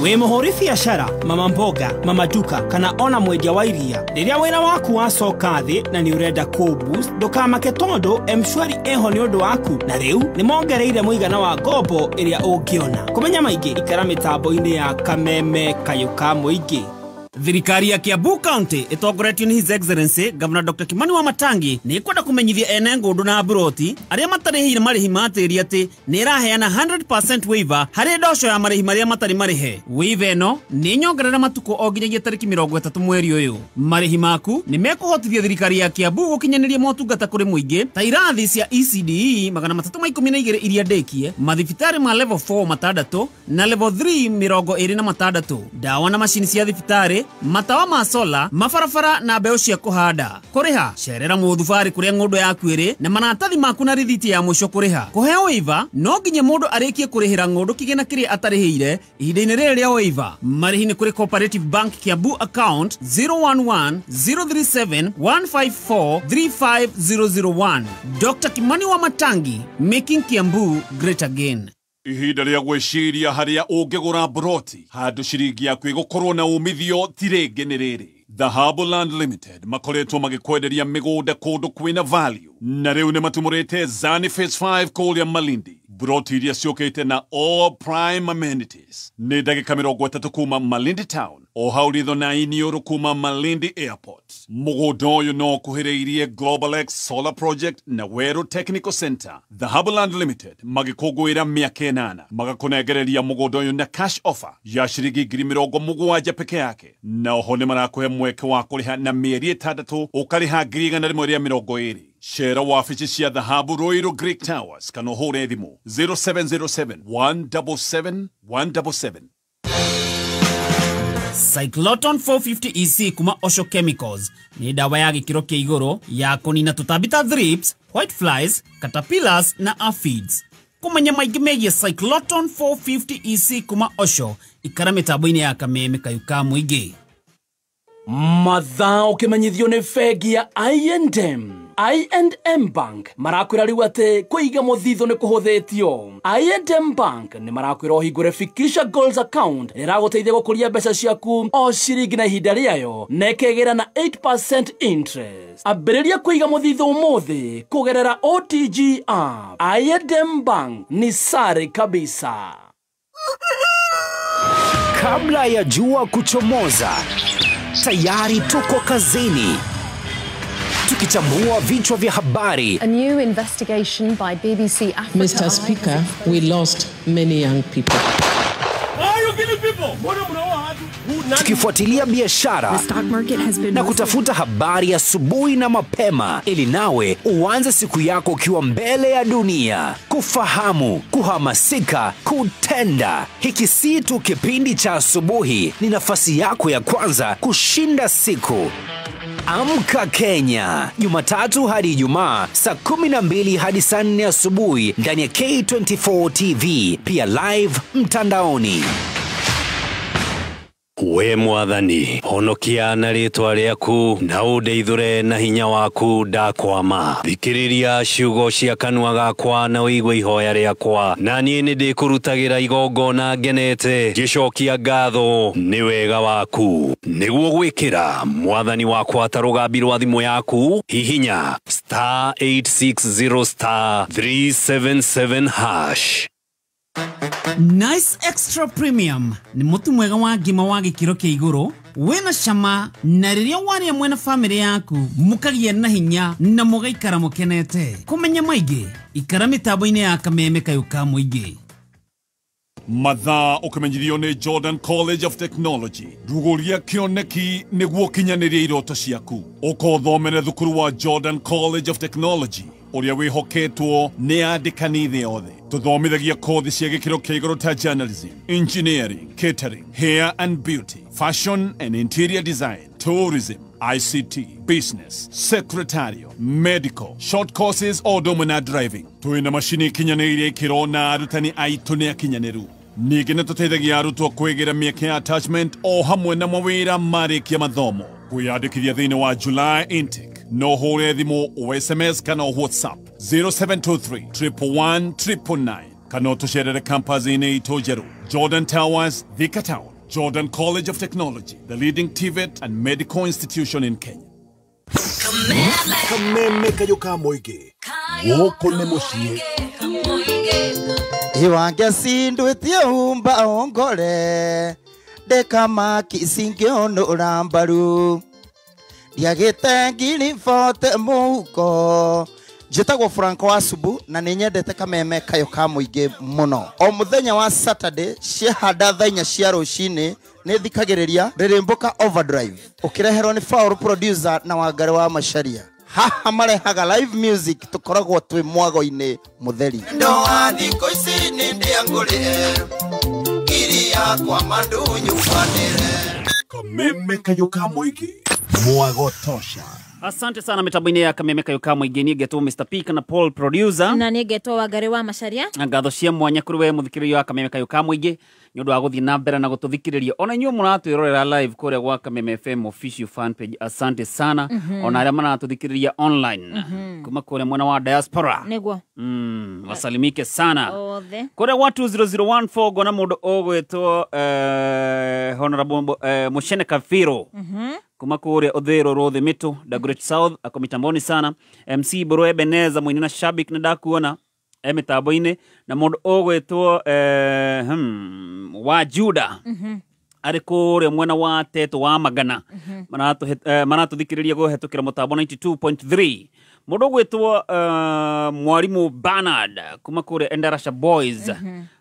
Wĩ mũhũri biacara, mama mboga, mama duka kana ona mwendia wa iria, rĩrĩa wĩra waku wacoka thĩ na nĩ ũrenda kũ-boost, ndũkamake tondũ M-Shwari ĩho nĩ ũndũ waku, na rĩu nĩ mongereire mũigana wa ngombo ĩrĩa ũngĩona. Kũmenya maingĩ ikara mĩtambo-inĩ ya Kameme Kayũ ka Mũingĩ. Thirikari ya Kiambu County ĩtongoretio nĩ His Excellency Governor Dr. Kimani Wamatangi nĩ ĩkwenda kũmenyithia ene ngũndũ na mburoti arĩa matarĩhĩire marĩhi ma tĩri atĩ nĩ ĩraheana 100% waiver harĩ ndoco ya marĩhi marĩa matarĩ marĩhe. Waiver ĩno nĩ nyongerera matukũ o nginyagia tarĩki 30 mweri ũyũ. Marĩhi maku nĩ mekũhotithia thirikari ya Kiambu gũkinyanĩria motungata kũrĩ mũingĩ ta irathi cia ECDE 312 iria ndĩkie, mathibitarĩ ma level 4 6 na level 3 26, ndawa na macini cia thibitarĩ, matawa ma sola, mabarabara na mbeũ cia kũhanda. Kũrĩha cerera mũthubarĩ kũrĩa ng'ũndũ yaku ĩrĩ na maratathi maku na rithiti ya mũico kũrĩha. Kũheo waiver no nginya mũndũ arĩkie kũrĩhĩra ng'ũndũ kĩgĩna kĩrĩa atarĩhĩire ihinda-inĩ rĩrĩ rĩa waiver. Marĩhi nĩ kũrĩ Cooperative Bank Kiambu account 011 037 154 35001. Dr. Kimani Wamatangi, making Kiambu great again. Ihinda rĩa gwĩciria harĩa ũngĩgũra mburoti handũ ciringi yaku ĩgũkorwo na umithio ti rĩngĩ nĩ rĩrĩ. Dhahabu Land Limited makoretwo magĩkwenderia mĩgũnda kũndũ kwĩna value, na rĩu nĩ matumũrĩte Zani Phase 5 kũrĩa Malindi, mburoti iria ciũkĩte na all prime amenities. Nĩ ndagĩka 30 kuma Malindi Town, o hau ritho na Iniũrũ kuma Malindi Airport. Mũgũnda ũyũ no ũkuhĩrĩirie Global X Solar Project na Weru Technical Center. Dhahabu Land Limited magĩkũngũĩra mĩaka 8 magakũnengereria mũgũnda ũyũ na cash offer ya ciringi 70,000 peke yake, na oho nĩ marakũhe mweke wa kũrĩha na mĩeri 6 ũkarĩha 120. Cera wabici cia Dhahabu Ruiru Greek Towers kana ũhũre thimũ 0707 177 177. Cycloton 450 EC kuma Osho Chemicals ni dawa ya gĩkĩro kĩa igũrũ ya kũnina tũtambi ta thrips, white flies, caterpillars na aphids. Kũmenya maingĩ megiĩ Cycloton 450 EC kuma Osho, ikara mĩtambo-inĩ ya Kameme Kayũ ka Mũingĩ. Mathaa ũkĩmenyithio nĩ bengi ya I&M. I&M Bank marakwĩra rĩu atĩ kũiga mũthithũ nĩ kũhũthĩtio. I&M Bank nĩ marakwĩra ũhingũre Fikisha Goals account ĩrĩa ĩragũteithia gũkũria mbeca ciaku o ciringi na ihinda rĩayo na ĩkegĩra na 8% interest. Ambĩrĩria kũiga mũthithũ ũmũthĩ kũgerera OTG app. I&M Bank ni sare kabisa. Kabla ya jua kuchomoza, tayari tuko kazini tukichambua vichwa vya habari. A new investigation by BBC Africa. Mr. Speaker, we lost many young people. Tukifuatilia biashara na kutafuta habari asubuhi na mapema ili nawe uanze siku yako ukiwa mbele ya dunia. Kufahamu, kuhamasika, kutenda. Hiki si tu kipindi cha asubuhi, ni nafasi yako ya kwanza kushinda siku. Amka Kenya, Jumatatu hadi Ijumaa saa 12 hadi saa 4 asubuhi ndani ya K24 TV, pia live mtandaoni. We mwathani, honokia na rĩtwa rĩaku na ũndeithũre na hinya waku ndakwama. Thikĩrĩria ciugo cia kanua gakwa na ũigue ihoya rĩakwa, na niĩ nĩndĩkũrutagĩra igongona ngenete ngĩcokia ngatho nĩ wega waku. Nĩguo gwĩkĩra mwathani wakwa ta rũgambi rwa thimũ yaku, hihinya star 860 star 377 hash. Nice Extra Premium ni mutu mwega wa ngima wa gĩkĩro kĩa igũrũ wĩna cama, na rĩrĩa waria mwena famĩlĩ yaku mũkagĩa na hinya na mũgaikara mũkenete. Kũmenya maingĩ, ikara mĩtambo-inĩ ya Kameme Kayũ ka Mũingĩ. Mathaa ũkĩmenyithio nĩ Jordan College of Technology. Rugũria kĩoneki nĩguo ũkinyanĩrie iroto ciaku. Ũka ũthomere thukuru wa Jordan College of Technology ũrĩa wĩhoketwo nĩ andĩkani thĩ yothe. Tũthomithagia kothi cia gĩkĩro kĩa igũrũ ta journalism, engineering, catering, hair and beauty, fashion and interior design, tourism, ICT, business, secretarial, medical, short courses o ũndũ na driving. Twĩna macini ikinyanĩirie ikĩro na arutani aitũ nĩ akinyanĩru. Ningĩ nĩtũteithagia arutwo kwĩgĩra mĩeke ya attachment o hamwe na mawĩra marĩkia mathomo. Kwĩyandĩkithia thĩinĩ wa July intake no hũre thimũ o SMS kana o WhatsApp 0723 111 999 kana ũtũcerere campus-inĩ itũ njerũ, Jordan Towers, Thika Town. Jordan College of Technology, the leading TVET and medical institution in Kenya. Kameme Kayũ ka Mũingĩ, gũkũ nĩ mũciĩ. Iwange sindwitie umba ongore ndekamaki singĩonũra mbaru ndiagĩte ngiri bote mũhuko. Njĩtagwo Franco Asubu na nĩ nyendete Kameme Kayũ ka Mũingĩ mũno. O mũthenya wa Saturday ciahanda thaa inya cia rũcinĩ nĩ thikagĩrĩria Rĩrĩmbũka Overdrive ũkĩreherwo nĩ Faul producer na Wangari wa Macharia. Haha marehaga live music, tũkoragwo twĩ mwago-inĩ mũtheri. Ndoa thikũ ici nĩ ndĩangũrĩre ngiri yakwa mandũnyubanĩre. Kameme Kayũ ka Mũingĩ, mwago tosha. Asante sana mitambo-inĩ ya Kameme Kayũ ka Mũingĩ. Niĩ ngetwo Mr. P kana Paul producer, na niĩ ngetwo Wangari wa Macharia. Na ngatho cia mwanya kũrĩ we mũthikĩrĩria wa Kameme Kayũ ka Mũingĩ nĩ ũndũ wa gũthiĩ na mbere na gũtũthikĩrĩria. Ona inyuĩ mũratwĩrorera live kũrĩa gwa Kameme FM official fan page, asante sana. Ona arĩa maratũthikĩrĩria online kuma kũrĩa mwena wa diaspora, nĩguo wasalimike sana othe. Kũrĩa gwa 20014 ngona mũndũ ũgwĩtwo Honorable Mushene Kafiro kuma kũrĩa Ũthĩro Rothe Mĩtũ Dagoretti South, ako mitamboni sana. MC Boro Ebeneza mwini na shabik na ndakuona mitambo-inĩ. Na mũndũ ũgwĩtwo wa Juda arĩ kũrĩa mwena wa Teto wa Magana, maratũthikĩrĩria kũhetũkĩra mũtambo 92.3. Mũndũ ũgwĩtwo Mwarimu Bernard kuma kũrĩa Endarasha Boys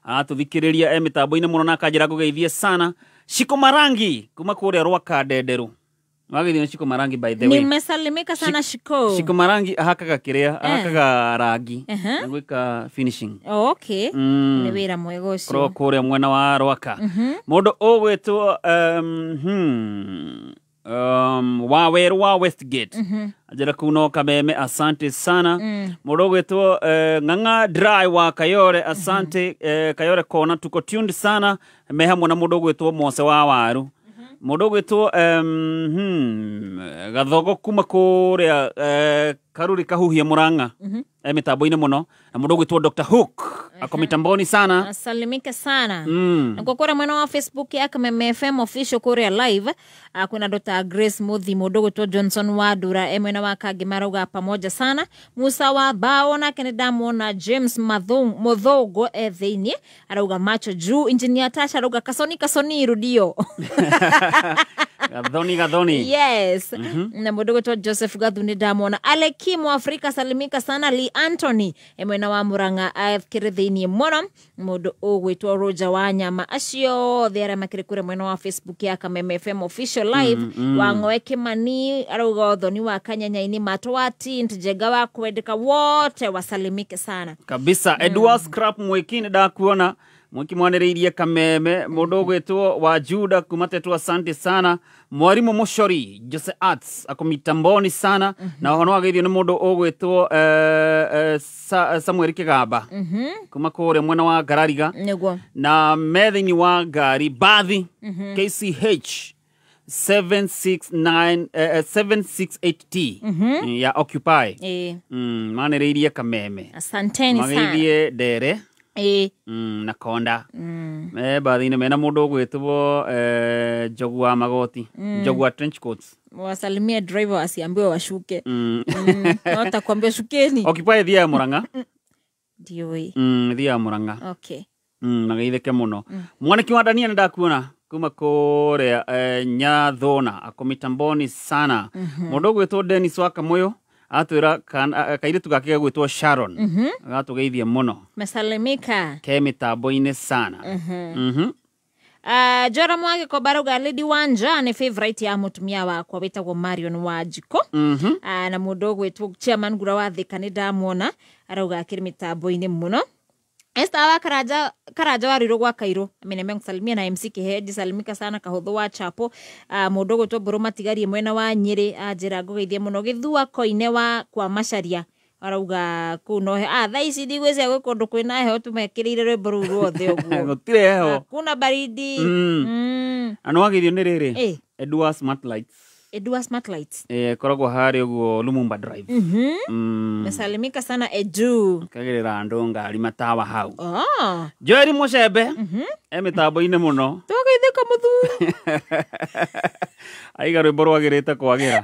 aratũthikĩrĩria mitambo-inĩ mũno na akanjĩra ngũgeithie sana. Shiko Marangi kuma kũrĩa Rwaka Ndenderu. Wagithio Shiko Marangi, by the way. Nimesalimika sana Shiko. Shiko Marangi ahakaga kĩrĩa, ahakaga rangi na gwĩka finishing. Oh, okay. Nĩ wĩra mwega ũcio. Kũrĩa mwena wa Rwaka. Mũndũ ũgwĩtwo Waweru wa Westgate. Ajira kuno Kameme, asante sana. Mũndũ ũgwĩtwo Ng'ang'a Dry wa Kayore, asante. Kayore kona tuko tuned sana. Me hamwe na mũndũ ũgwĩtwo Mose wa Waru. Mũndũ ũgwĩtwo Gathogo kuma kũrĩa Karuri Kahuhia Murang'a. Mitambo-inĩ mũno na mũndũ ũgwĩtwo Dr. Hook ako mitamboni sana. Asalimike sana. Na kwa kura mwena wa Facebook ya Kameme FM official kuria live, kuna Dr. Grace Muthi, mũndũ ũgwĩtwo Johnson Wadura, mwena wa Kangĩ pamoja sana. Musa wa Bao na Kennedy Mona James Muthogo thĩinĩ arauga macho juu. Engineer Tasha arauga kasoni kasoni rudio. Gathoni gathoni. Yes. Na mũndũ ũgwĩtwo Joseph Gathu nĩ ndamwona. Aleki Mwafrika salimika sana. Lee Anthony mwena wa Murang'a akĩrĩ thĩinĩ mũno. Mũndũ ũgwĩtwo Roger Wanyama, acio othe arĩa makĩrĩ kũrĩa mwena wa Facebook ya Kameme FM official live. Wang'oe Kimani arauga ũthoni wa Kanyanya-inĩ, Matwati Njenga wa kwendeka, wote wasalimike sana kabisa. Edward Scrap Mwiki nĩ ndakuona Mwiki mwanĩrĩirie Kameme. Mũndũ ũgwĩtwo wa Juda kuma Tetu, asante sana. Mwarimu Mushori Jose Arts ako mitamboni sana. Na ũhoro wageithio nĩ mũndũ ũgwĩtwo Samuel Kigamba kuma kũrĩa mwena wa Ngarariga. Nĩguo. Na me thĩinĩ wa ngari bathi KCH 769 768T ya Occupy. Manĩrĩirie Kameme. Asanteni sana. Mageithie Ndere na Konda. Me bathi-inĩ mena mũndũ ũgwĩtwo Njogu wa Magoti, Njogu wa trench coats. Wasalimie driver wasiambiwe washuke. Watakwambia shukeni. Occupy thia Murang'a. Ndiũĩ. Thia Murang'a. Okay. Mageithĩke mũno. Mwaniki wa Dania nĩ ndakuona kuma kũrĩa Nyathona ako mitamboni sana. Mũndũ ũgwĩtwo Dennis wa Kamũyũ atwĩra kairĩtu gake gagwĩtwo Sharon. Agatũgeithia mũno. Mesalimika. Ke mitambo-inĩ sana. Jora Mwage Kobaruga Lady Wanja nĩ favorite ya mũtumia wakwa wĩtagwo Marion Wanjiko. Na mũndũ ũgwĩtwo Chairman Ngura wa Thika nĩ ndamwona arauga akĩrĩ mitambo-inĩ mũno. Esther wa Karanja wa Ruiru gwa Kairũ amenemea kusalimia na MC Kiheji salimika sana. Kahũthũ wa Chapo, mũndũ ũgwĩtwo Mbũrũ Matigarie mwena wa Nyĩrĩ anjĩra ngũgeithie mũno. Gĩthua Koine wa kwa Macharia arauga kũu no he thaa ici ndigwĩciria gwĩ kũndũ kwĩna heho tũmekĩrĩire rwĩmbo rũu ruothe ũguo. Gũtirĩ heho. Hakuna baridi. Na nĩwageithio nĩ rĩrĩ Edward Smart Lights. Edward Smart Lights. Koragwo harĩa ũguo Lumumba Drive. Mesalimika sana Edu. Kagĩrĩra andũ ngari matawa hau. Joeri Mũcembe mitambo-inĩ mũno. Twageithĩka mũthuri. Aiga rwĩmbo rwagĩrĩte kwagĩra.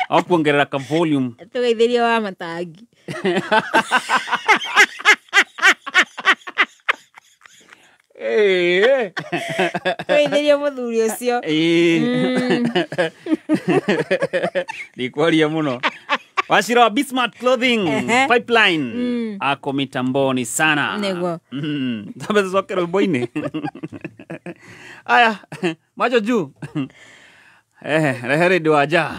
Akuongerera ka volume. Tũgeithĩrie wa matangi. Tũgeithĩrie mũthuri ũcio. Ndikwaria mũno. Wachira wa Bismart Clothing Pipeline ako mitamboni sana. Nĩguo. Tambe tũcoke rwĩmbo-inĩ. Aya, macho juu. Rehe redio wa nja.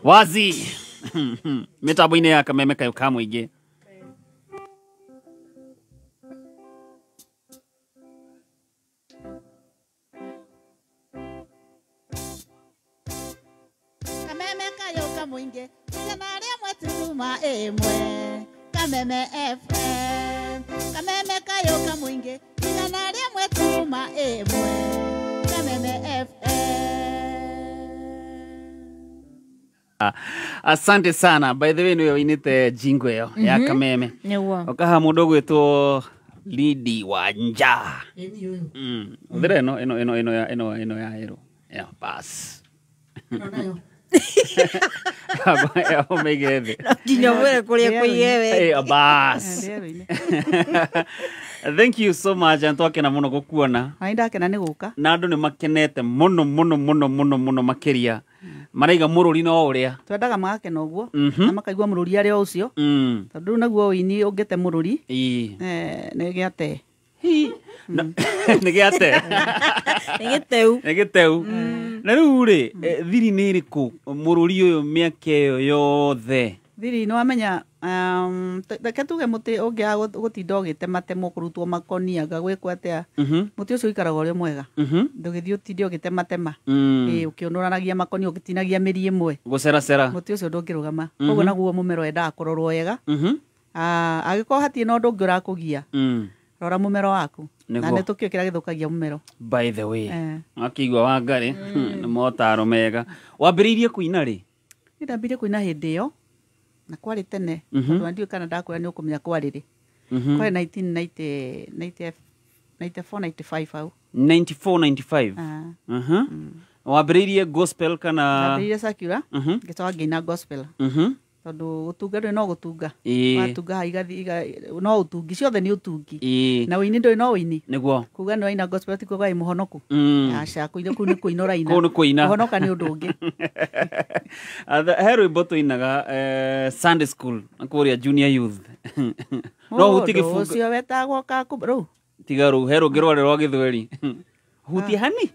Wazi mitambo-inĩ ya Kameme kayũ ka mũingĩ. Kameme kayũ ka mũingĩ igana rĩmwe turuma ĩmwe Kameme FM. Kameme kayũ ka mũingĩ igana rĩmwe turuma ĩmwe Kameme FM. Asante sana. By the way, niwe winite jingo ĩyo ya Kameme. Nĩguo. Ũkaha mũndũ ũgwĩtwo Lidi Wanja. Ũthĩra ĩno ĩno ĩno ĩno ya ĩno ĩno ya ĩro. Ĩyo pass. Ũmĩige thĩ. Nginya ũmwĩre kũrĩa kũige we. Bas. Thank you so much. And twakena mũno gũkuona. Nĩ ndakena nĩ gũka. Na andũ nĩ makenete mũno mũno mũno mũno mũno makĩria. Maraiga mũrũri no ũrĩa. Twendaga magakena ũguo na makaigua mũrũri arĩ o ũcio. Tondũ rĩu naguo ũini ũngĩte mũrũri nĩ gĩate. Nĩ gĩate. Nĩ gĩteu. Nĩ gĩteu. Na rĩu rĩ, thiri nĩ ĩrĩkũ mũrũri ũyũ mĩaka ĩyo yothe? Thiri nĩ wamenya reke tuge mũtĩ ũngĩaga gũtinda ũgĩtematemwo kũrutwo makoni anga gwĩkwo atĩa, mũtĩ ũcio ũikaraga ũrĩ mwega. Ndũgĩthiĩ ũtinde ũgĩtematema, ũkĩũnũranagia makoni ũgĩtinagia mĩri ĩmwe. Gũceracera. Mũtĩ ũcio ndũngĩrũgama. Koguo naguo mũmera wendaga kũrorwo wega. Angĩkorwo hatirĩ na ũndũ ũngĩ ũrakũgia, Rora mũmero waku. Na Nĩguo. nĩ tũkĩũĩ kĩrĩa gĩthũkagia mũmero. By the way, Eh. akĩigua Wangari nĩ motaro mega. Wambĩrĩirie kũina rĩ? Niĩ ndambirie kũina hĩndĩ ĩyo na kwarĩ tene, tondũ ndiũĩ kana ndakwĩra nĩ ũkũmenya kwarĩ rĩ. Kwarĩ 1994 95 hau. 94 95. Ah. Wambĩrĩirie gospel kana? Ndambĩrĩirie secular, ngĩcoka ngĩina gospel, tondũ gũtunga ndũrĩ no gũtunga. Watunga haha no ũtungi, ciothe nĩ ũtungi. Na ũini ndũrĩ no ũini. Nĩguo. Kuga nĩ waina gospel ti kuga wĩ mũhonoku. Aca, kũina kũu nĩ kũina ũraina. Kũu nĩ kũina. Kũhonoka nĩ ũndũ ũngĩ. He rwĩmbo tũinaga Sunday school na kũrĩa junior youth, no hutie Mũndũ gĩbungo ũcio wetagwo Kakũ rũu. Tiga rũu, he rũngĩ rwarĩ rwa gĩthweri, hutie hani.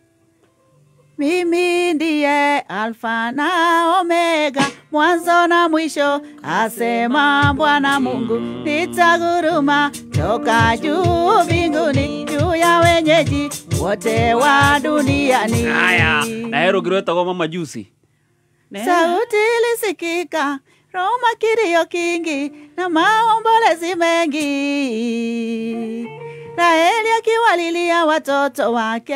Mimi ndiye Alfa na Omega, mwanzo na mwisho, asema Bwana Mungu. Nitaguruma toka juu mbinguni, juu ya wenyeji wote wa duniani. Haya, na he rũngĩ rwetagwo Mama Juicy. Sauti ilisikika Roma, kilio kingi na maombolezi mengi, Raheli akiwalilia watoto wake,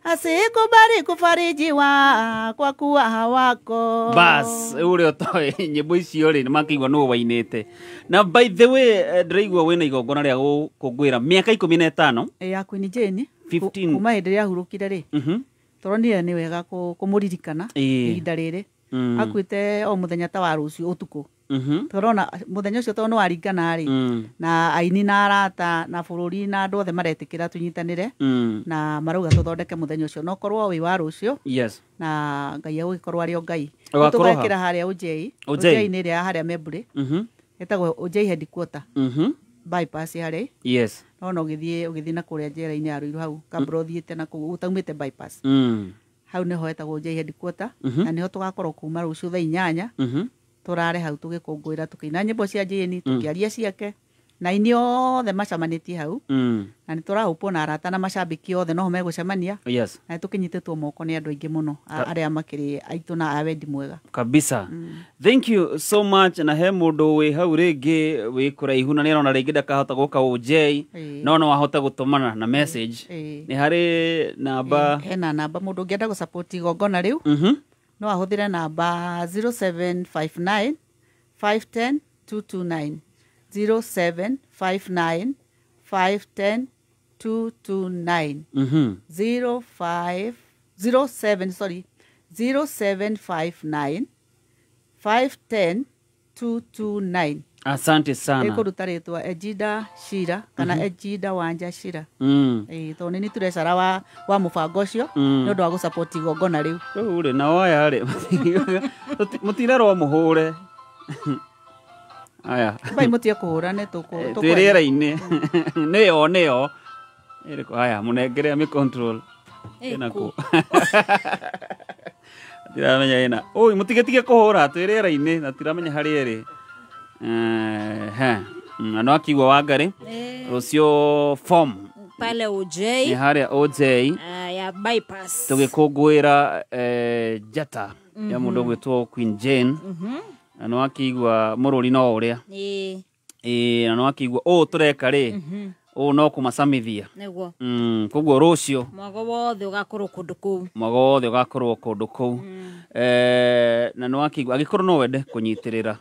asikubali kufarijiwa kwa kuwa hawako. Bas, ũrĩa ũtoĩ nyĩmbo icio rĩ, nĩ makĩigua nũ wainĩte. Na by the way, ndĩraigua wĩna igongona rĩa gũkũngũĩra mĩaka 15. Ya Queen Jane. 15. Kuma hĩndĩ ĩrĩa ahurũkire rĩ, tũronire nĩ wega kũmũririkana ihinda rĩrĩ. Akuĩte o mũthenya ta wa rũciũ ũtukũ. Tũrona mũthenya ũcio tondũ nĩ waringana rĩ, na aini na arata na bũrũri na andũ othe maretĩkĩra tũnyitanĩre, na marauga tũthondeke mũthenya ũcio no korwo wĩ wa rũciũ. Na Ngai agũgĩkorwo arĩ o Ngai. Ũgakorwo ha? Tũgekĩra harĩa Ũnjei. Ũnjei. Ũnjei nĩ ĩrĩa ya harĩa Membũrĩ, ĩtagwo Ũnjei headquarter, bypass harĩa. Nona ũgĩthiĩ na kũrĩa njera-inĩ ya Ruiru hau kabla ũthiĩte na kũu ũtaumĩte bypass, hau nĩho hetagwo Ũnjei headquarter. Na nĩho tũgakorwo kuma rũciũ thaa 8. Tũrare hau tũgĩkũngũĩra, tũkĩina nyĩmbo cia Jane, tũkĩaria ciake na aini othe macemanĩtie hau. Na nĩ tũrahũpwo na arata na macambĩki othe noho megũcemania. Na nĩ tũkĩnyitĩtwo moko nĩ andũ aingĩ mũno, arĩa makĩrĩ aitũ na a wendi mwega. Kabisa. Thank you so much. Na he mũndũ wĩ hau rĩngĩ wĩ kũraihu na nĩarona rĩngĩ ndakahota gũka Ũnjei, no ahote gũtũmana na message. Nĩ harĩ namba? Hena namba mũndũ ũngĩenda gũsupport igongona rĩu, no ahũthĩre namba 0759 510 229, 0759 510 229. 05 07, sorry, 0759 510 229. Asante sana. Ĩkũruta rĩtwa Ejida Shira kana Ejida Wanja Shira. Ĩĩ, tondũ nĩ niĩ tũrecara wa mũbango ũcio, nĩ ũndũ wa gũsupport igongona rĩu. Rĩu rĩ, nao aya rĩ, mũtirerwo mũhũre aya. Bai mũtige kũhũra, nĩ Twĩ rĩera-inĩ, nĩyo nĩyo ĩrĩkũ? Aya, mũnengere amĩ control. Ĩna kũ tiramenya ĩna ũi, mũtigetige kũhũra, twĩ rĩera-inĩ na tiramenya harĩa ĩrĩ. Na no akiigua Wangari rũciũ form pale nĩ Ujei harĩa OJ ya bypass. Tũgĩkũngũĩra njata ya mũndũ ũgwĩtwo Queen Jane. Na no akĩigua mũrũri no ũrĩa. Ĩĩ, na no akĩigua ũũ tũreka rĩ, ũũ no kũmacamithia. Nĩguo. Koguo rũciũ mwago wothe ũgakorwo kũndũ kũu. Mwago wothe ũgakorwo kũndũ kũu. Na no akĩigua angĩkorwo no wende kũnyitĩrĩra.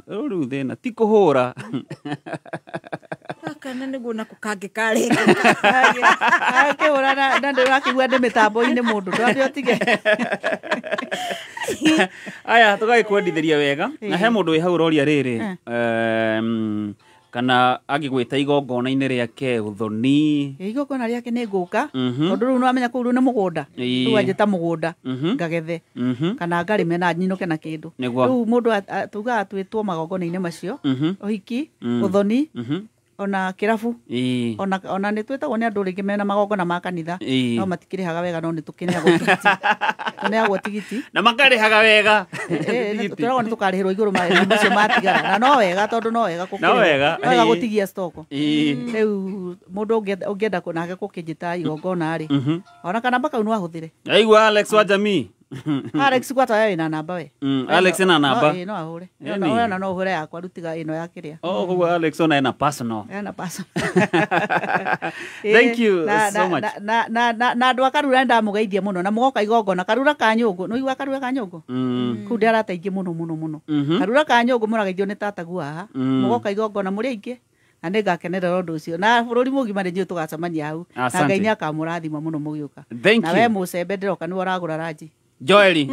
Rĩu rĩu thĩna ti kũhũra. Gaka na nĩguo nako kangĩ karĩ. Akĩhũra na ndĩrakĩigua ndĩ mĩtambo-inĩ mũndũ ndwambe ũtige. Aya, tũgagĩkwendithĩria wega. Na he mũndũ wĩ hau ũroria rĩrĩ, kana angĩgwĩta igongona-inĩ rĩake ũthoni? Igongona rĩake nĩ ngũka, tondũ rĩu nĩwamenya kũu rĩu nĩ mũgũnda. Rĩu anjĩta mũgũnda ngagethe kana ngarĩme na nyinũke na kĩndũ. Rĩu mũndũ tugaga twĩtwo magongona-inĩ macio, ũhiki, ũthoni, ona kĩrabu, ona nĩ twĩtagwo nĩ andũ rĩngĩ mena magongona ma kanitha, no matikĩrĩhaga wega, no nĩ tũkĩneagwo tigiti. Tũneagwo tigiti. Na makarĩhaga wega. Tũragwo nĩ tũkarĩhĩrwo igũrũ macio matigara. Na no wega, tondũ no wega No wega, No wega gũtigia stock. Rĩu mũndũ ũngĩenda nake gũkĩnjĩta igongona rĩ, ona kana namba kau no ahũthĩre. Aigua Alex wa jamii. Alex gwata we na namba we. Alex ena namba. No ahũre. No no ũhũre yakwa rutiga ĩno ya kĩrĩa. Oh, koguo Alex ona ena personal. Ena personal. Thank you so much. Na andũ a Karura ndamũgeithia mũno na mũgoka igongona Karura ka nyũngũ. Nĩ igua Karura ka nyũngũ? Kũu ndĩ arata aingĩ mũno mũno mũno. Karura ka nyũngũ mũrageithio nĩ tataguo haha. Mũgoka igongona mũrĩ aingĩ. Na nĩngakenerera ũndũ ũcio na bũrũri mũgima nĩ njũĩ tũgacemania hau na Ngai nĩakamũrathima mũno mũgĩũka. Na we mũcembe ndĩroka nĩwe ũragũra ranji. Joeli.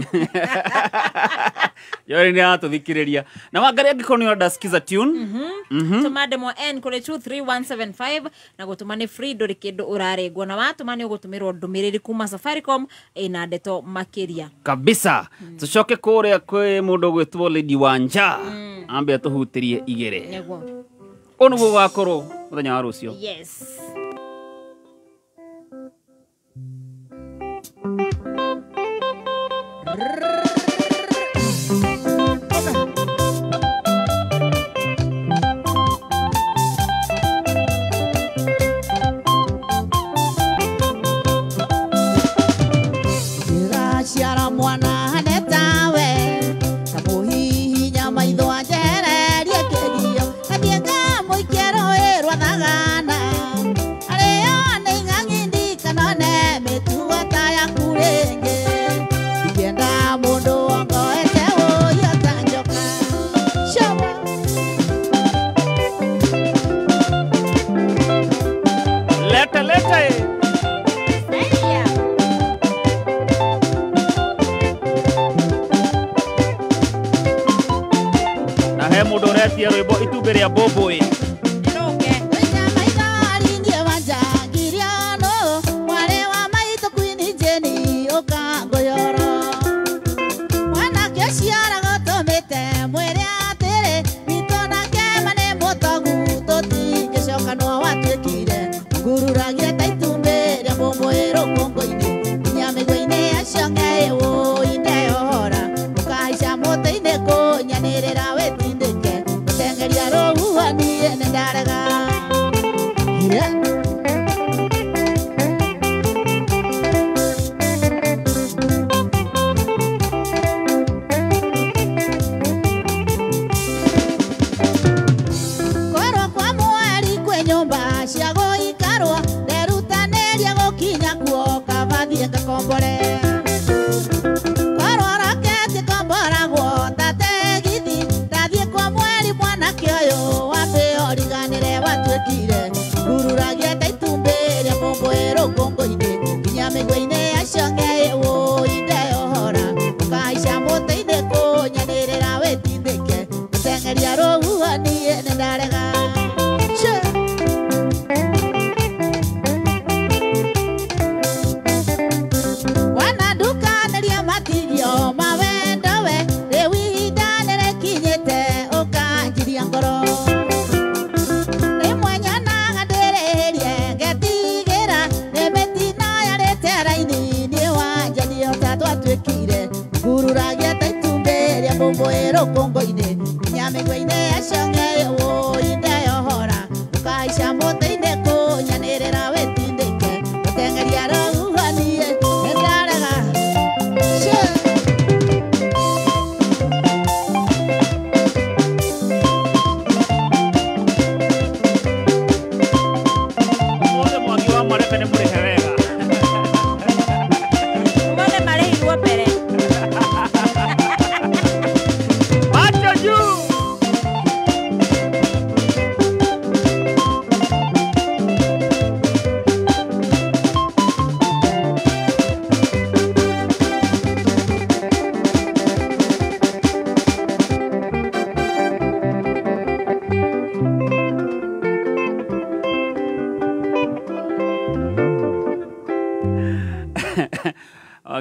Joeli nĩ aratũthikĩrĩria. Na Wangari angĩkorwo nĩ ũrenda sikiza tune. Tũma ndemwa N kũrĩ 23175 na gũtũma nĩ free ndũrĩ kĩndũ ũrarengwo na watũma nĩ ũgũtũmĩrwo ndũmĩrĩri kuma Safaricom ĩna ndeto makĩria. Kabisa. Tũcoke kũrĩa kwĩ mũndũ ũgwĩtwo Lady Wanja. Ambe atũhutĩrie igĩrĩ. Nĩguo. Ũũ nĩguo gũgakorwo mũthenya wa rũciũ. Yes. Ndĩraciara mwana netawe kamũhihinya maitho anjehererie kĩgio ngathiĩ ngamũikia rũĩ rwa thagana arĩo nĩ ing'ang'i ndikanone mĩtugo ta yaku rĩngĩ ingĩenda mũndũ ongoete ũyũ ta njoka. Shoba. Leta leta. Na he mũndũ ũretia rwĩmbo itumbĩ rĩa mbũmbũĩ.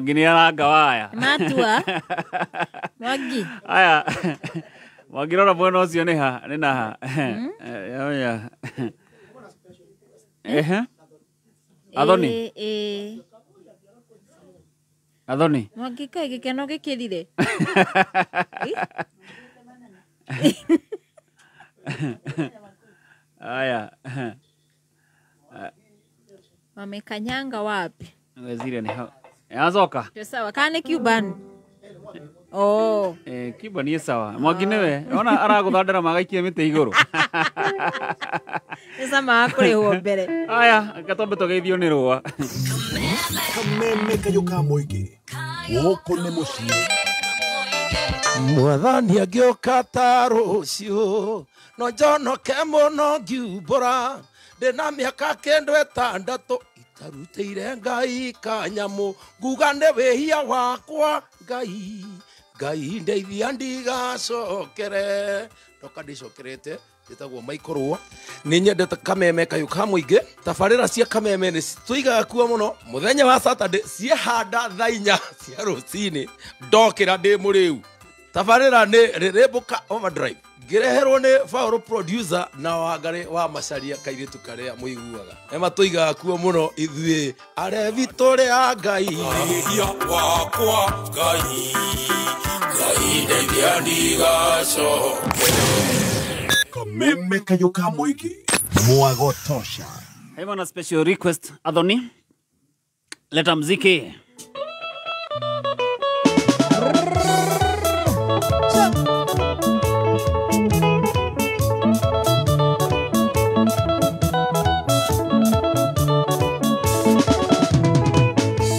Mwangi nĩ aranga waya. Matua. Mwangi. Aya. Mwangi rora mwena ũcio nĩ ha? Nĩ na ha? Oya. Ehe. Athoni. Athoni. Mwangi kaĩ gĩkeno gĩkĩrire. Aya. Wamekanyanga wapi? Waziri ni hau. Azoka. Sawa, kana nĩ Cuban. Oh. Cuban nĩ sawa. Mwangi nĩwe. Ona aragũthandĩra magaikia mĩtĩ igũrũ. Nĩ sama kũrĩhwo mbere. Aya, gatombe tũgeithio nĩ rũa. Kameme kayũ ka mũingĩ. Gũkũ nĩ mũciĩ. Mwathani angĩũka ta rũciũ no njonoke mũno ngiumbũra ndĩna mĩaka kĩndũ ĩtandatũ itarutĩire Ngai kanyamũ nguga nĩ wĩhia wakwa Ngai Ngai ndeithia ndigacokere ndoka ndicokerete njĩtagwo Michael Rũa nĩ nyendete kameme kayũ ka mũingĩ tabarĩra cia kameme nĩ citũigaga kuo mũno mũthenya wa Saturday ciehanda thaa inya cia rũcinĩ ndokĩra ndĩ mũrĩu tabarĩra nĩ Rĩrĩmbũka Overdrive ngĩreherwo nĩ Faũrũ producer na Wangarĩ wa Macaria kairĩtu karĩa mũiguaga nĩ matũigaga kuo mũno ithuĩ arebi tũrĩ a Ngai Wĩhia wakwa Ngai Ngai ndeithia ndigacokere Kameme kayũ ka mũingĩ mwago tosha. Hema na special request Adhoni, leta mziki.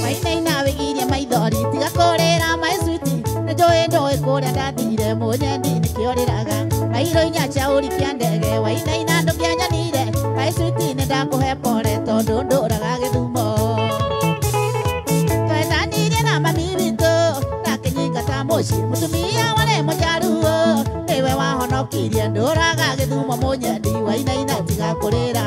Wainaina wĩgirie maithori tiga kũrĩra my sweetie nĩ njũĩ ndũĩ kũrĩa ndathire mũnyendi nĩkĩo rĩraga mairo inya cia ũrikia ndege wainaina ndũngĩanyonire my sweetie nĩ ndakũhe pore tondũ ndũraga gĩthumo twendanirie na mami witũ ndakĩnyingata mũciĩ mũtumia warĩ mũjaruo nĩwe wahonokirie ndũraga gĩthumo mũnyendi wainaina tiga kũrĩra.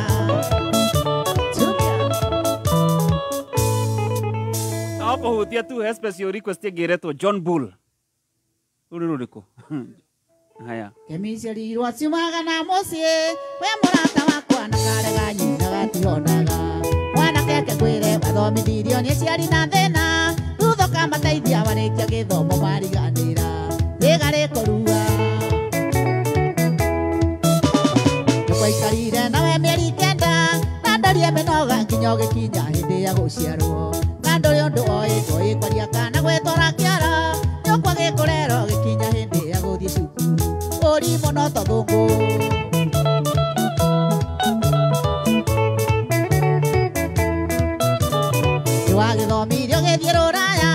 Kuhutia tu he special request ĩngĩretwo John Bull. Rũrĩ rũrĩkũ? Haya. Kemiciarirwo ciumaga na mũciĩ we mũrata wakwa na karega nyina gatihonaga mwanake akĩkwĩre wathomithirio nĩ aciari na thĩna thutha ũkamateithia warĩkia gĩthomo mariganĩra rĩga rĩkũrua nĩkwaikarire nawe mĩeri kenda na ndaria mĩnoga nginya ũgĩkinya hĩndĩ ya gũciarwo ndũrĩ ũndũ oĩ ndoĩ kwaria kana gwĩtwara kĩara nyũkwa gĩkũrerwo gĩkinya hĩndĩ ya gũthiĩ cukuru ũrimũ no ta thũngũ. Nĩwagĩthomirie ũgĩthiĩ rũraya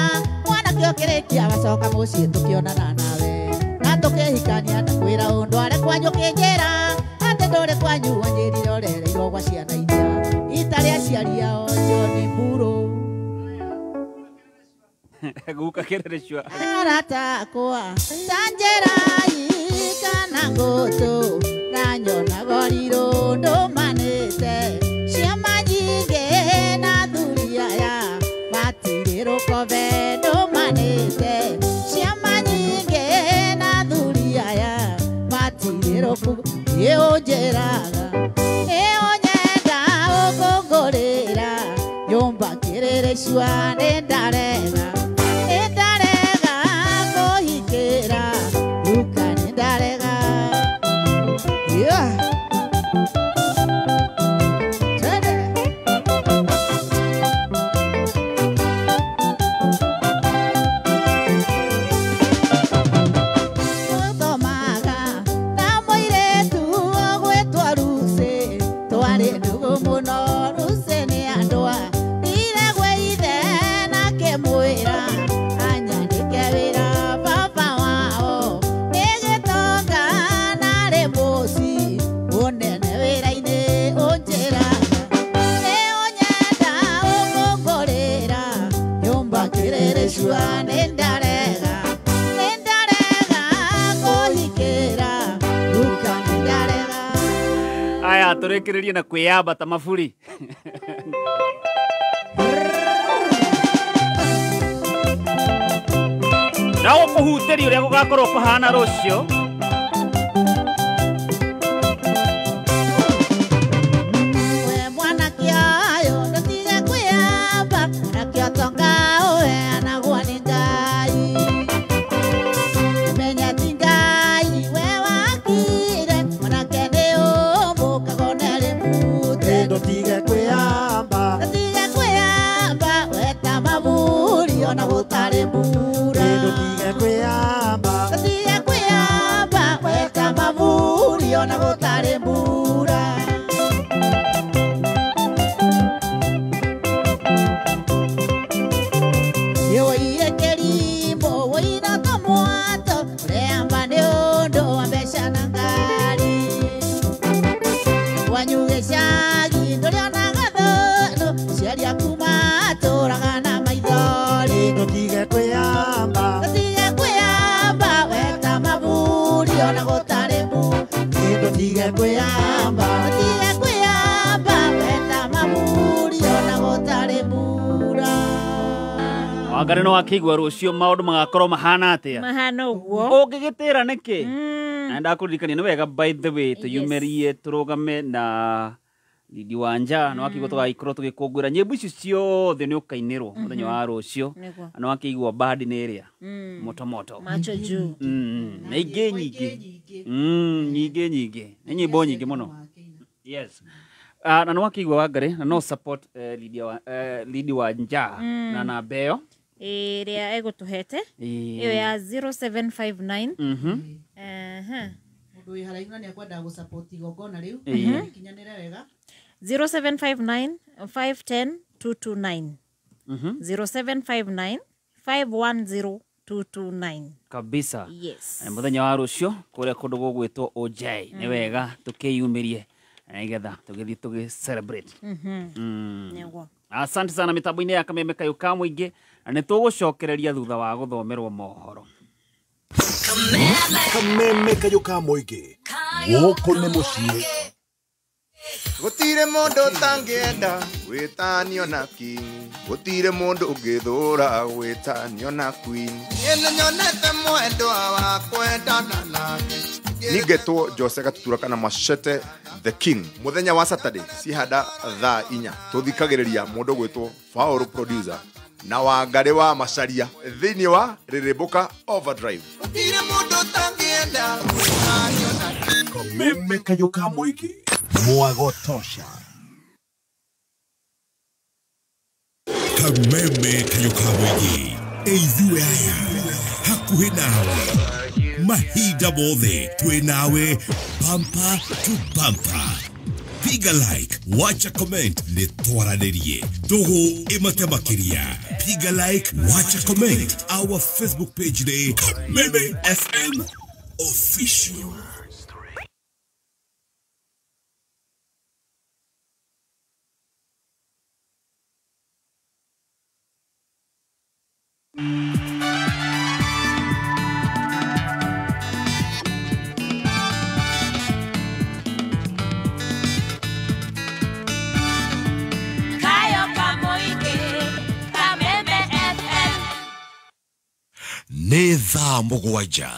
mwanake ũkĩrĩkia wacoka mũciĩ tũkĩonana nawe na tũkĩhikania na kwĩra ũndũ arĩ kwanyu ũkĩnjĩra atĩ ndũrĩ kwanyu wanjĩrire ũrereirwo gwa ciana iria itarĩ aciari ao John Mburu. Guka kerereshwa arata kwa tanjera ikana goto ranyona goriro ndomanete ciama nyingĩ na thuri aya matirĩ rũkobe ndomanete ciama nyingĩ na thuri aya matirĩ rũkobe nĩ ũnjĩraga nĩ ũnyenda ũkũngũrĩra nyũmba kĩrĩrĩcua nĩ ndarega Tũrĩkĩrĩrie na kwĩyamba ta maburi. Na ũkũhutĩria ũrĩa gũgakorwo kũhana rũciũ. We mwanake ũyũ ndũtige kwĩyamba nakĩo tonga ũheanagwo nĩ Ngai menya ti Ngai we wakire mwanake nĩ ũmbũkaga Ndotige kwĩyamba ndotige kwĩyamba we ta maburi. ona gũtarĩ kĩndũ tige kwĩyamba tige kwĩyamba weta maburi ona gũtarĩ mbura. Wangari no akĩigua rũciũ maũndũ magakorwo mahana atĩa? Mahana ũguo. Ũngĩgĩtĩra nĩkĩ? Na ndakũririkania nĩ wega by the way tũyumĩrie tũrũgame na Lindi Wanja no akĩigua tũgagĩkorwo tũgĩkũngũĩra nyĩmbo icio ciothe nĩ ũkainĩrwo mũthenya wa rũciũ. Na akĩigua bandi nĩ ĩrĩa moto moto macho juu na ingĩ nyingĩ nyingĩ nyingĩ nĩ nyĩmbo nyingĩ mũno. Yes. Na no akĩigua Wangari na no support Lindi Wanja na namba ĩyo ĩrĩa egũtũhete ĩyo ya 0759. Mũndũ wĩ haraihu na nĩakwendaga gũsupport igongona rĩu kinyanĩre wega 0759 510 229 0759 510 229 kabisa. Yes. Mũthenya wa rũciũ kũrĩa kũndũ gũgwĩtwo OJ nĩ wega tũkĩyumĩrie nĩgetha tũgĩthiĩ tũgĩ celebrate. Nĩguo. Asante sana mitambo-inĩ ya Kameme Kayũ ka Mũingĩ na nĩ tũgũcokereria thutha wa gũthomerwo mohoro. Kameme Kayũ ka Mũingĩ gũkũ nĩ mũciĩ. Gũtirĩ mũndũ ũtangĩenda gwĩtanio na king, gũtirĩ mũndũ ũngĩthũra gwĩtanio na queen. Niĩ nĩnyonete mwendwa wa kwendana nake. Nigetwo Jose Gatutura kana Machete the King. Muthenya wa Saturday cihanda thaa 4 tuthikagĩrĩria mũndũ gwĩtwo Faulu producer na Wangari wa Macharia thĩinĩ wa Rĩrĩmbũka Overdrive. Gũtirĩ mũndũ ũtangĩenda gwĩtanio na king. Kameme Kayũ ka Mũingĩ mwago tosha. Kameme Kayũ ka Mũingĩ ithuĩ aya hakuhĩ nawe mahinda mothe twĩ nawe bumper to bumper. Piga like, wacha comment, nĩ twaranĩrie ndũgũ ĩmate makĩria. Piga like, wacha comment, our Facebook page nĩ Kameme FM Official. Nĩ thaa 7.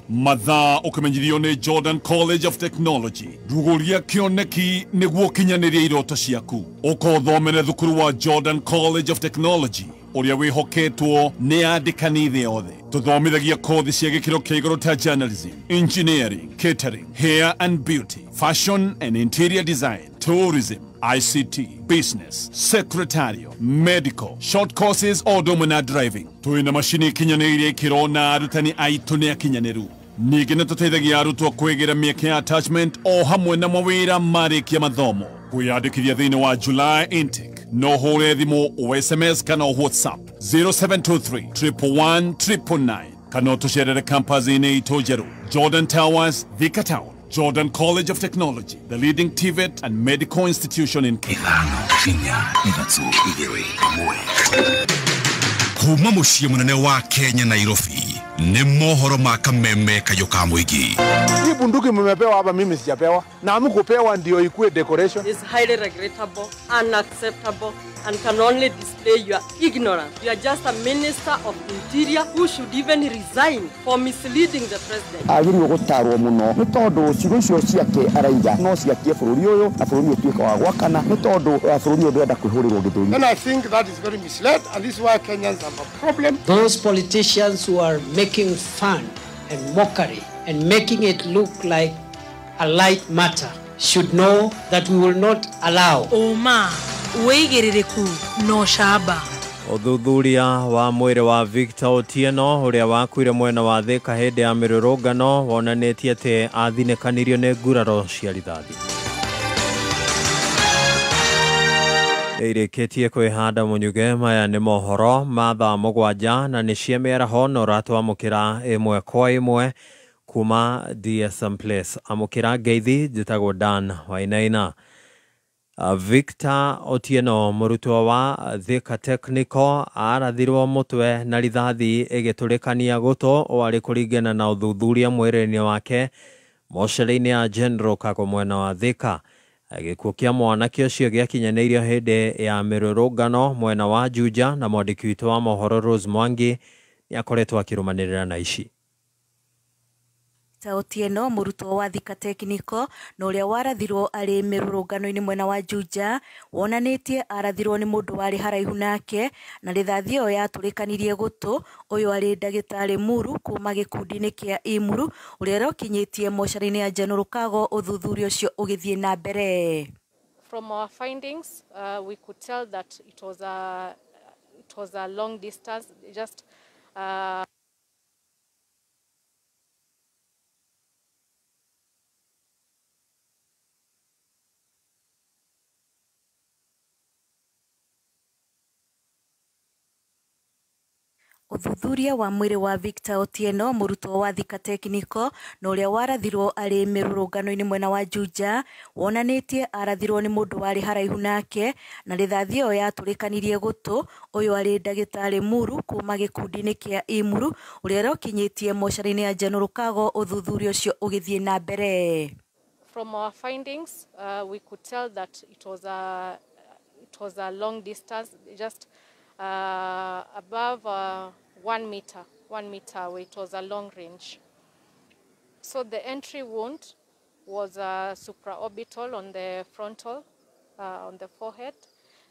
Mathaa ũkĩmenyithio nĩ Jordan College of Technology. Rugũria kĩoneki nĩguo ũkinyanĩrie iroto ciaku. Ũka ũthomere thukuru wa Jordan College of Technology ũrĩa wĩhoketwo nĩ andĩkani thĩ yothe. Tũthomithagia kothi cia gĩkĩro kĩa igũrũ ta journalism, engineering, catering, hair and beauty, fashion and interior design, tourism, ICT, business, secretarial, medical, short courses o ũndũ na driving. Twĩna macini ikinyanĩirie ikĩro na arutani aitũ nĩ akinyanĩru. Ningĩ nĩ tũteithagia arutwo kwĩgĩra mĩeke ya attachment o hamwe na mawĩra marĩkia mathomo. Kwĩyandĩkithia thĩinĩ wa July intake no hũre thimũ o SMS kana o WhatsApp 0723 111 999 kana ũtũcerere campus-inĩ itũ njerũ Jordan Towers, Thika Town. Jordan College of Technology, the leading TVET and medical institution in Kenya. 5 4 3 2 1. Kuma mũciĩ mũnene wa Kenya Nairobi nĩ mohoro ma Kameme Kayũ ka Mũingĩ. Hii bunduki mmepewa hapa, mimi sijapewa. Na hamkupewa ndio ikue decoration. It's highly regrettable, unacceptable and can only display your ignorance. You are just a minister of interior who should even resign for misleading the president. Agĩrĩirwo gũtarwo mũno nĩ tondũ ciugo icio ciake araiga no ciakie bũrũri ũyũ na bũrũri ũtuĩka wa gwakana nĩ tondũ bũrũri ũyũ ndũrenda kwĩhũrĩrwo gĩthũri. And I think that is very misled and this is why Kenyans have a problem. Those politicians who are making fun and mockery and making it look like a light matter should know that we will not allow. Ũma wĩigĩrĩrĩku no camba. Ũthuthuria wa mwĩrĩ wa Victor Otieno ũrĩa wakuire mwena wa Thika hĩndĩ ya mĩrũrũngano wonanĩtie atĩ athinĩkanirio nĩ nguraro cia rithathi. Ĩrĩkĩtie kwĩhanda Mũnyuge. Maya nĩ mohoro ma thaa 7 na nĩ cia mĩaraho na ũratwamũkĩra ĩmwe kwa ĩmwe kuma DSM Place. Amũkĩra ngeithi, njĩtagwo Dan Wainaina. Victor Otieno mũrutwo wa Thika Technical arathirwo mũtwe na rithathi ĩgĩtũrĩkania gũtũ warĩ kũringana na ũthuthuria mwĩrĩ-inĩ wake mocarĩ-inĩ ya General Kago mwena wa Thika. Gĩkuũ kĩa mwanake ũcio gĩakinyanĩirio hĩndĩ ya mĩrũrũngano mwena wa Juja, na mwandĩki witũ wa mohoro Rose Mwangi nĩakoretwo akĩrũmanĩrĩra na ici. Otieno mũrutwo wa Thika Technical na ũrĩa warathirwo arĩ mĩrũrũngano-inĩ mwena wa Juja wonanĩtie arathirwo nĩ mũndũ warĩ haraihu nake na rithathi ĩyo yatũrĩkanirie gũtũ. Ũyũ arĩ ndagĩtarĩ Muru kuma gĩkundi-inĩ kĩa Imuru ũrĩa ũrokinyĩtie mocarĩ-inĩ ya General Kago ũthuthuria ũcio ũgĩthiĩ na mbere. From our findings, we could tell that it was a long distance, just Ũthuthuria wa mwĩrĩ wa Victor Otieno mũrutwo wa Thika Technical na ũrĩa warathirwo arĩ mĩrũrũngano-inĩ mwena wa Juja wonanĩtie arathirwo nĩ mũndũ warĩ haraihu nake na rithathi ĩyo yatũrĩkanirie gũtũ. Ũyũ arĩ ndagĩtarĩ Muru kuma gĩkundi-inĩ kĩa Imuru ũrĩa ũrokinyĩtie mocarĩ-inĩ ya General Kago ũthuthuria ũcio ũgĩthiĩ na mbere. From our findings, we could tell that it was a long distance, just above 1 meter, 1 meter away. It was a long range. So the entry wound was supraorbital on the frontal, on the forehead.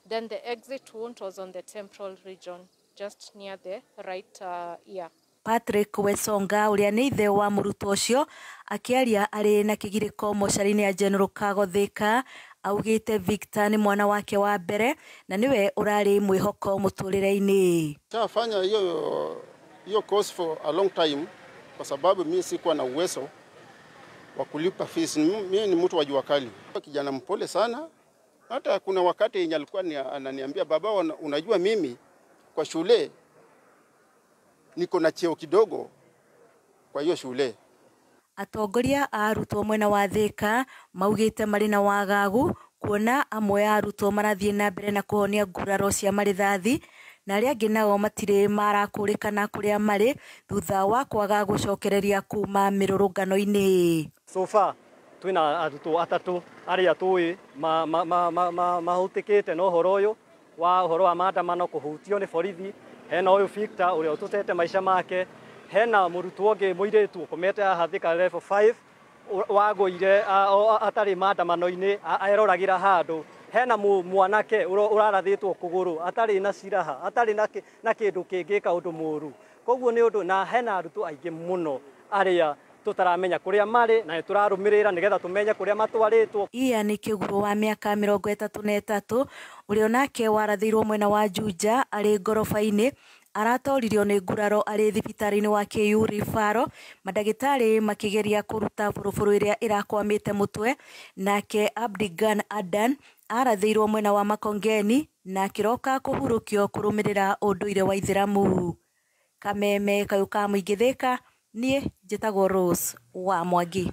Then the exit wound was on the temporal region, just near the right ear. Patrick Wesonga ũrĩa nĩ ithe wa mũrutwo ũcio akĩaria arĩ na kĩgirĩko mocarĩ-inĩ ya General Kago Thika augĩte Victor nĩ mwana wake wa mbere na nĩwe ũrarĩ mwĩhoko mũtũrĩre-inĩ. Shafanya hiyo course for a long time kwa sababu mimi sikuwa na uwezo wa kulipa fees. Mimi ni mtu wa jua kali, kijana mpole sana. Hata kuna wakati yenye alikuwa ananiambia, baba, unajua mimi kwa shule niko na cheo kidogo kwa hiyo shule. Atongoria a arutwo mwena wa Thika maugĩte marĩ na wagagu kuona amwe a arutwo marathiĩ na mbere na kũhonia nguraro cia marĩthathi na arĩa angĩ nao matirĩ marakũrĩkana kũrĩa marĩ thutha wa kwaga gũcokereria kuma mĩrũrũngano-inĩ. So far twĩna arutwo atatũ arĩa tũĩ mahũtĩkĩte na ũhoro ũyũ wa ũhoro wa maandamano kũhutio nĩ borithi. Hena ũyũ Victor ũrĩa ũtũtete maica make, hena mũrutwo ũngĩ mũirĩtu ũkomete haha Thika level 5 wagũire atarĩ maandamano-inĩ eroragĩra handũ, hena mwanake ũrarathĩtwo kũgũrũ atarĩ na ciraha atarĩ na kĩndũ kĩngĩka ũndũ mũru. Koguo nĩ ũndũ na hena arutwo aingĩ mũno arĩa tũtaramenya kũrĩa marĩ na tũrarũmĩrĩra nĩgetha tũmenye kũrĩa matwarĩtwo. Ian Kĩguru wa mĩaka 33 ũrĩa onake warathĩirwo mwena wa Juja arĩ ngoroba-inĩ aratoririo nĩ nguraro arĩ thibitarĩ-inĩ wa KU Referral, mandagĩtarĩ makĩgeria kũruta bũrũbũrũ ĩrĩa ĩrakwamĩte mũtwe. Nake Abdigan Adan arathĩirwo mwena wa Makongeni na akĩroka kũhurũkio kũrũmĩrĩra ũndũire wa Ithĩramu. Kameme kayũ ka mũingĩ Thika, niĩ njĩtagwo Rose wa Mwangi.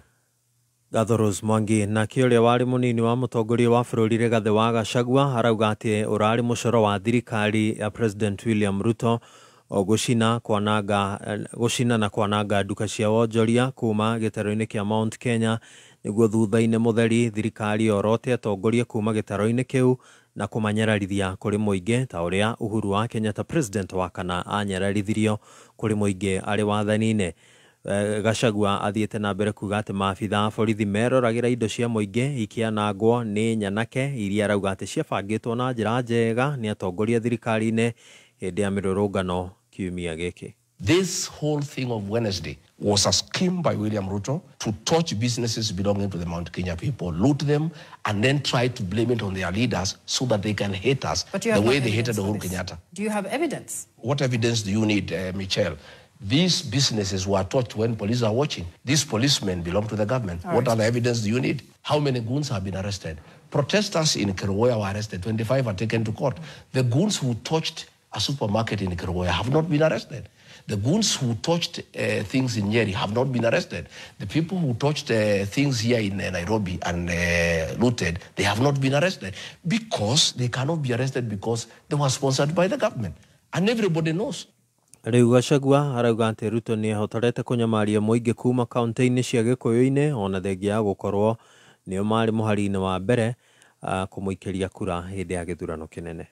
Gatho Rose Mwangi. Nake ũrĩa warĩ mũnini wa mũtongoria wa bũrũri Rigathĩ wa Gachagua arauga atĩ ũrarĩ mũcoro wa thirikari ya President William Ruto gũcina na kwananga nduka cia wonjoria kuma gĩtarũ-inĩ kĩa Mount Kenya nĩguo thutha-inĩ mũtheri thirikari yorote atongoria kuma gĩtarũ-inĩ kĩu na kũmanyararithia kũrĩ mũingĩ ta ũrĩa Uhuru wa Kenyatta president wa kana anyararithirio kũrĩ mũingĩ arĩ wathani-inĩ. Gachagua athiĩte na mbere kuga atĩ maabitha a borithi meroragĩra indo cia mũingĩ ikĩanangwo nĩ nyanake iria arauga atĩ ciabangĩtwo na njĩra njega nĩ atongoria thirikari-inĩ hĩndĩ ya mĩrũrũngano kiumia gĩkĩ. This whole thing of Wednesday was a scheme by William Ruto to torch businesses belonging to the Mount Kenya people, loot them, and then try to blame it on their leaders so that they can hate us the way they hated Uhuru Kenyatta. Do you have evidence? What evidence do you need, Michelle? These businesses were torched when police are watching. These policemen belong to the government. All right. What other evidence do you need? How many goons have been arrested? Protesters in Kerugoya were arrested. 25 are taken to court. The goons who torched a supermarket in Kerugoya have not been arrested. The goons who touched things in Nyeri have not been arrested. The people who touched things here in Nairobi and looted, they have not been arrested because they cannot be arrested because they were sponsored by the government. And everybody knows. Rĩu Gachagua arauga atĩ Ruto nĩ ehotorete kũnyamaria mũingĩ kuma kaunti-inĩ cia Gĩkũyũ-inĩ ona thengia ya gũkorwo nĩo marĩ mũhari-inĩ wa mbere kũmũikĩria kura hĩndĩ ya gĩthurano kĩnene.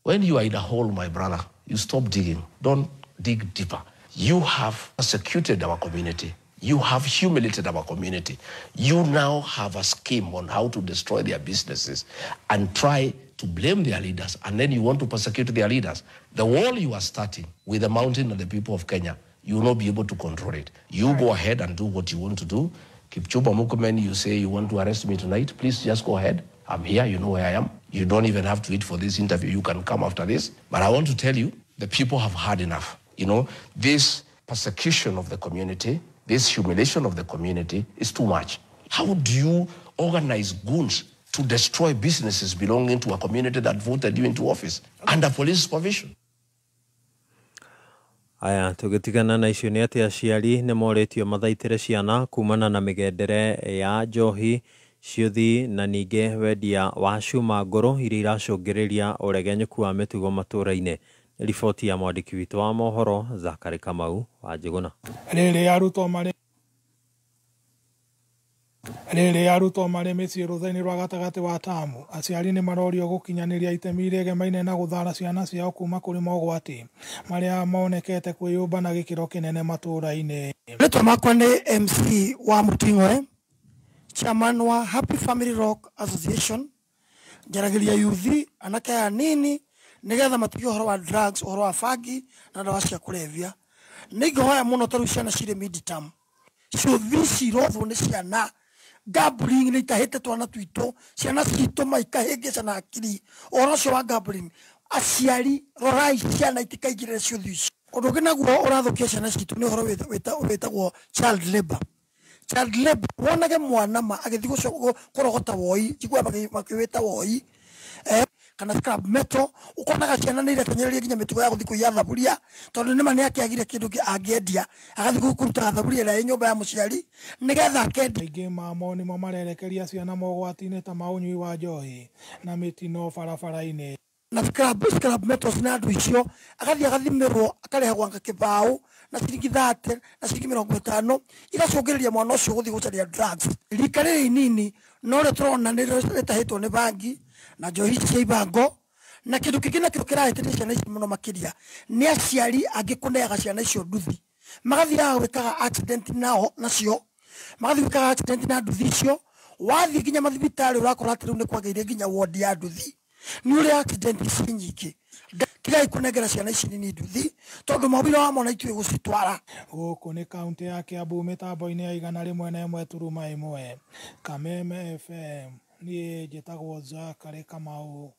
When you are in a hole, my brother, you stop digging. Don't dig deeper. You have persecuted our community. You have humiliated our community. You now have a scheme on how to destroy their businesses and try to blame their leaders, and then you want to persecute their leaders. The wall you are starting with the mountain and the people of Kenya, you will not be able to control it. You go ahead and do what you want to do. Kipchumba Murkomen, you say you want to arrest me tonight. Please just go ahead. I'm here. You know where I am. You don't even have to wait for this interview. You can come after this. But I want to tell you, the people have had enough. You know, this persecution of the community, this humiliation of the community is too much. How do you organize goons to destroy businesses belonging to a community that voted you into office under police supervision? Aya tũgĩtigana na icio nĩ atĩ aciari nĩ morĩtio mathaitĩre ciana kumana na mĩgendere ya njohi ciũthi na ningĩ wendia wa cuma ngũrũ iria iracũngĩrĩria ũregenyũku wa mĩtugo matũũra-inĩ. Riboti ya mwandĩki witũ wa mohoro Zakari Kamau wa Njũgũna. Rĩrĩa arutwo marĩ mĩciĩ rũtha-inĩ rwa gatagatĩ wa tamu, aciari nĩ marorio gũkinyanĩria itemi rĩegemaine na gũthara ciana ciao kuma kũrĩ mogwati marĩa monekete kwĩyũmba na gĩkĩro kĩnene matũũra-inĩ. Rĩtwa makwa nĩ MC wa Mũting'oe, chairman wa Happy Family Rock Association. Njaragĩria yuthi anake aya nini nĩgetha matige ũhoro wa drugs, ũhoro wa bangi na ndawa cia kũrebia. Nĩ ingĩhoya mũno tarĩu ciana cirĩ mid-term, ciũthi cirothwo nĩ ciana, gambling nĩ itahĩte twana twitũ, ciana citũ maikahĩngĩca na akiri. Ũhoro ũcio wa gambling, aciari rorai ciana itikaingĩrĩre ciũthi icio. Ũndũ ũngĩ naguo ũrathũkia ciana citũ nĩ ũhoro wĩtagwo child labor. Child labor, wonage mwana ma agĩthiĩ kũrogota woi, njiguaga makĩwĩta woi, kana scrap metal, ukonaga ciana nĩ irekenyereria nginya mĩtugo ya gũthiĩ kũiya thaburia, tondũ nĩma nĩ akĩagire kĩndũ angĩendia, agathiĩ kũruta thaburia ĩrĩa ĩ nyũmba ya mũciari nĩgetha akendia. Aingĩ mamo nĩmo marerekeria ciana mogwati-inĩ ta ma ũnyui wa njohi na mĩtino barabara-inĩ. Na scrap metals na andũ icio, agathiĩ agathimĩrwo akarehagwo anga kĩbaũ na ciringi 30 na ciringi 50, igacũngĩrĩria mwana ũcio gũthiĩ gũcaria drugs. Rika rĩrĩ inini no rĩo tũrona nĩ rĩtahĩtwo nĩ bangi na njohi ici cia ibango, na kĩndũ kĩngĩ nakĩo kĩrahĩtĩria ciana ici mũno makĩria nĩ aciari angĩ kũneaga ciana icio nduthi, magathiaga gwĩkaga accident nao nacio, magathiĩ gwĩkaga accident na nduthi icio. Wathiĩ nginya mathibitarĩ ũrakora atĩ rĩu nĩ kwagĩire nginya ward ya nduthi nĩ ũrĩa accident ici nyingĩ. Tigai kũnengera ciana ici nini nduthi tondũ maũira wa mwana ituĩ gũcitwara. Gũkũ nĩ kaunti ya Kiambu mĩtambo-inĩ ya 101.1 Kameme FM. Niĩ njĩtagwo Zakari Kamau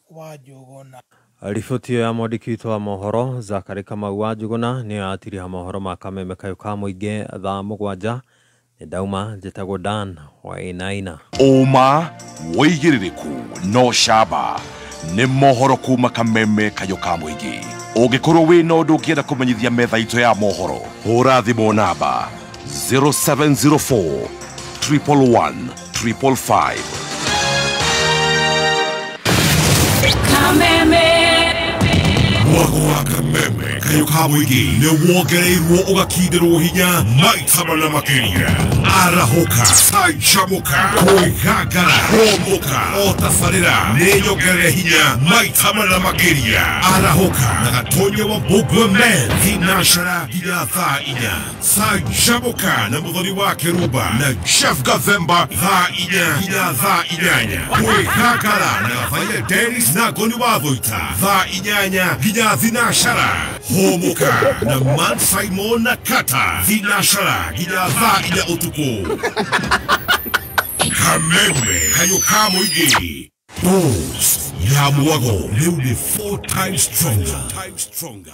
wa Njũgũna. Riboti ya mwandĩki witũ wa mohoro Zakari Kamau wa Njũgũna nĩyo yatiriha mohoro ma Kameme kayũ ka mũingĩ thaa 7. Nĩ ndauma, njĩtagwo Dan Wainaina. Ũma wĩigĩrĩrĩku no camba nĩ mohoro kuma Kameme kayũ ka mũingĩ. Ũngĩkorwo wĩna ũndũ ũngĩenda kũmenyithia metha itũ ya mohoro, hũra thimũ namba 0704 111 555. Kameme Mwago wa Kameme kayũ ka mũingĩ nĩ wongereirwo ũgakindĩrwo hinya maita mana makĩria. Arahũka, canjamũka, kwĩgangara, hũmũka, o tabarĩra nĩ nyongerere hinya maita mana makĩria. Arahũka na Gatonye wa Mbũgua Men thinacara nginya thaa 4. Canjamũka na Mũthoni wa Kĩrumba na Jeff Gathemba thaa 4 nginya thaa 8. Kwĩgangara na Gathaia Dennis na Ngoni wa Thũita thaa 8 nginya thinacara. Hũmũka na Man Simon na Kata thinacara nginya thaa 4 ũtukũ. Kameme kayũ ka mũingĩ. Boss ya mwago rĩu nĩ 4 times stronger.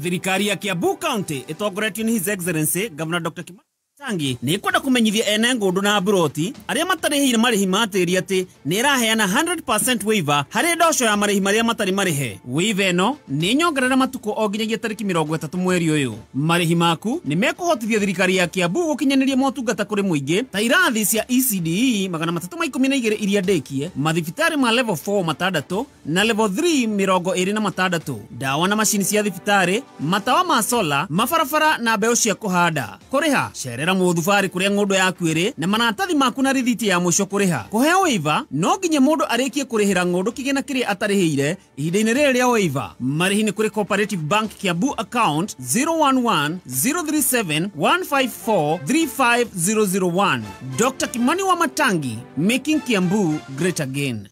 Thirikari ya Kiambu County ĩtongoretio nĩ His Excellency Governor Dr. Kimani Tangi nĩ kwenda kũmenyithia ene ngũndũ na mburoti arĩa matarĩhĩire marĩhi ma tĩri atĩ nĩ ĩraheana 100% waiver harĩ ndoco ya marĩhi marĩa matarĩ marĩhe. Waiver ĩno nĩ nyongerera matukũ o nginyagia tarĩki 30 mweri ũyũ. Marĩhi maku nĩ mekũhotithia thirikari ya Kiambu gũkinyanĩria motungata kũrĩ mũingĩ ta irathi cia ECDE 312 iria ndĩkie, mathibitarĩ ma level 4 6 na level 3 26, ndawa na macini cia thibitarĩ, matawa ma sola, mabarabara na mbeũ cia kũhanda. Kũrĩha cerera mũthubarĩ kũrĩa ng'ũndũ yaku ĩrĩ na maratathi maku na rithiti ya mũico kũrĩha. Kũheo waiver no nginya mũndũ arĩkie kũrĩhĩra ng'ũndũ kĩgĩna kĩrĩa atarĩhĩire ihinda-inĩ rĩrĩ rĩa waiver. Marĩhi nĩ kũrĩ Cooperative Bank Kiambu account 011 037 154 35001. Dr. Kimani wa Matangi, making Kiambu great again.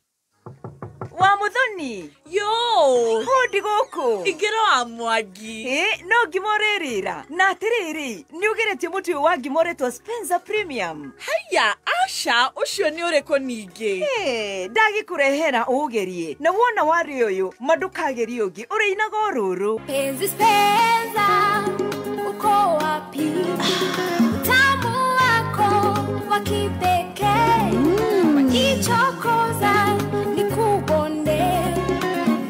Wa Muthoni yo hodi guku ingiro wa Mwangi no ngima uririra na atiriri ni ugeretie mutu uyu wa ngima uretwo Spencer Premium. Haya asha ucio ni uriku ningi ndagikurehera ugerie na wona wari uyu mandukagerie ungi urinaga ururu. Penzi Spencer uko wapi? Utamu wako wa kipekee wakichokoza nikubonde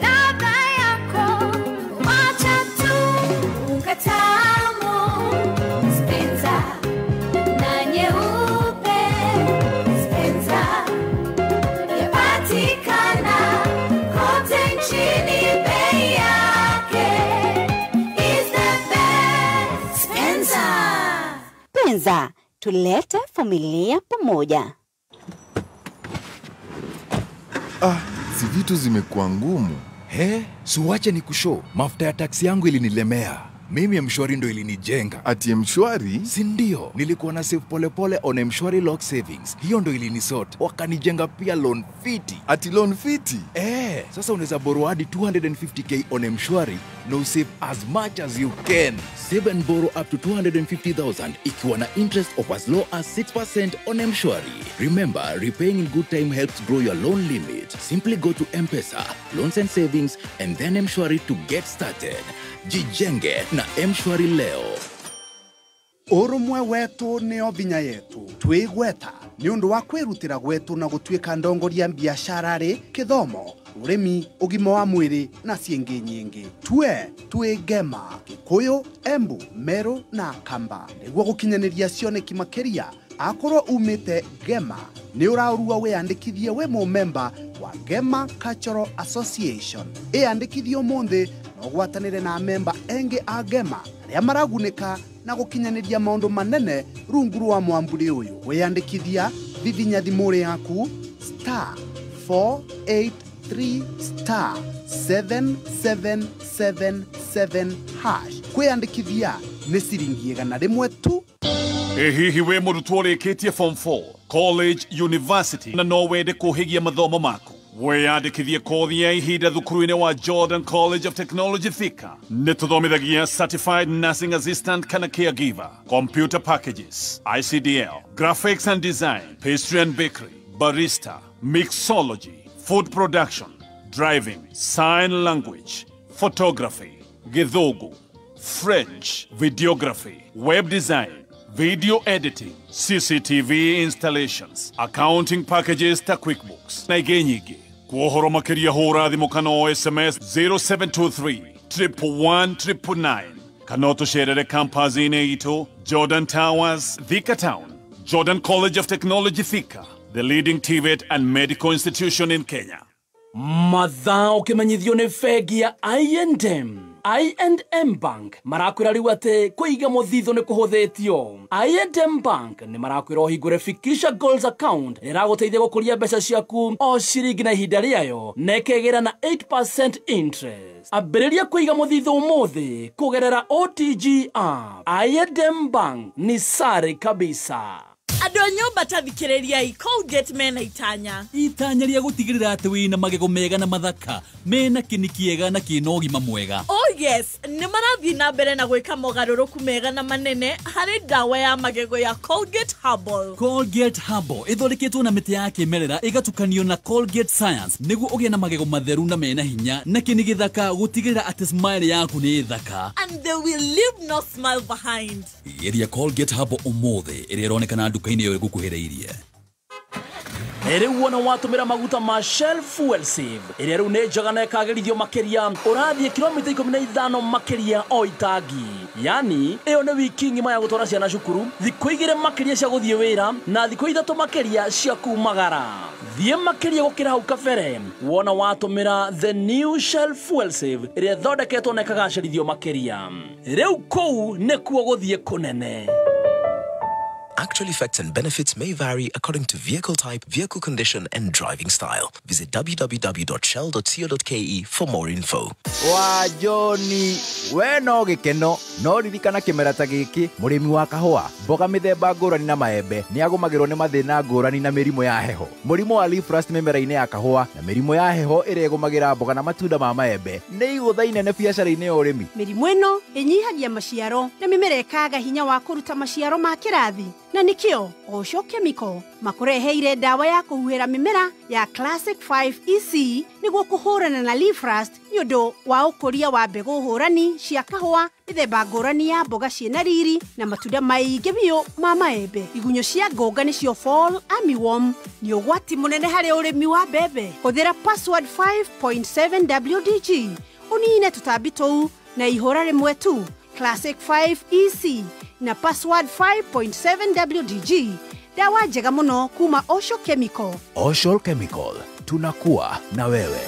ladha yako wacha tu ukatamu Spencer na nyeupe Spencer yapatikana kote nchini, bei yake is the best. Spencer. Spencer, tulete familia pamoja. Si vitu zimekuwa ngumu. He, siwache ni kushow. Mafuta ya taksi yangu ilinilemea. Mimi M-Shwari ndo ilinijenga. Ati M-Shwari? Si ndio. Nilikuwa na save pole pole on M-Shwari Lock Savings. Hiyo ndo ilinisort. Wakanijenga pia loan fiti. Ati loan fiti? Sasa unaweza borrow hadi 250k on M-Shwari na save as much as you can. Save and borrow up to 250,000 ikiwa na interest of as low as 6% on M-Shwari. Remember, repaying in good time helps grow your loan limit. Simply go to M-Pesa, Loans and Savings, and then M-Shwari to get started. Jijenge na M-Shwari leo. Urumwe wetu nio vinya yetu twigweta ni undu wa kwirutira gwetu na gutuika ndongoria biashara ri kithomo urimi ugima wa mwiri na ciingi nyingi. Tue twigema Gikuyu, Embu, Meru na Kamba niguo gukinyaniria cioneki makiria. Akorwo umite Gema ni uraurua wiyandikithie wi mumemba wa Gema Cultural Association. Iyandikithie umuthi na ugwatanire na memba engi a Gema aria maragunika na gukinyaniria maundu manene rungu rwa mwamburi uyu. Wiyandikithia vivinya thimuri yaku star 483 star 7777 hash. Kwiyandikithia ni ciringi 100 tu. Hihi we mũrutwo ũrĩkĩtie form 4 college, university na no wende kũhĩgia mathomo maku, wĩyandĩkithie kothi ya ihinda thukuru-inĩ wa Jordan College of Technology Thika. Nĩ tũthomithagia certified nursing assistant kana caregiver, computer packages, ICDL, graphics and design, pastry and bakery, barista, mixology, food production, driving, sign language, photography, Githugu, French, videography, web design, video editing, CCTV installations, accounting packages ta QuickBooks na ingĩ nyingĩ. Kwa ũhoro makĩria hũra thimũ kana o SMS 0723 111 999 kana ũtũcerere campus-inĩ itũ Jordan Towers, Thika Town. Jordan College of Technology Thika, the leading TVET and medical institution in Kenya. Mathaa ũkĩmenyithio nĩ bengi ya I&M. I&M Bank marakwĩra rĩu atĩ kũiga mũthithũ nĩ kũhũthĩtio. I&M Bank nĩ marakwĩra ũhingũre Fikisha Goals account ĩrĩa ĩragũteithia gũkũria mbeca ciaku o ciringi na ihinda rĩayo na ĩkegĩra na 8% interest. Ambĩrĩria kũiga mũthithũ ũmũthĩ kũgerera OTG app. I&M Bank ni sare kabisa. Andũ a nyũmba ta thikĩrĩriai, Colgate mena itanya. Itanya rĩa gũtigĩrĩra atĩ wĩna magego mega na mathaka, mena kĩni kĩega na kĩna ũgima mwega. O Yes, nĩ marathiĩ na mbere na gwĩka mogarũrũku mega na manene harĩ ndawa ya magego ya Colgate Herbal. Colgate Herbal ĩthondeketwo na mĩtĩ ya kĩmerera ĩgatukanio na Colgate Science nĩguo ũgĩe na magego matheru na mena hinya na kĩni gĩthaka gũtigĩrĩra atĩ smile yaku nĩ thaka. And they will leave no smile behind. Geria Colgate Herbal ũmũthĩ ĩrĩa ĩronekana nduka-inĩ ĩyo ĩgũkuhĩrĩirie. Rĩu wona watũmĩra maguta ma Shell Fuel Save ĩrĩa rĩu nĩ njega na ĩkagĩrithio makĩria ũrathiĩ kilomita 15 makĩria o itangi, yani ĩyo nĩ wiki ng'ima ya gũtwara ciana cukuru, thikũ 2 makĩria cia gũthiĩ wĩra na thikũ 3 makĩria cia kumagara. Thiĩ makĩria gũkĩra hau kabere wona watũmĩra the new Shell Fuel Save ĩrĩa ĩthondeketwo na ĩkagacĩrithio makĩria. Rĩu kũu nĩkuo gũthiĩ kũnene. Actual effects and benefits may vary according to vehicle type, vehicle condition, and driving style. Visit www.shell.co.ke for more info. Wa Joni, we no gĩkeno no ririkana kĩmera ta gĩkĩ mũrĩmi wa kahũa, mboga mĩthemba ngũrani na maembe nĩagũmagĩrwo nĩ mathĩna ngũrani na mĩrimũ ya heho. Mũrimũ wa leaf rust mĩmera-inĩ ya kahũa na mĩrimũ ya heho ĩrĩa ĩgũmagĩra mboga na matunda ma maembe nĩ igũtha inene biacara-inĩ ya ũrĩmi. Mĩrimũ ĩno ĩnyihagia maciaro na mĩmera ĩkaga hinya wa kũruta maciaro ma kĩrathi. Na nikio Osho Chemical makureheire dawa ya kuhuhira mimera ya Classic 5 EC niguo kuhurana na leaf rust nĩ ũndũ wa ũkũria wa mbegũ hũrani cia kahũa, mĩthemba ngũrani ya mboga ciĩna riri na matunda maingĩ biũ ma maembe. Igunyũ cia ngũnga nĩcio fall armyworm nĩ ũgwati mũnene harĩ ũrĩmi wa mbembe. Hũthĩra Password 5.7 WDG ũnine tũtambi tũu na ihũra rĩmwe tu. Classic 5 EC na Password 5.7 WDG, dawa njega mũno kuma Osho Chemical. Osho Chemical, tunakuwa na wewe.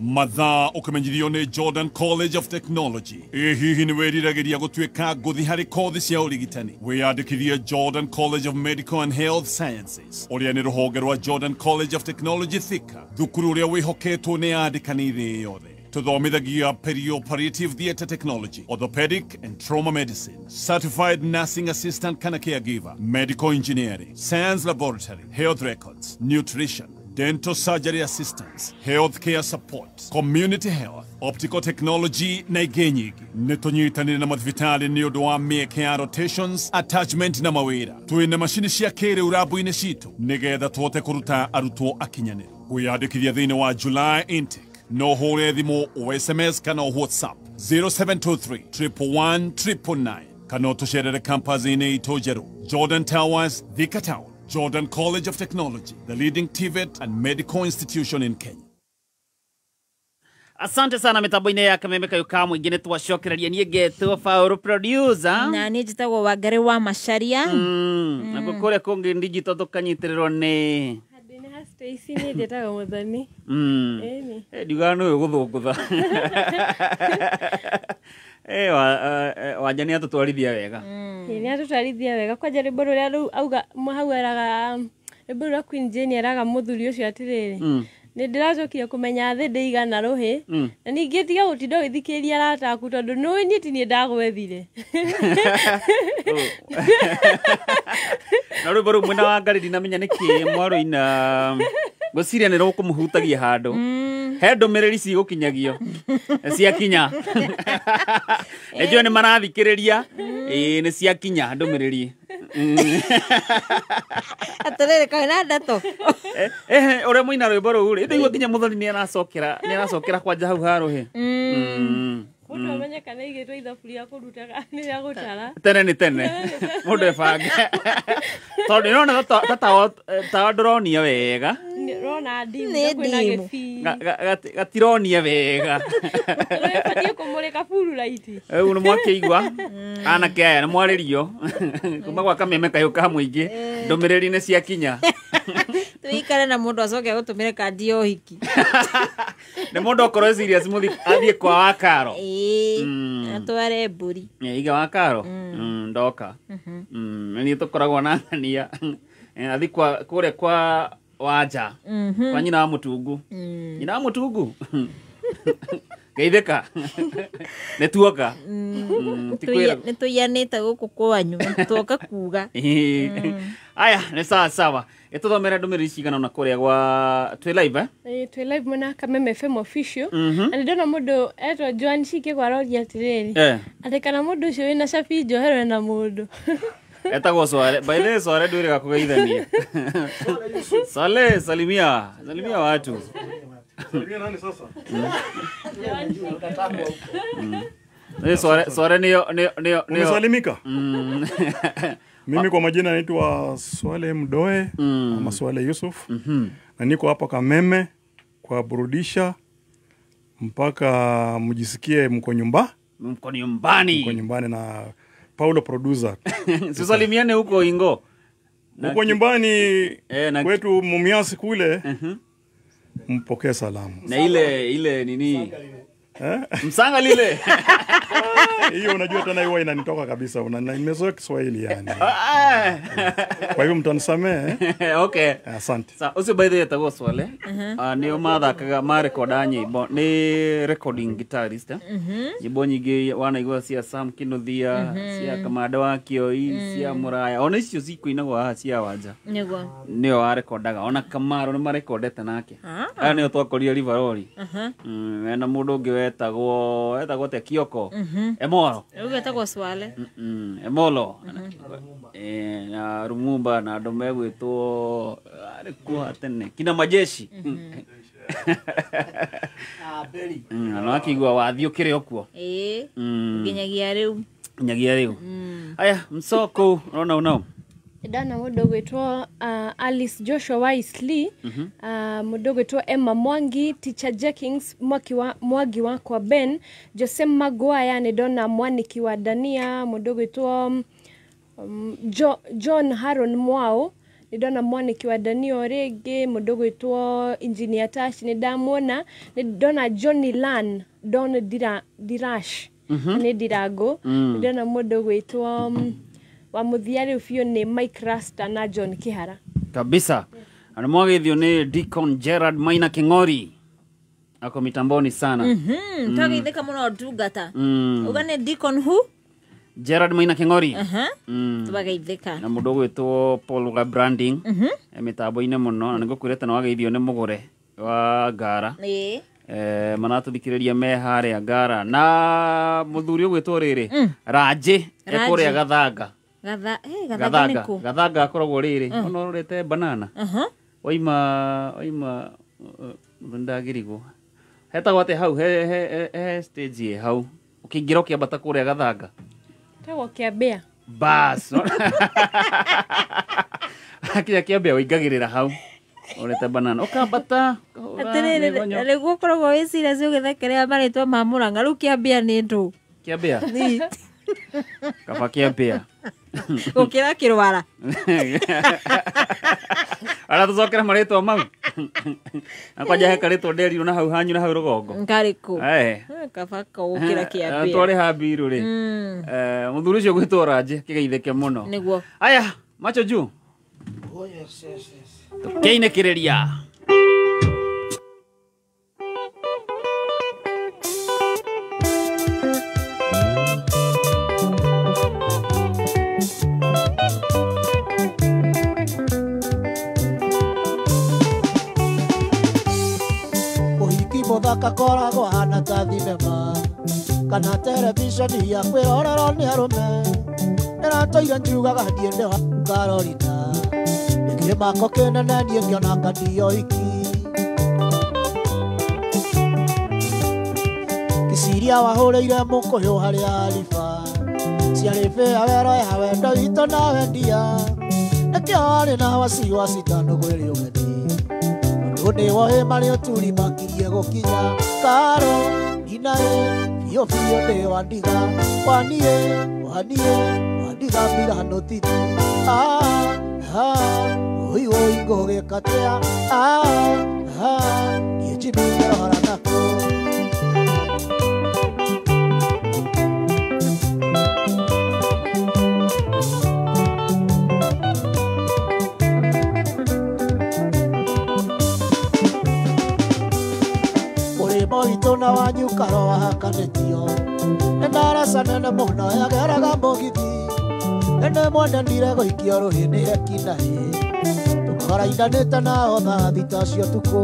Mathaa ũkĩmenyithio nĩ Jordan College of Technology. Ĩ hihi nĩ wĩriragĩria gũtuĩka ngũthi harĩ kothi cia ũrigitani? Wĩyandĩkithie Jordan College of Medical and Health Sciences ũrĩa nĩ rũhonge rwa Jordan College of Technology Thika, thukuru ũrĩa wĩhoketwo nĩ andĩkani thĩ yothe. Tuthomithagia perioperative theatre technology, orthopedic and trauma medicine, certified nursing assistant kana caregiver, medical engineering, science laboratory, health records, nutrition, dental surgery assistance, healthcare support, community health, optical technology na ingĩ nyingĩ. Nĩ tũnyitanĩire na mathibitarĩ nĩ ũndũ wa mĩeke ya rotations, attachment na mawĩra. Twĩna macini cia kĩrĩu rabu-inĩ citũ nĩgetha tũhote kũruta arutwo akinyanĩru. Kwĩyandĩkithia thĩinĩ wa July intake no hũre thimũ o SMS kana o WhatsApp 0723 111 999 kana ũtũcerere campus-inĩ itũ njerũ Jordan Towers, Thika Town. Jordan College of Technology, the leading TVET and medical institution in Kenya. Asante sana mitambo-inĩ ya Kameme Kayo ka mũingĩ nĩ twacokereria niĩ ngetwo Paul producer na niĩ njĩtagwo Wangari wa Macharia. Nakuo kũrĩa kũngĩ digital tũkanyitĩrĩrwo nĩ Stacy nĩ njĩtagwo Muthoni. Ndiugaga nĩ ũyũ gũthũngũtha. Wanja nĩ atũtwarithia wega. Nĩ atũtwarithia wega kwanja rwĩmbo rũrĩa rĩu auga hau eraga rwĩmbo rũrĩa Queen Jane eraga mũthuri ũcio atĩrĩrĩ nĩ ndĩracokire kũmenya thĩ ndĩigana rũhĩ na ningĩ tiga gũtinda ũgĩthikĩrĩria arata aku tondũ nĩũĩ niĩ ti niĩ ndagwethire. Na rwĩmbo rũu mwena wa Ngarĩ ndinamenya nĩkĩ mwarũina ngwĩciria nĩ rũkũmũhutagia handũ. He ndũmĩrĩri cigũkinyagio ciakinya. Nĩnjũĩ nĩ marathikĩrĩria ĩĩ nĩ ciakinya ndũmĩrĩri. Atĩrĩrĩ kaĩ na ndeto ũrĩa mũina rwĩmbo rũu rĩ ndaigua nginya Muthoni nĩ aracokera kwanja hau harũhĩ. Mũndũ amenye kana igĩtwo ithabu rĩa kũrutaga nĩ rĩa gũtara tene nĩ tene mũndũ ebange tondũ nĩrona ta tawa ndũronia wega rona ndimu kwĩna gĩbii gatironia wega ũbatiĩ kũmũrĩka bururaiti rĩu nĩ mwakĩigua anake aya nĩ mwarĩrio kuma gwa Kameme Kayo ka mũingĩ ndũmĩrĩri nĩ ciakinya. Tuikare na mũndũ acoke agũtũmĩre kandi ya ũhiki. Nĩ mũndũ okorwo serious mũthi athiĩ kwa Wakaro atware mbũri iga Wakaro ndoka nĩ tũkoragwo na ng'ania athiĩ kũrĩa kwa Wanja kwa nyina wa Mũtungu. Nyina wa Mũtungu Geithĩka. Nĩ tuoka. Nĩ tũiyanĩte gũkũ kwanyu, tuoka kuga. Aya, nĩ sawa sawa. Ĩtũthomere ndũmĩrĩri cigana ũna kũrĩa gwa twĩ live eh? Twĩ live mwena Kameme FM official. Na nĩ ndona mũndũ etwo Joan Shike aroria atĩrĩrĩ. Atĩ kana mũndũ ũcio wĩna cabi njohero na mũndũ. Etagwo Swale. By the way, Swale ndwĩrĩga kũgeithania. Swale, salimia. Salimia watu. Salimia nani sasa? Swale Swale niyo. Umesalimika? Mimi kwa majina naitwa Swale Mdoe ama Swale Yusuf. Na niko hapa Kameme kwa burudisha mpaka mjisikie mko nyumba. Mko nyumbani. Mko nyumbani na Paulo producer. Tusalimiane huko Ingo. Huko nyumbani kwetu Mumias kule. Mpokee salamu. Na ile nini? Msanga lile. Hiyo unajua tena hiyo inanitoka kabisa. Nimezoea Kiswahili yani. Kwa hivyo mtanisamee. Okay. Asante. Sa ucio by the way etagwo Swale. Nio mathakaga marekoda nyimbo, ni recording guitarist. Nyimbo nyingĩ wanaigua cia Sam Kinuthia, cia Kamanda wa Kioi, cia Muraya. Ona icio cikũinagwo haha cia Wanja. Nĩguo. Nĩo warekodaga. Ona Kamaro nĩ marekondete nake. Aya nĩo twakorire Rivaroli. Ena mũndũ ũngĩ wetagwo te Kioko. Emolo. Rĩu etagwo Swale. Emolo. Na Rumumba na andũ megwĩtwo arĩ kuo tene kina majeshi. Na akigua wathiĩ ũkĩrĩ o kuo. Nginyagia rĩu. Nginyagia rĩu. Aya msoko unaona unao. Ndana mũndũ gwĩtwo Alice Joshua Wisely, mũndũ gwĩtwo Emma Mwangi, Teacher Jenkins, Mwangi wakwa Ben, Jose Maguire, nĩ ndona Mwaniki wa Dania, mũndũ gwĩtwo John Haron Mwao, nĩ ndona Mwaniki wa Dania o rĩngĩ, mũndũ gwĩtwo Engineer Tash nĩ ndamuona, nĩ ndona Johnny Lan, Don Dirash, nĩ Ndirango, nĩ ndona mũndũ gwĩtwo wa mũthia rĩu biũ nĩ Mike Rasta na John Kihara. Kabisa. Ana mwagithio nĩ Deacon Gerard Maina King'ori. Ako mitamboni sana. Twageithĩka mũno ndungata. Uga nĩ Deacon who? Gerard Maina King'ori. Twageithĩka. Na mũndũ ũgwĩtwo Paul wa branding. Mĩtambo-inĩ mũno na nĩngũkwĩrĩte nĩ wageithio nĩ mũgũre wa Ngara. Manatũthikĩrĩria me harĩa Ngara na mũthuri ũgwĩtwo rĩrĩ Rajĩ ekũrĩa Gathanga. Gathanga akoragwo rĩrĩ ona ũrorete banana. Waima ndagirigwo. Hetagwo atĩ hau he stage hau ũkĩingĩra ũkĩambata kũrĩa Gathanga. Tagwo Kĩambĩa. Bas. Akinya Kĩambĩa ũingagĩrĩra hau. Ũrete banana ũkambata. Atĩrĩrĩ rĩu ũkoragwo wĩ serious ũgĩthekerera marĩtwa ma Mũrang'a rĩu Kĩambĩa nĩ ndũ. Kĩambĩa? Kaba Kĩambĩa. Gũkĩra kĩrwara. Aratũcokera marĩtwa mau. Na kwanja he karĩtwa nderirwo na hau hanyu na hau rũgongo. Nkarĩkũ? Kaba gũkĩra Kĩambĩa. Twarĩ ha mbiru rĩ. Mũthuri ũcio gwĩtwo Rajĩ kĩgeithĩke mũno. Nĩguo. Aya, macho juu. Oh yes, yes, yes. Tũkĩinĩkĩrĩria. Mũthaka koragwo hana ta thinema kana televisheni ya kwĩrorerwo nĩ arũme ndĩratũire njugaga niĩ nĩ wa Carolina kĩmako kĩnene niĩ ngĩona kandio iki Kĩciria wahũrĩire mũkũyũ harĩa Ariba ciarĩ bĩa wero ya wendo witũ na wendia nĩkĩo arĩ na wasiwasi tondũ kwĩrĩ ũgeni ũndũ wohe marĩ ũturi makirie gũkinya Karo ninaĩ biũ biũ ndĩ wandiga waniĩ waniĩ wandiga mirano titi ah ah oi oi ngũgĩka atĩa ah ah niĩ Jimmy ngĩrora nakũ. Ũrĩmo witũ na wanyu mũikaro wahakanĩtio nĩ ndaraca nene mũno yageraga mũgithi nĩ mwendendire gũikio rũhĩ nĩ ekinaĩ tũkoraindanĩte nao thaa thita cia ũtukũ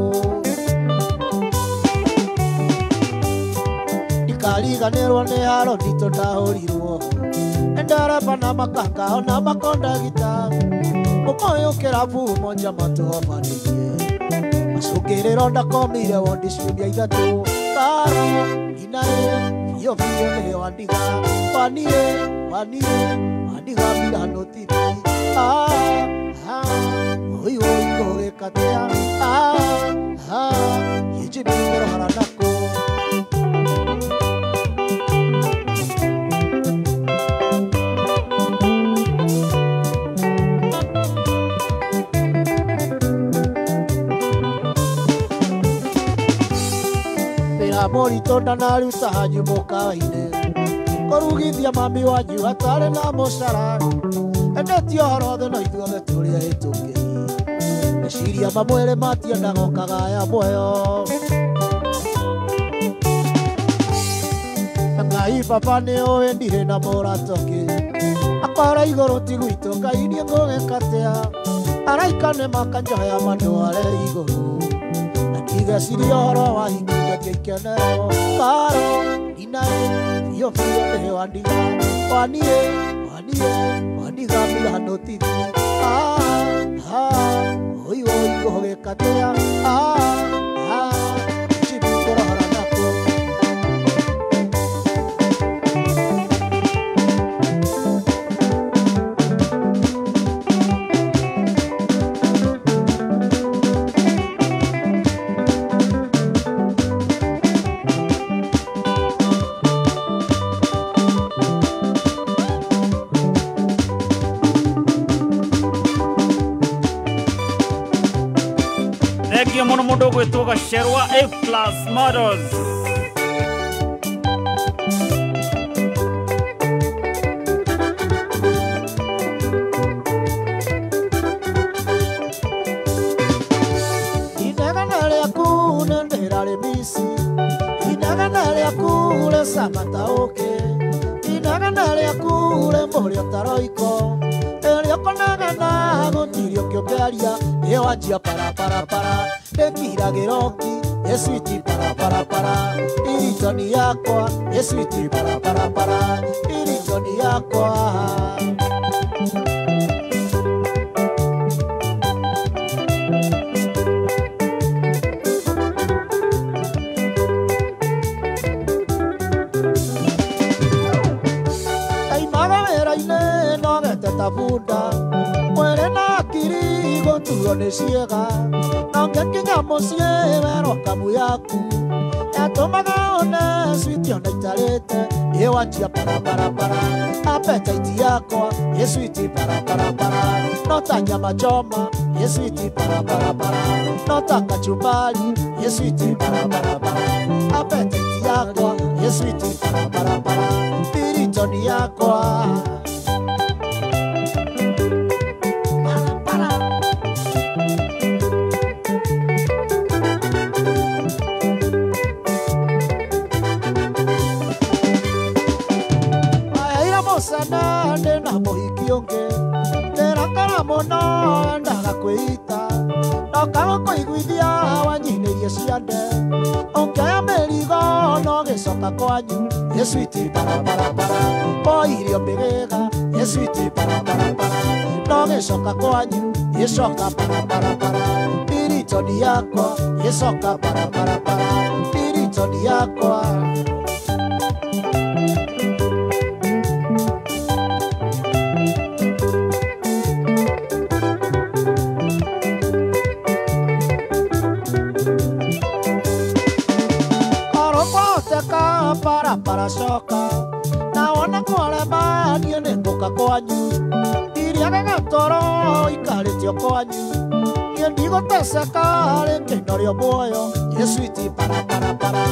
ndikariganĩrwo nĩ haro nditũ ndahũrirwo nĩ ndereba na makanga ona makondagita mũkũyũ kĩrabu monja matũhobanĩrie macũngĩrĩro ndakomire wondi ciumia ithatũ karo inaĩ biũ biũ nĩyo wandiga waniĩ waniĩ wandiga mbirano tithi ah ah oi oi ngũgĩkatia ah ah yĩnjimĩrohara nako. Mũritũ ndanaruta hanyu mũkawa-inĩ kũrugithia mami wanyu atarĩ na mũcara endetie ũhoro thĩ no ithuothe tũrĩ ahĩtũkĩri meciria mamwĩrĩ matiendaga ũkagaya muoyo Ngai baba nĩ ũĩ ndirĩ na mũrata ũngĩ akora igũrũ ti gwitũ Ngai niĩ ngũgĩka atĩa araika nĩ makanjoya mandware igũrũ ndigeciria ũhoro wa hiki ikenero karo inaĩ biũ biũ nĩyo wandiga waniĩ waniĩ wandiga mbirano tithi ah ah oi oi ngũgĩkatia ah ah chibikorohara nako. Thengio mũno mũndũ ũgwĩtwo Gacerwa A Plus Models. Inegene rĩaku nĩ ndĩrarĩ mici inegene rĩaku rĩcama ta ũkĩ inegene rĩaku rĩ mũrĩo ta roiko ĩrĩa ũkũnegena gũtirĩ ũngĩ ũngĩaria ĩwanjia paraparapara ndĩkiragĩroki ĩcwiti paraparapara iritoni yakwa ĩcwiti paraparapara iritoni yakwa. Ndaimaga wĩra-inĩ nogete ta bunda mwĩrĩ na akiri gũturwo nĩ ciĩga na ũngĩkinya mũciĩ werwo kamu yaku yatũmaga one switi ona itarĩte ĩwanjia paraparapara apetaiti yakwa ĩcwiti paraparapara no ta nyama choma ĩcwiti paraparapara no ta kachumbari ĩcwiti paraparapara apetaiti yakwa ĩcwiti paraparapara piritoni yakwa. Sana ndĩna mũhiki ũngĩ ndĩrakara mũno endaga kwĩita ndoka gũkũiguithia wanyinĩrie ciande ũngĩoya mĩrigo no gĩcoka kwanyu ĩcwiti paraparapara o irio mĩgĩga ĩcwiti paraparapara no gĩcoka kwanyu ĩcoka paraparapara piritoni yakwa ĩcoka paraparapara piritoni yakwa. Para coka na wona kwarema niĩ nĩ ngũka kwanyu ndiriagaga toro ikarĩtio kwanyu niĩ ndigũteceka rĩngĩ norio muoyo ĩcwiti paraparapara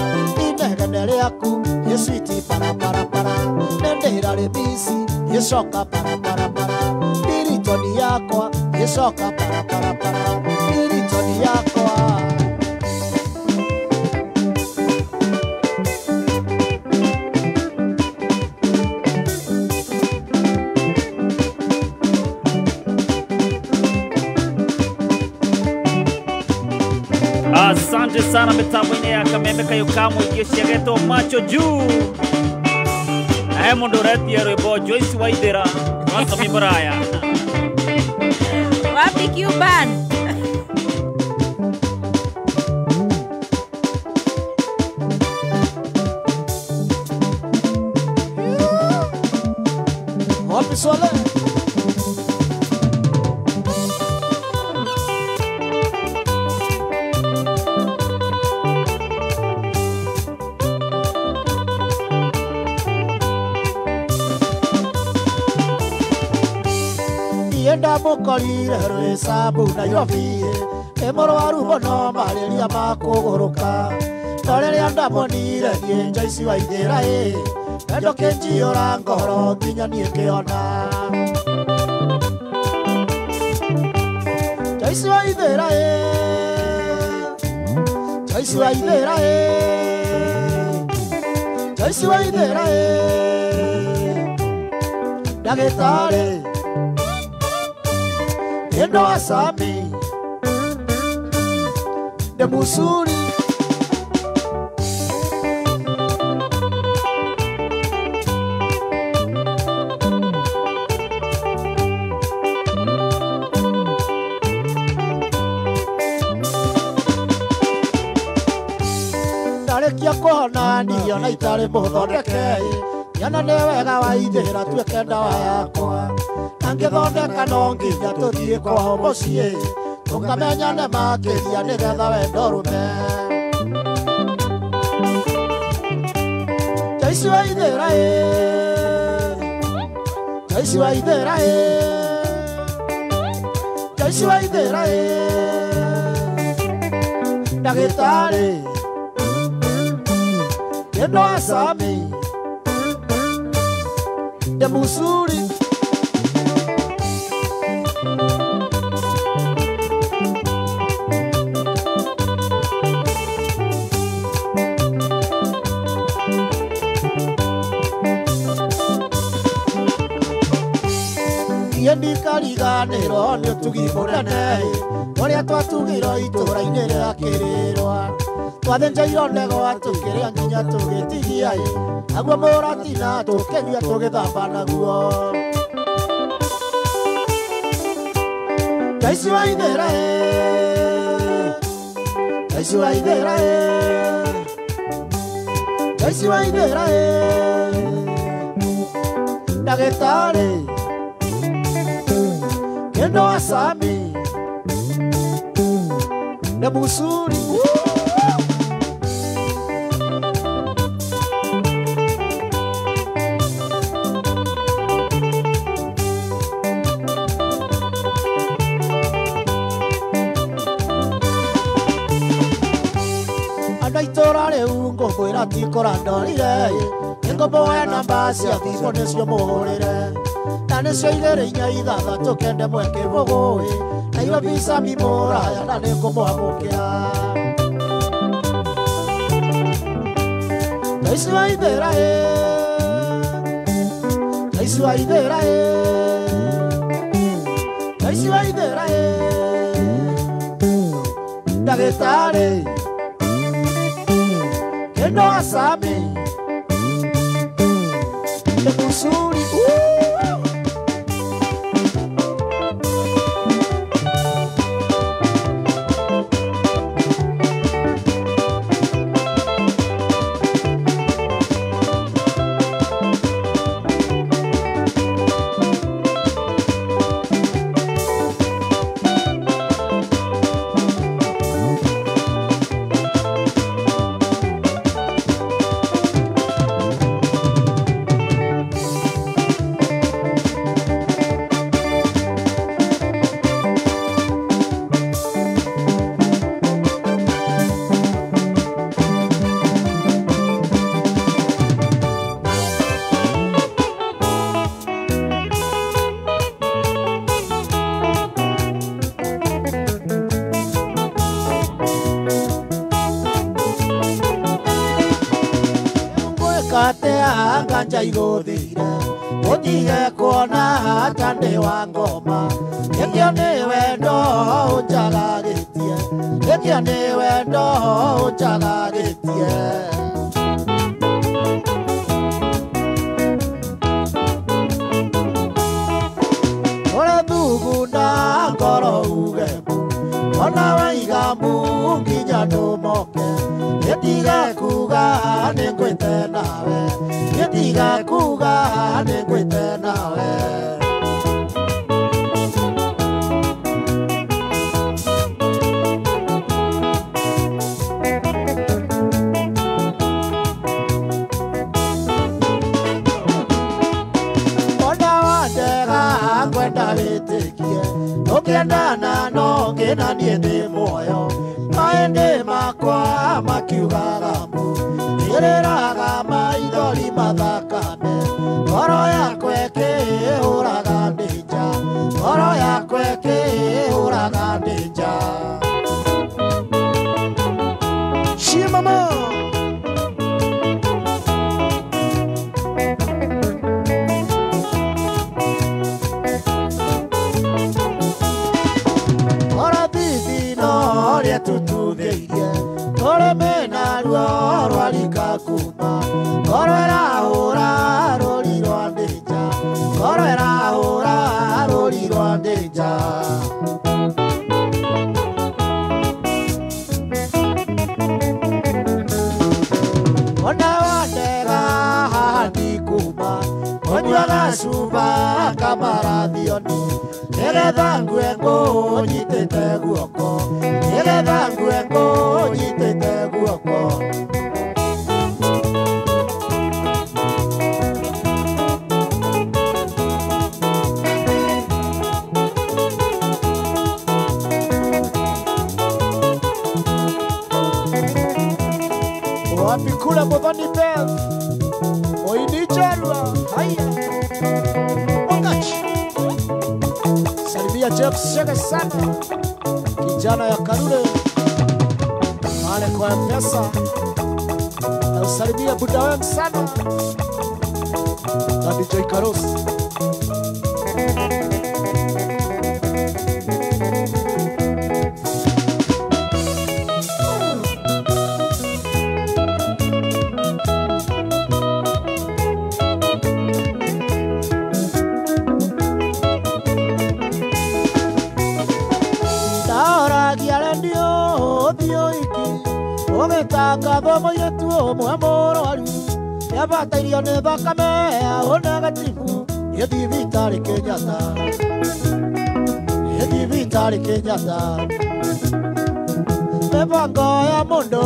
inegene rĩaku ĩcwiti paraparapara nĩ ndĩrarĩ mici ĩcoka paraparapara piritoni yakwa ĩcoka paraparapara piritoni yakwa. Asante sana mitambo-inĩ ya Kameme Kayũ ka mũingĩ ciagetwo macho juu. Na he mũndũ ũretia rwĩmbo Joyce Waithĩra wa Tomi Muraya. Wapi Cuban? Wapi Swale? Ndamukorire rwĩcabu Nairobi ĩ mũrwaru mũno marĩria ma kũgũrũka no rĩrĩa ndamonire niĩ Joyce Waithĩra ĩ wendo kĩnjiyũra ngoro nginya niĩ ngĩona Joyce Waithĩra ĩ Joyce Waithĩra ĩ Joyce Waithĩra ĩ ndagĩtarĩ Endo asami de musuri Ndarekia kuhona niyo na itari muthondeke yana nĩ wega Waithĩra tuĩke ndawa yakwa angĩthondeka no nginya tũthiĩ kwao mũciĩ tũkamenyane makĩria nĩgetha wendo rũme Joyce Waithĩra ĩ Joyce Waithĩra ĩ Joyce Waithĩra ĩ ndagĩtarĩ kĩndũ acami ndĩmucuri Ndikariganĩrwo nĩ ũtugi mũnene ũrĩa twatugirwo itũũra-inĩ rĩa Kĩrĩrwa twathĩnjĩirwo ndegwa tũkĩrĩa nginya tũgĩtigia naguo mũratina tũkĩnyua tũgĩthamba naguo Joyce Waithĩra ĩ Joyce Waithĩra ĩ Joyce Waithĩra ĩ ndagĩtarĩ Kendo asami na musuri Andũ a itũũra rĩu ngũkwĩra ti kũrandorire nĩngũmũhe namba cia thimũ nĩcio mũhũrĩre na nĩcio 2 4 6 9 mweke mũgũĩ Nairobi Sami Muraya na nĩngũmwamũkĩra Joyce Waithĩra ĩ Joyce Waithĩra ĩ Joyce Waithĩra ĩ ndagĩtarĩ kĩndũ acami ndĩmucuri Nganja igũthire ũtige kuona ta ndĩ wa ngoma nĩkĩo nĩ wendo ũnjagagĩtie. Ndagia nĩ wendo ũnjagagĩtie. Ore thugunda ngoro uge ona waiga mbu nginya ndũmoke. Gĩtiga kuga nĩ ngwĩte nawe, gĩtiga kuga nĩ ngwĩte nawe. Ona wandega ngwenda wĩtĩkie, tũkĩendana no ngĩna niĩ ndĩ muoyo. Maĩndĩ makwa makiugaga mbu, ĩrĩraga maithori mathakame. Ngoro yakwa ĩkĩhũraga ndĩnja, ngoro yakwa ĩkĩhũraga ndĩnja. Shimama. Tututhĩirie tũrĩme naruo rwarika kuma. Ngoro ĩrahũra rũri rwa ndĩnja, ngoro ĩrahũra rũri rwa ndĩnja. Ona wandega haha ndikuma, ũnyuaga cuba kamarathioni. Nĩgetha ngue ngũnyitĩte guoko, nĩgetha ngue ngũnyitĩte guoko. Wapi kule Muthoni Bell Oinicherwa haya Wangachi. Salimia James Shege sana, kijana ya Karure pale kwa M-Pesa. Na usalimia buda wem sana na DJ Karosi. Ũgĩtangathwo mũirĩtu ũmwe mũrwaru nĩabatairio nĩ thakame ya O negatibu. Ĩ thibitarĩ Kenyatta, ĩ thibitarĩ Kenyatta. Mĩbango ya mũndũ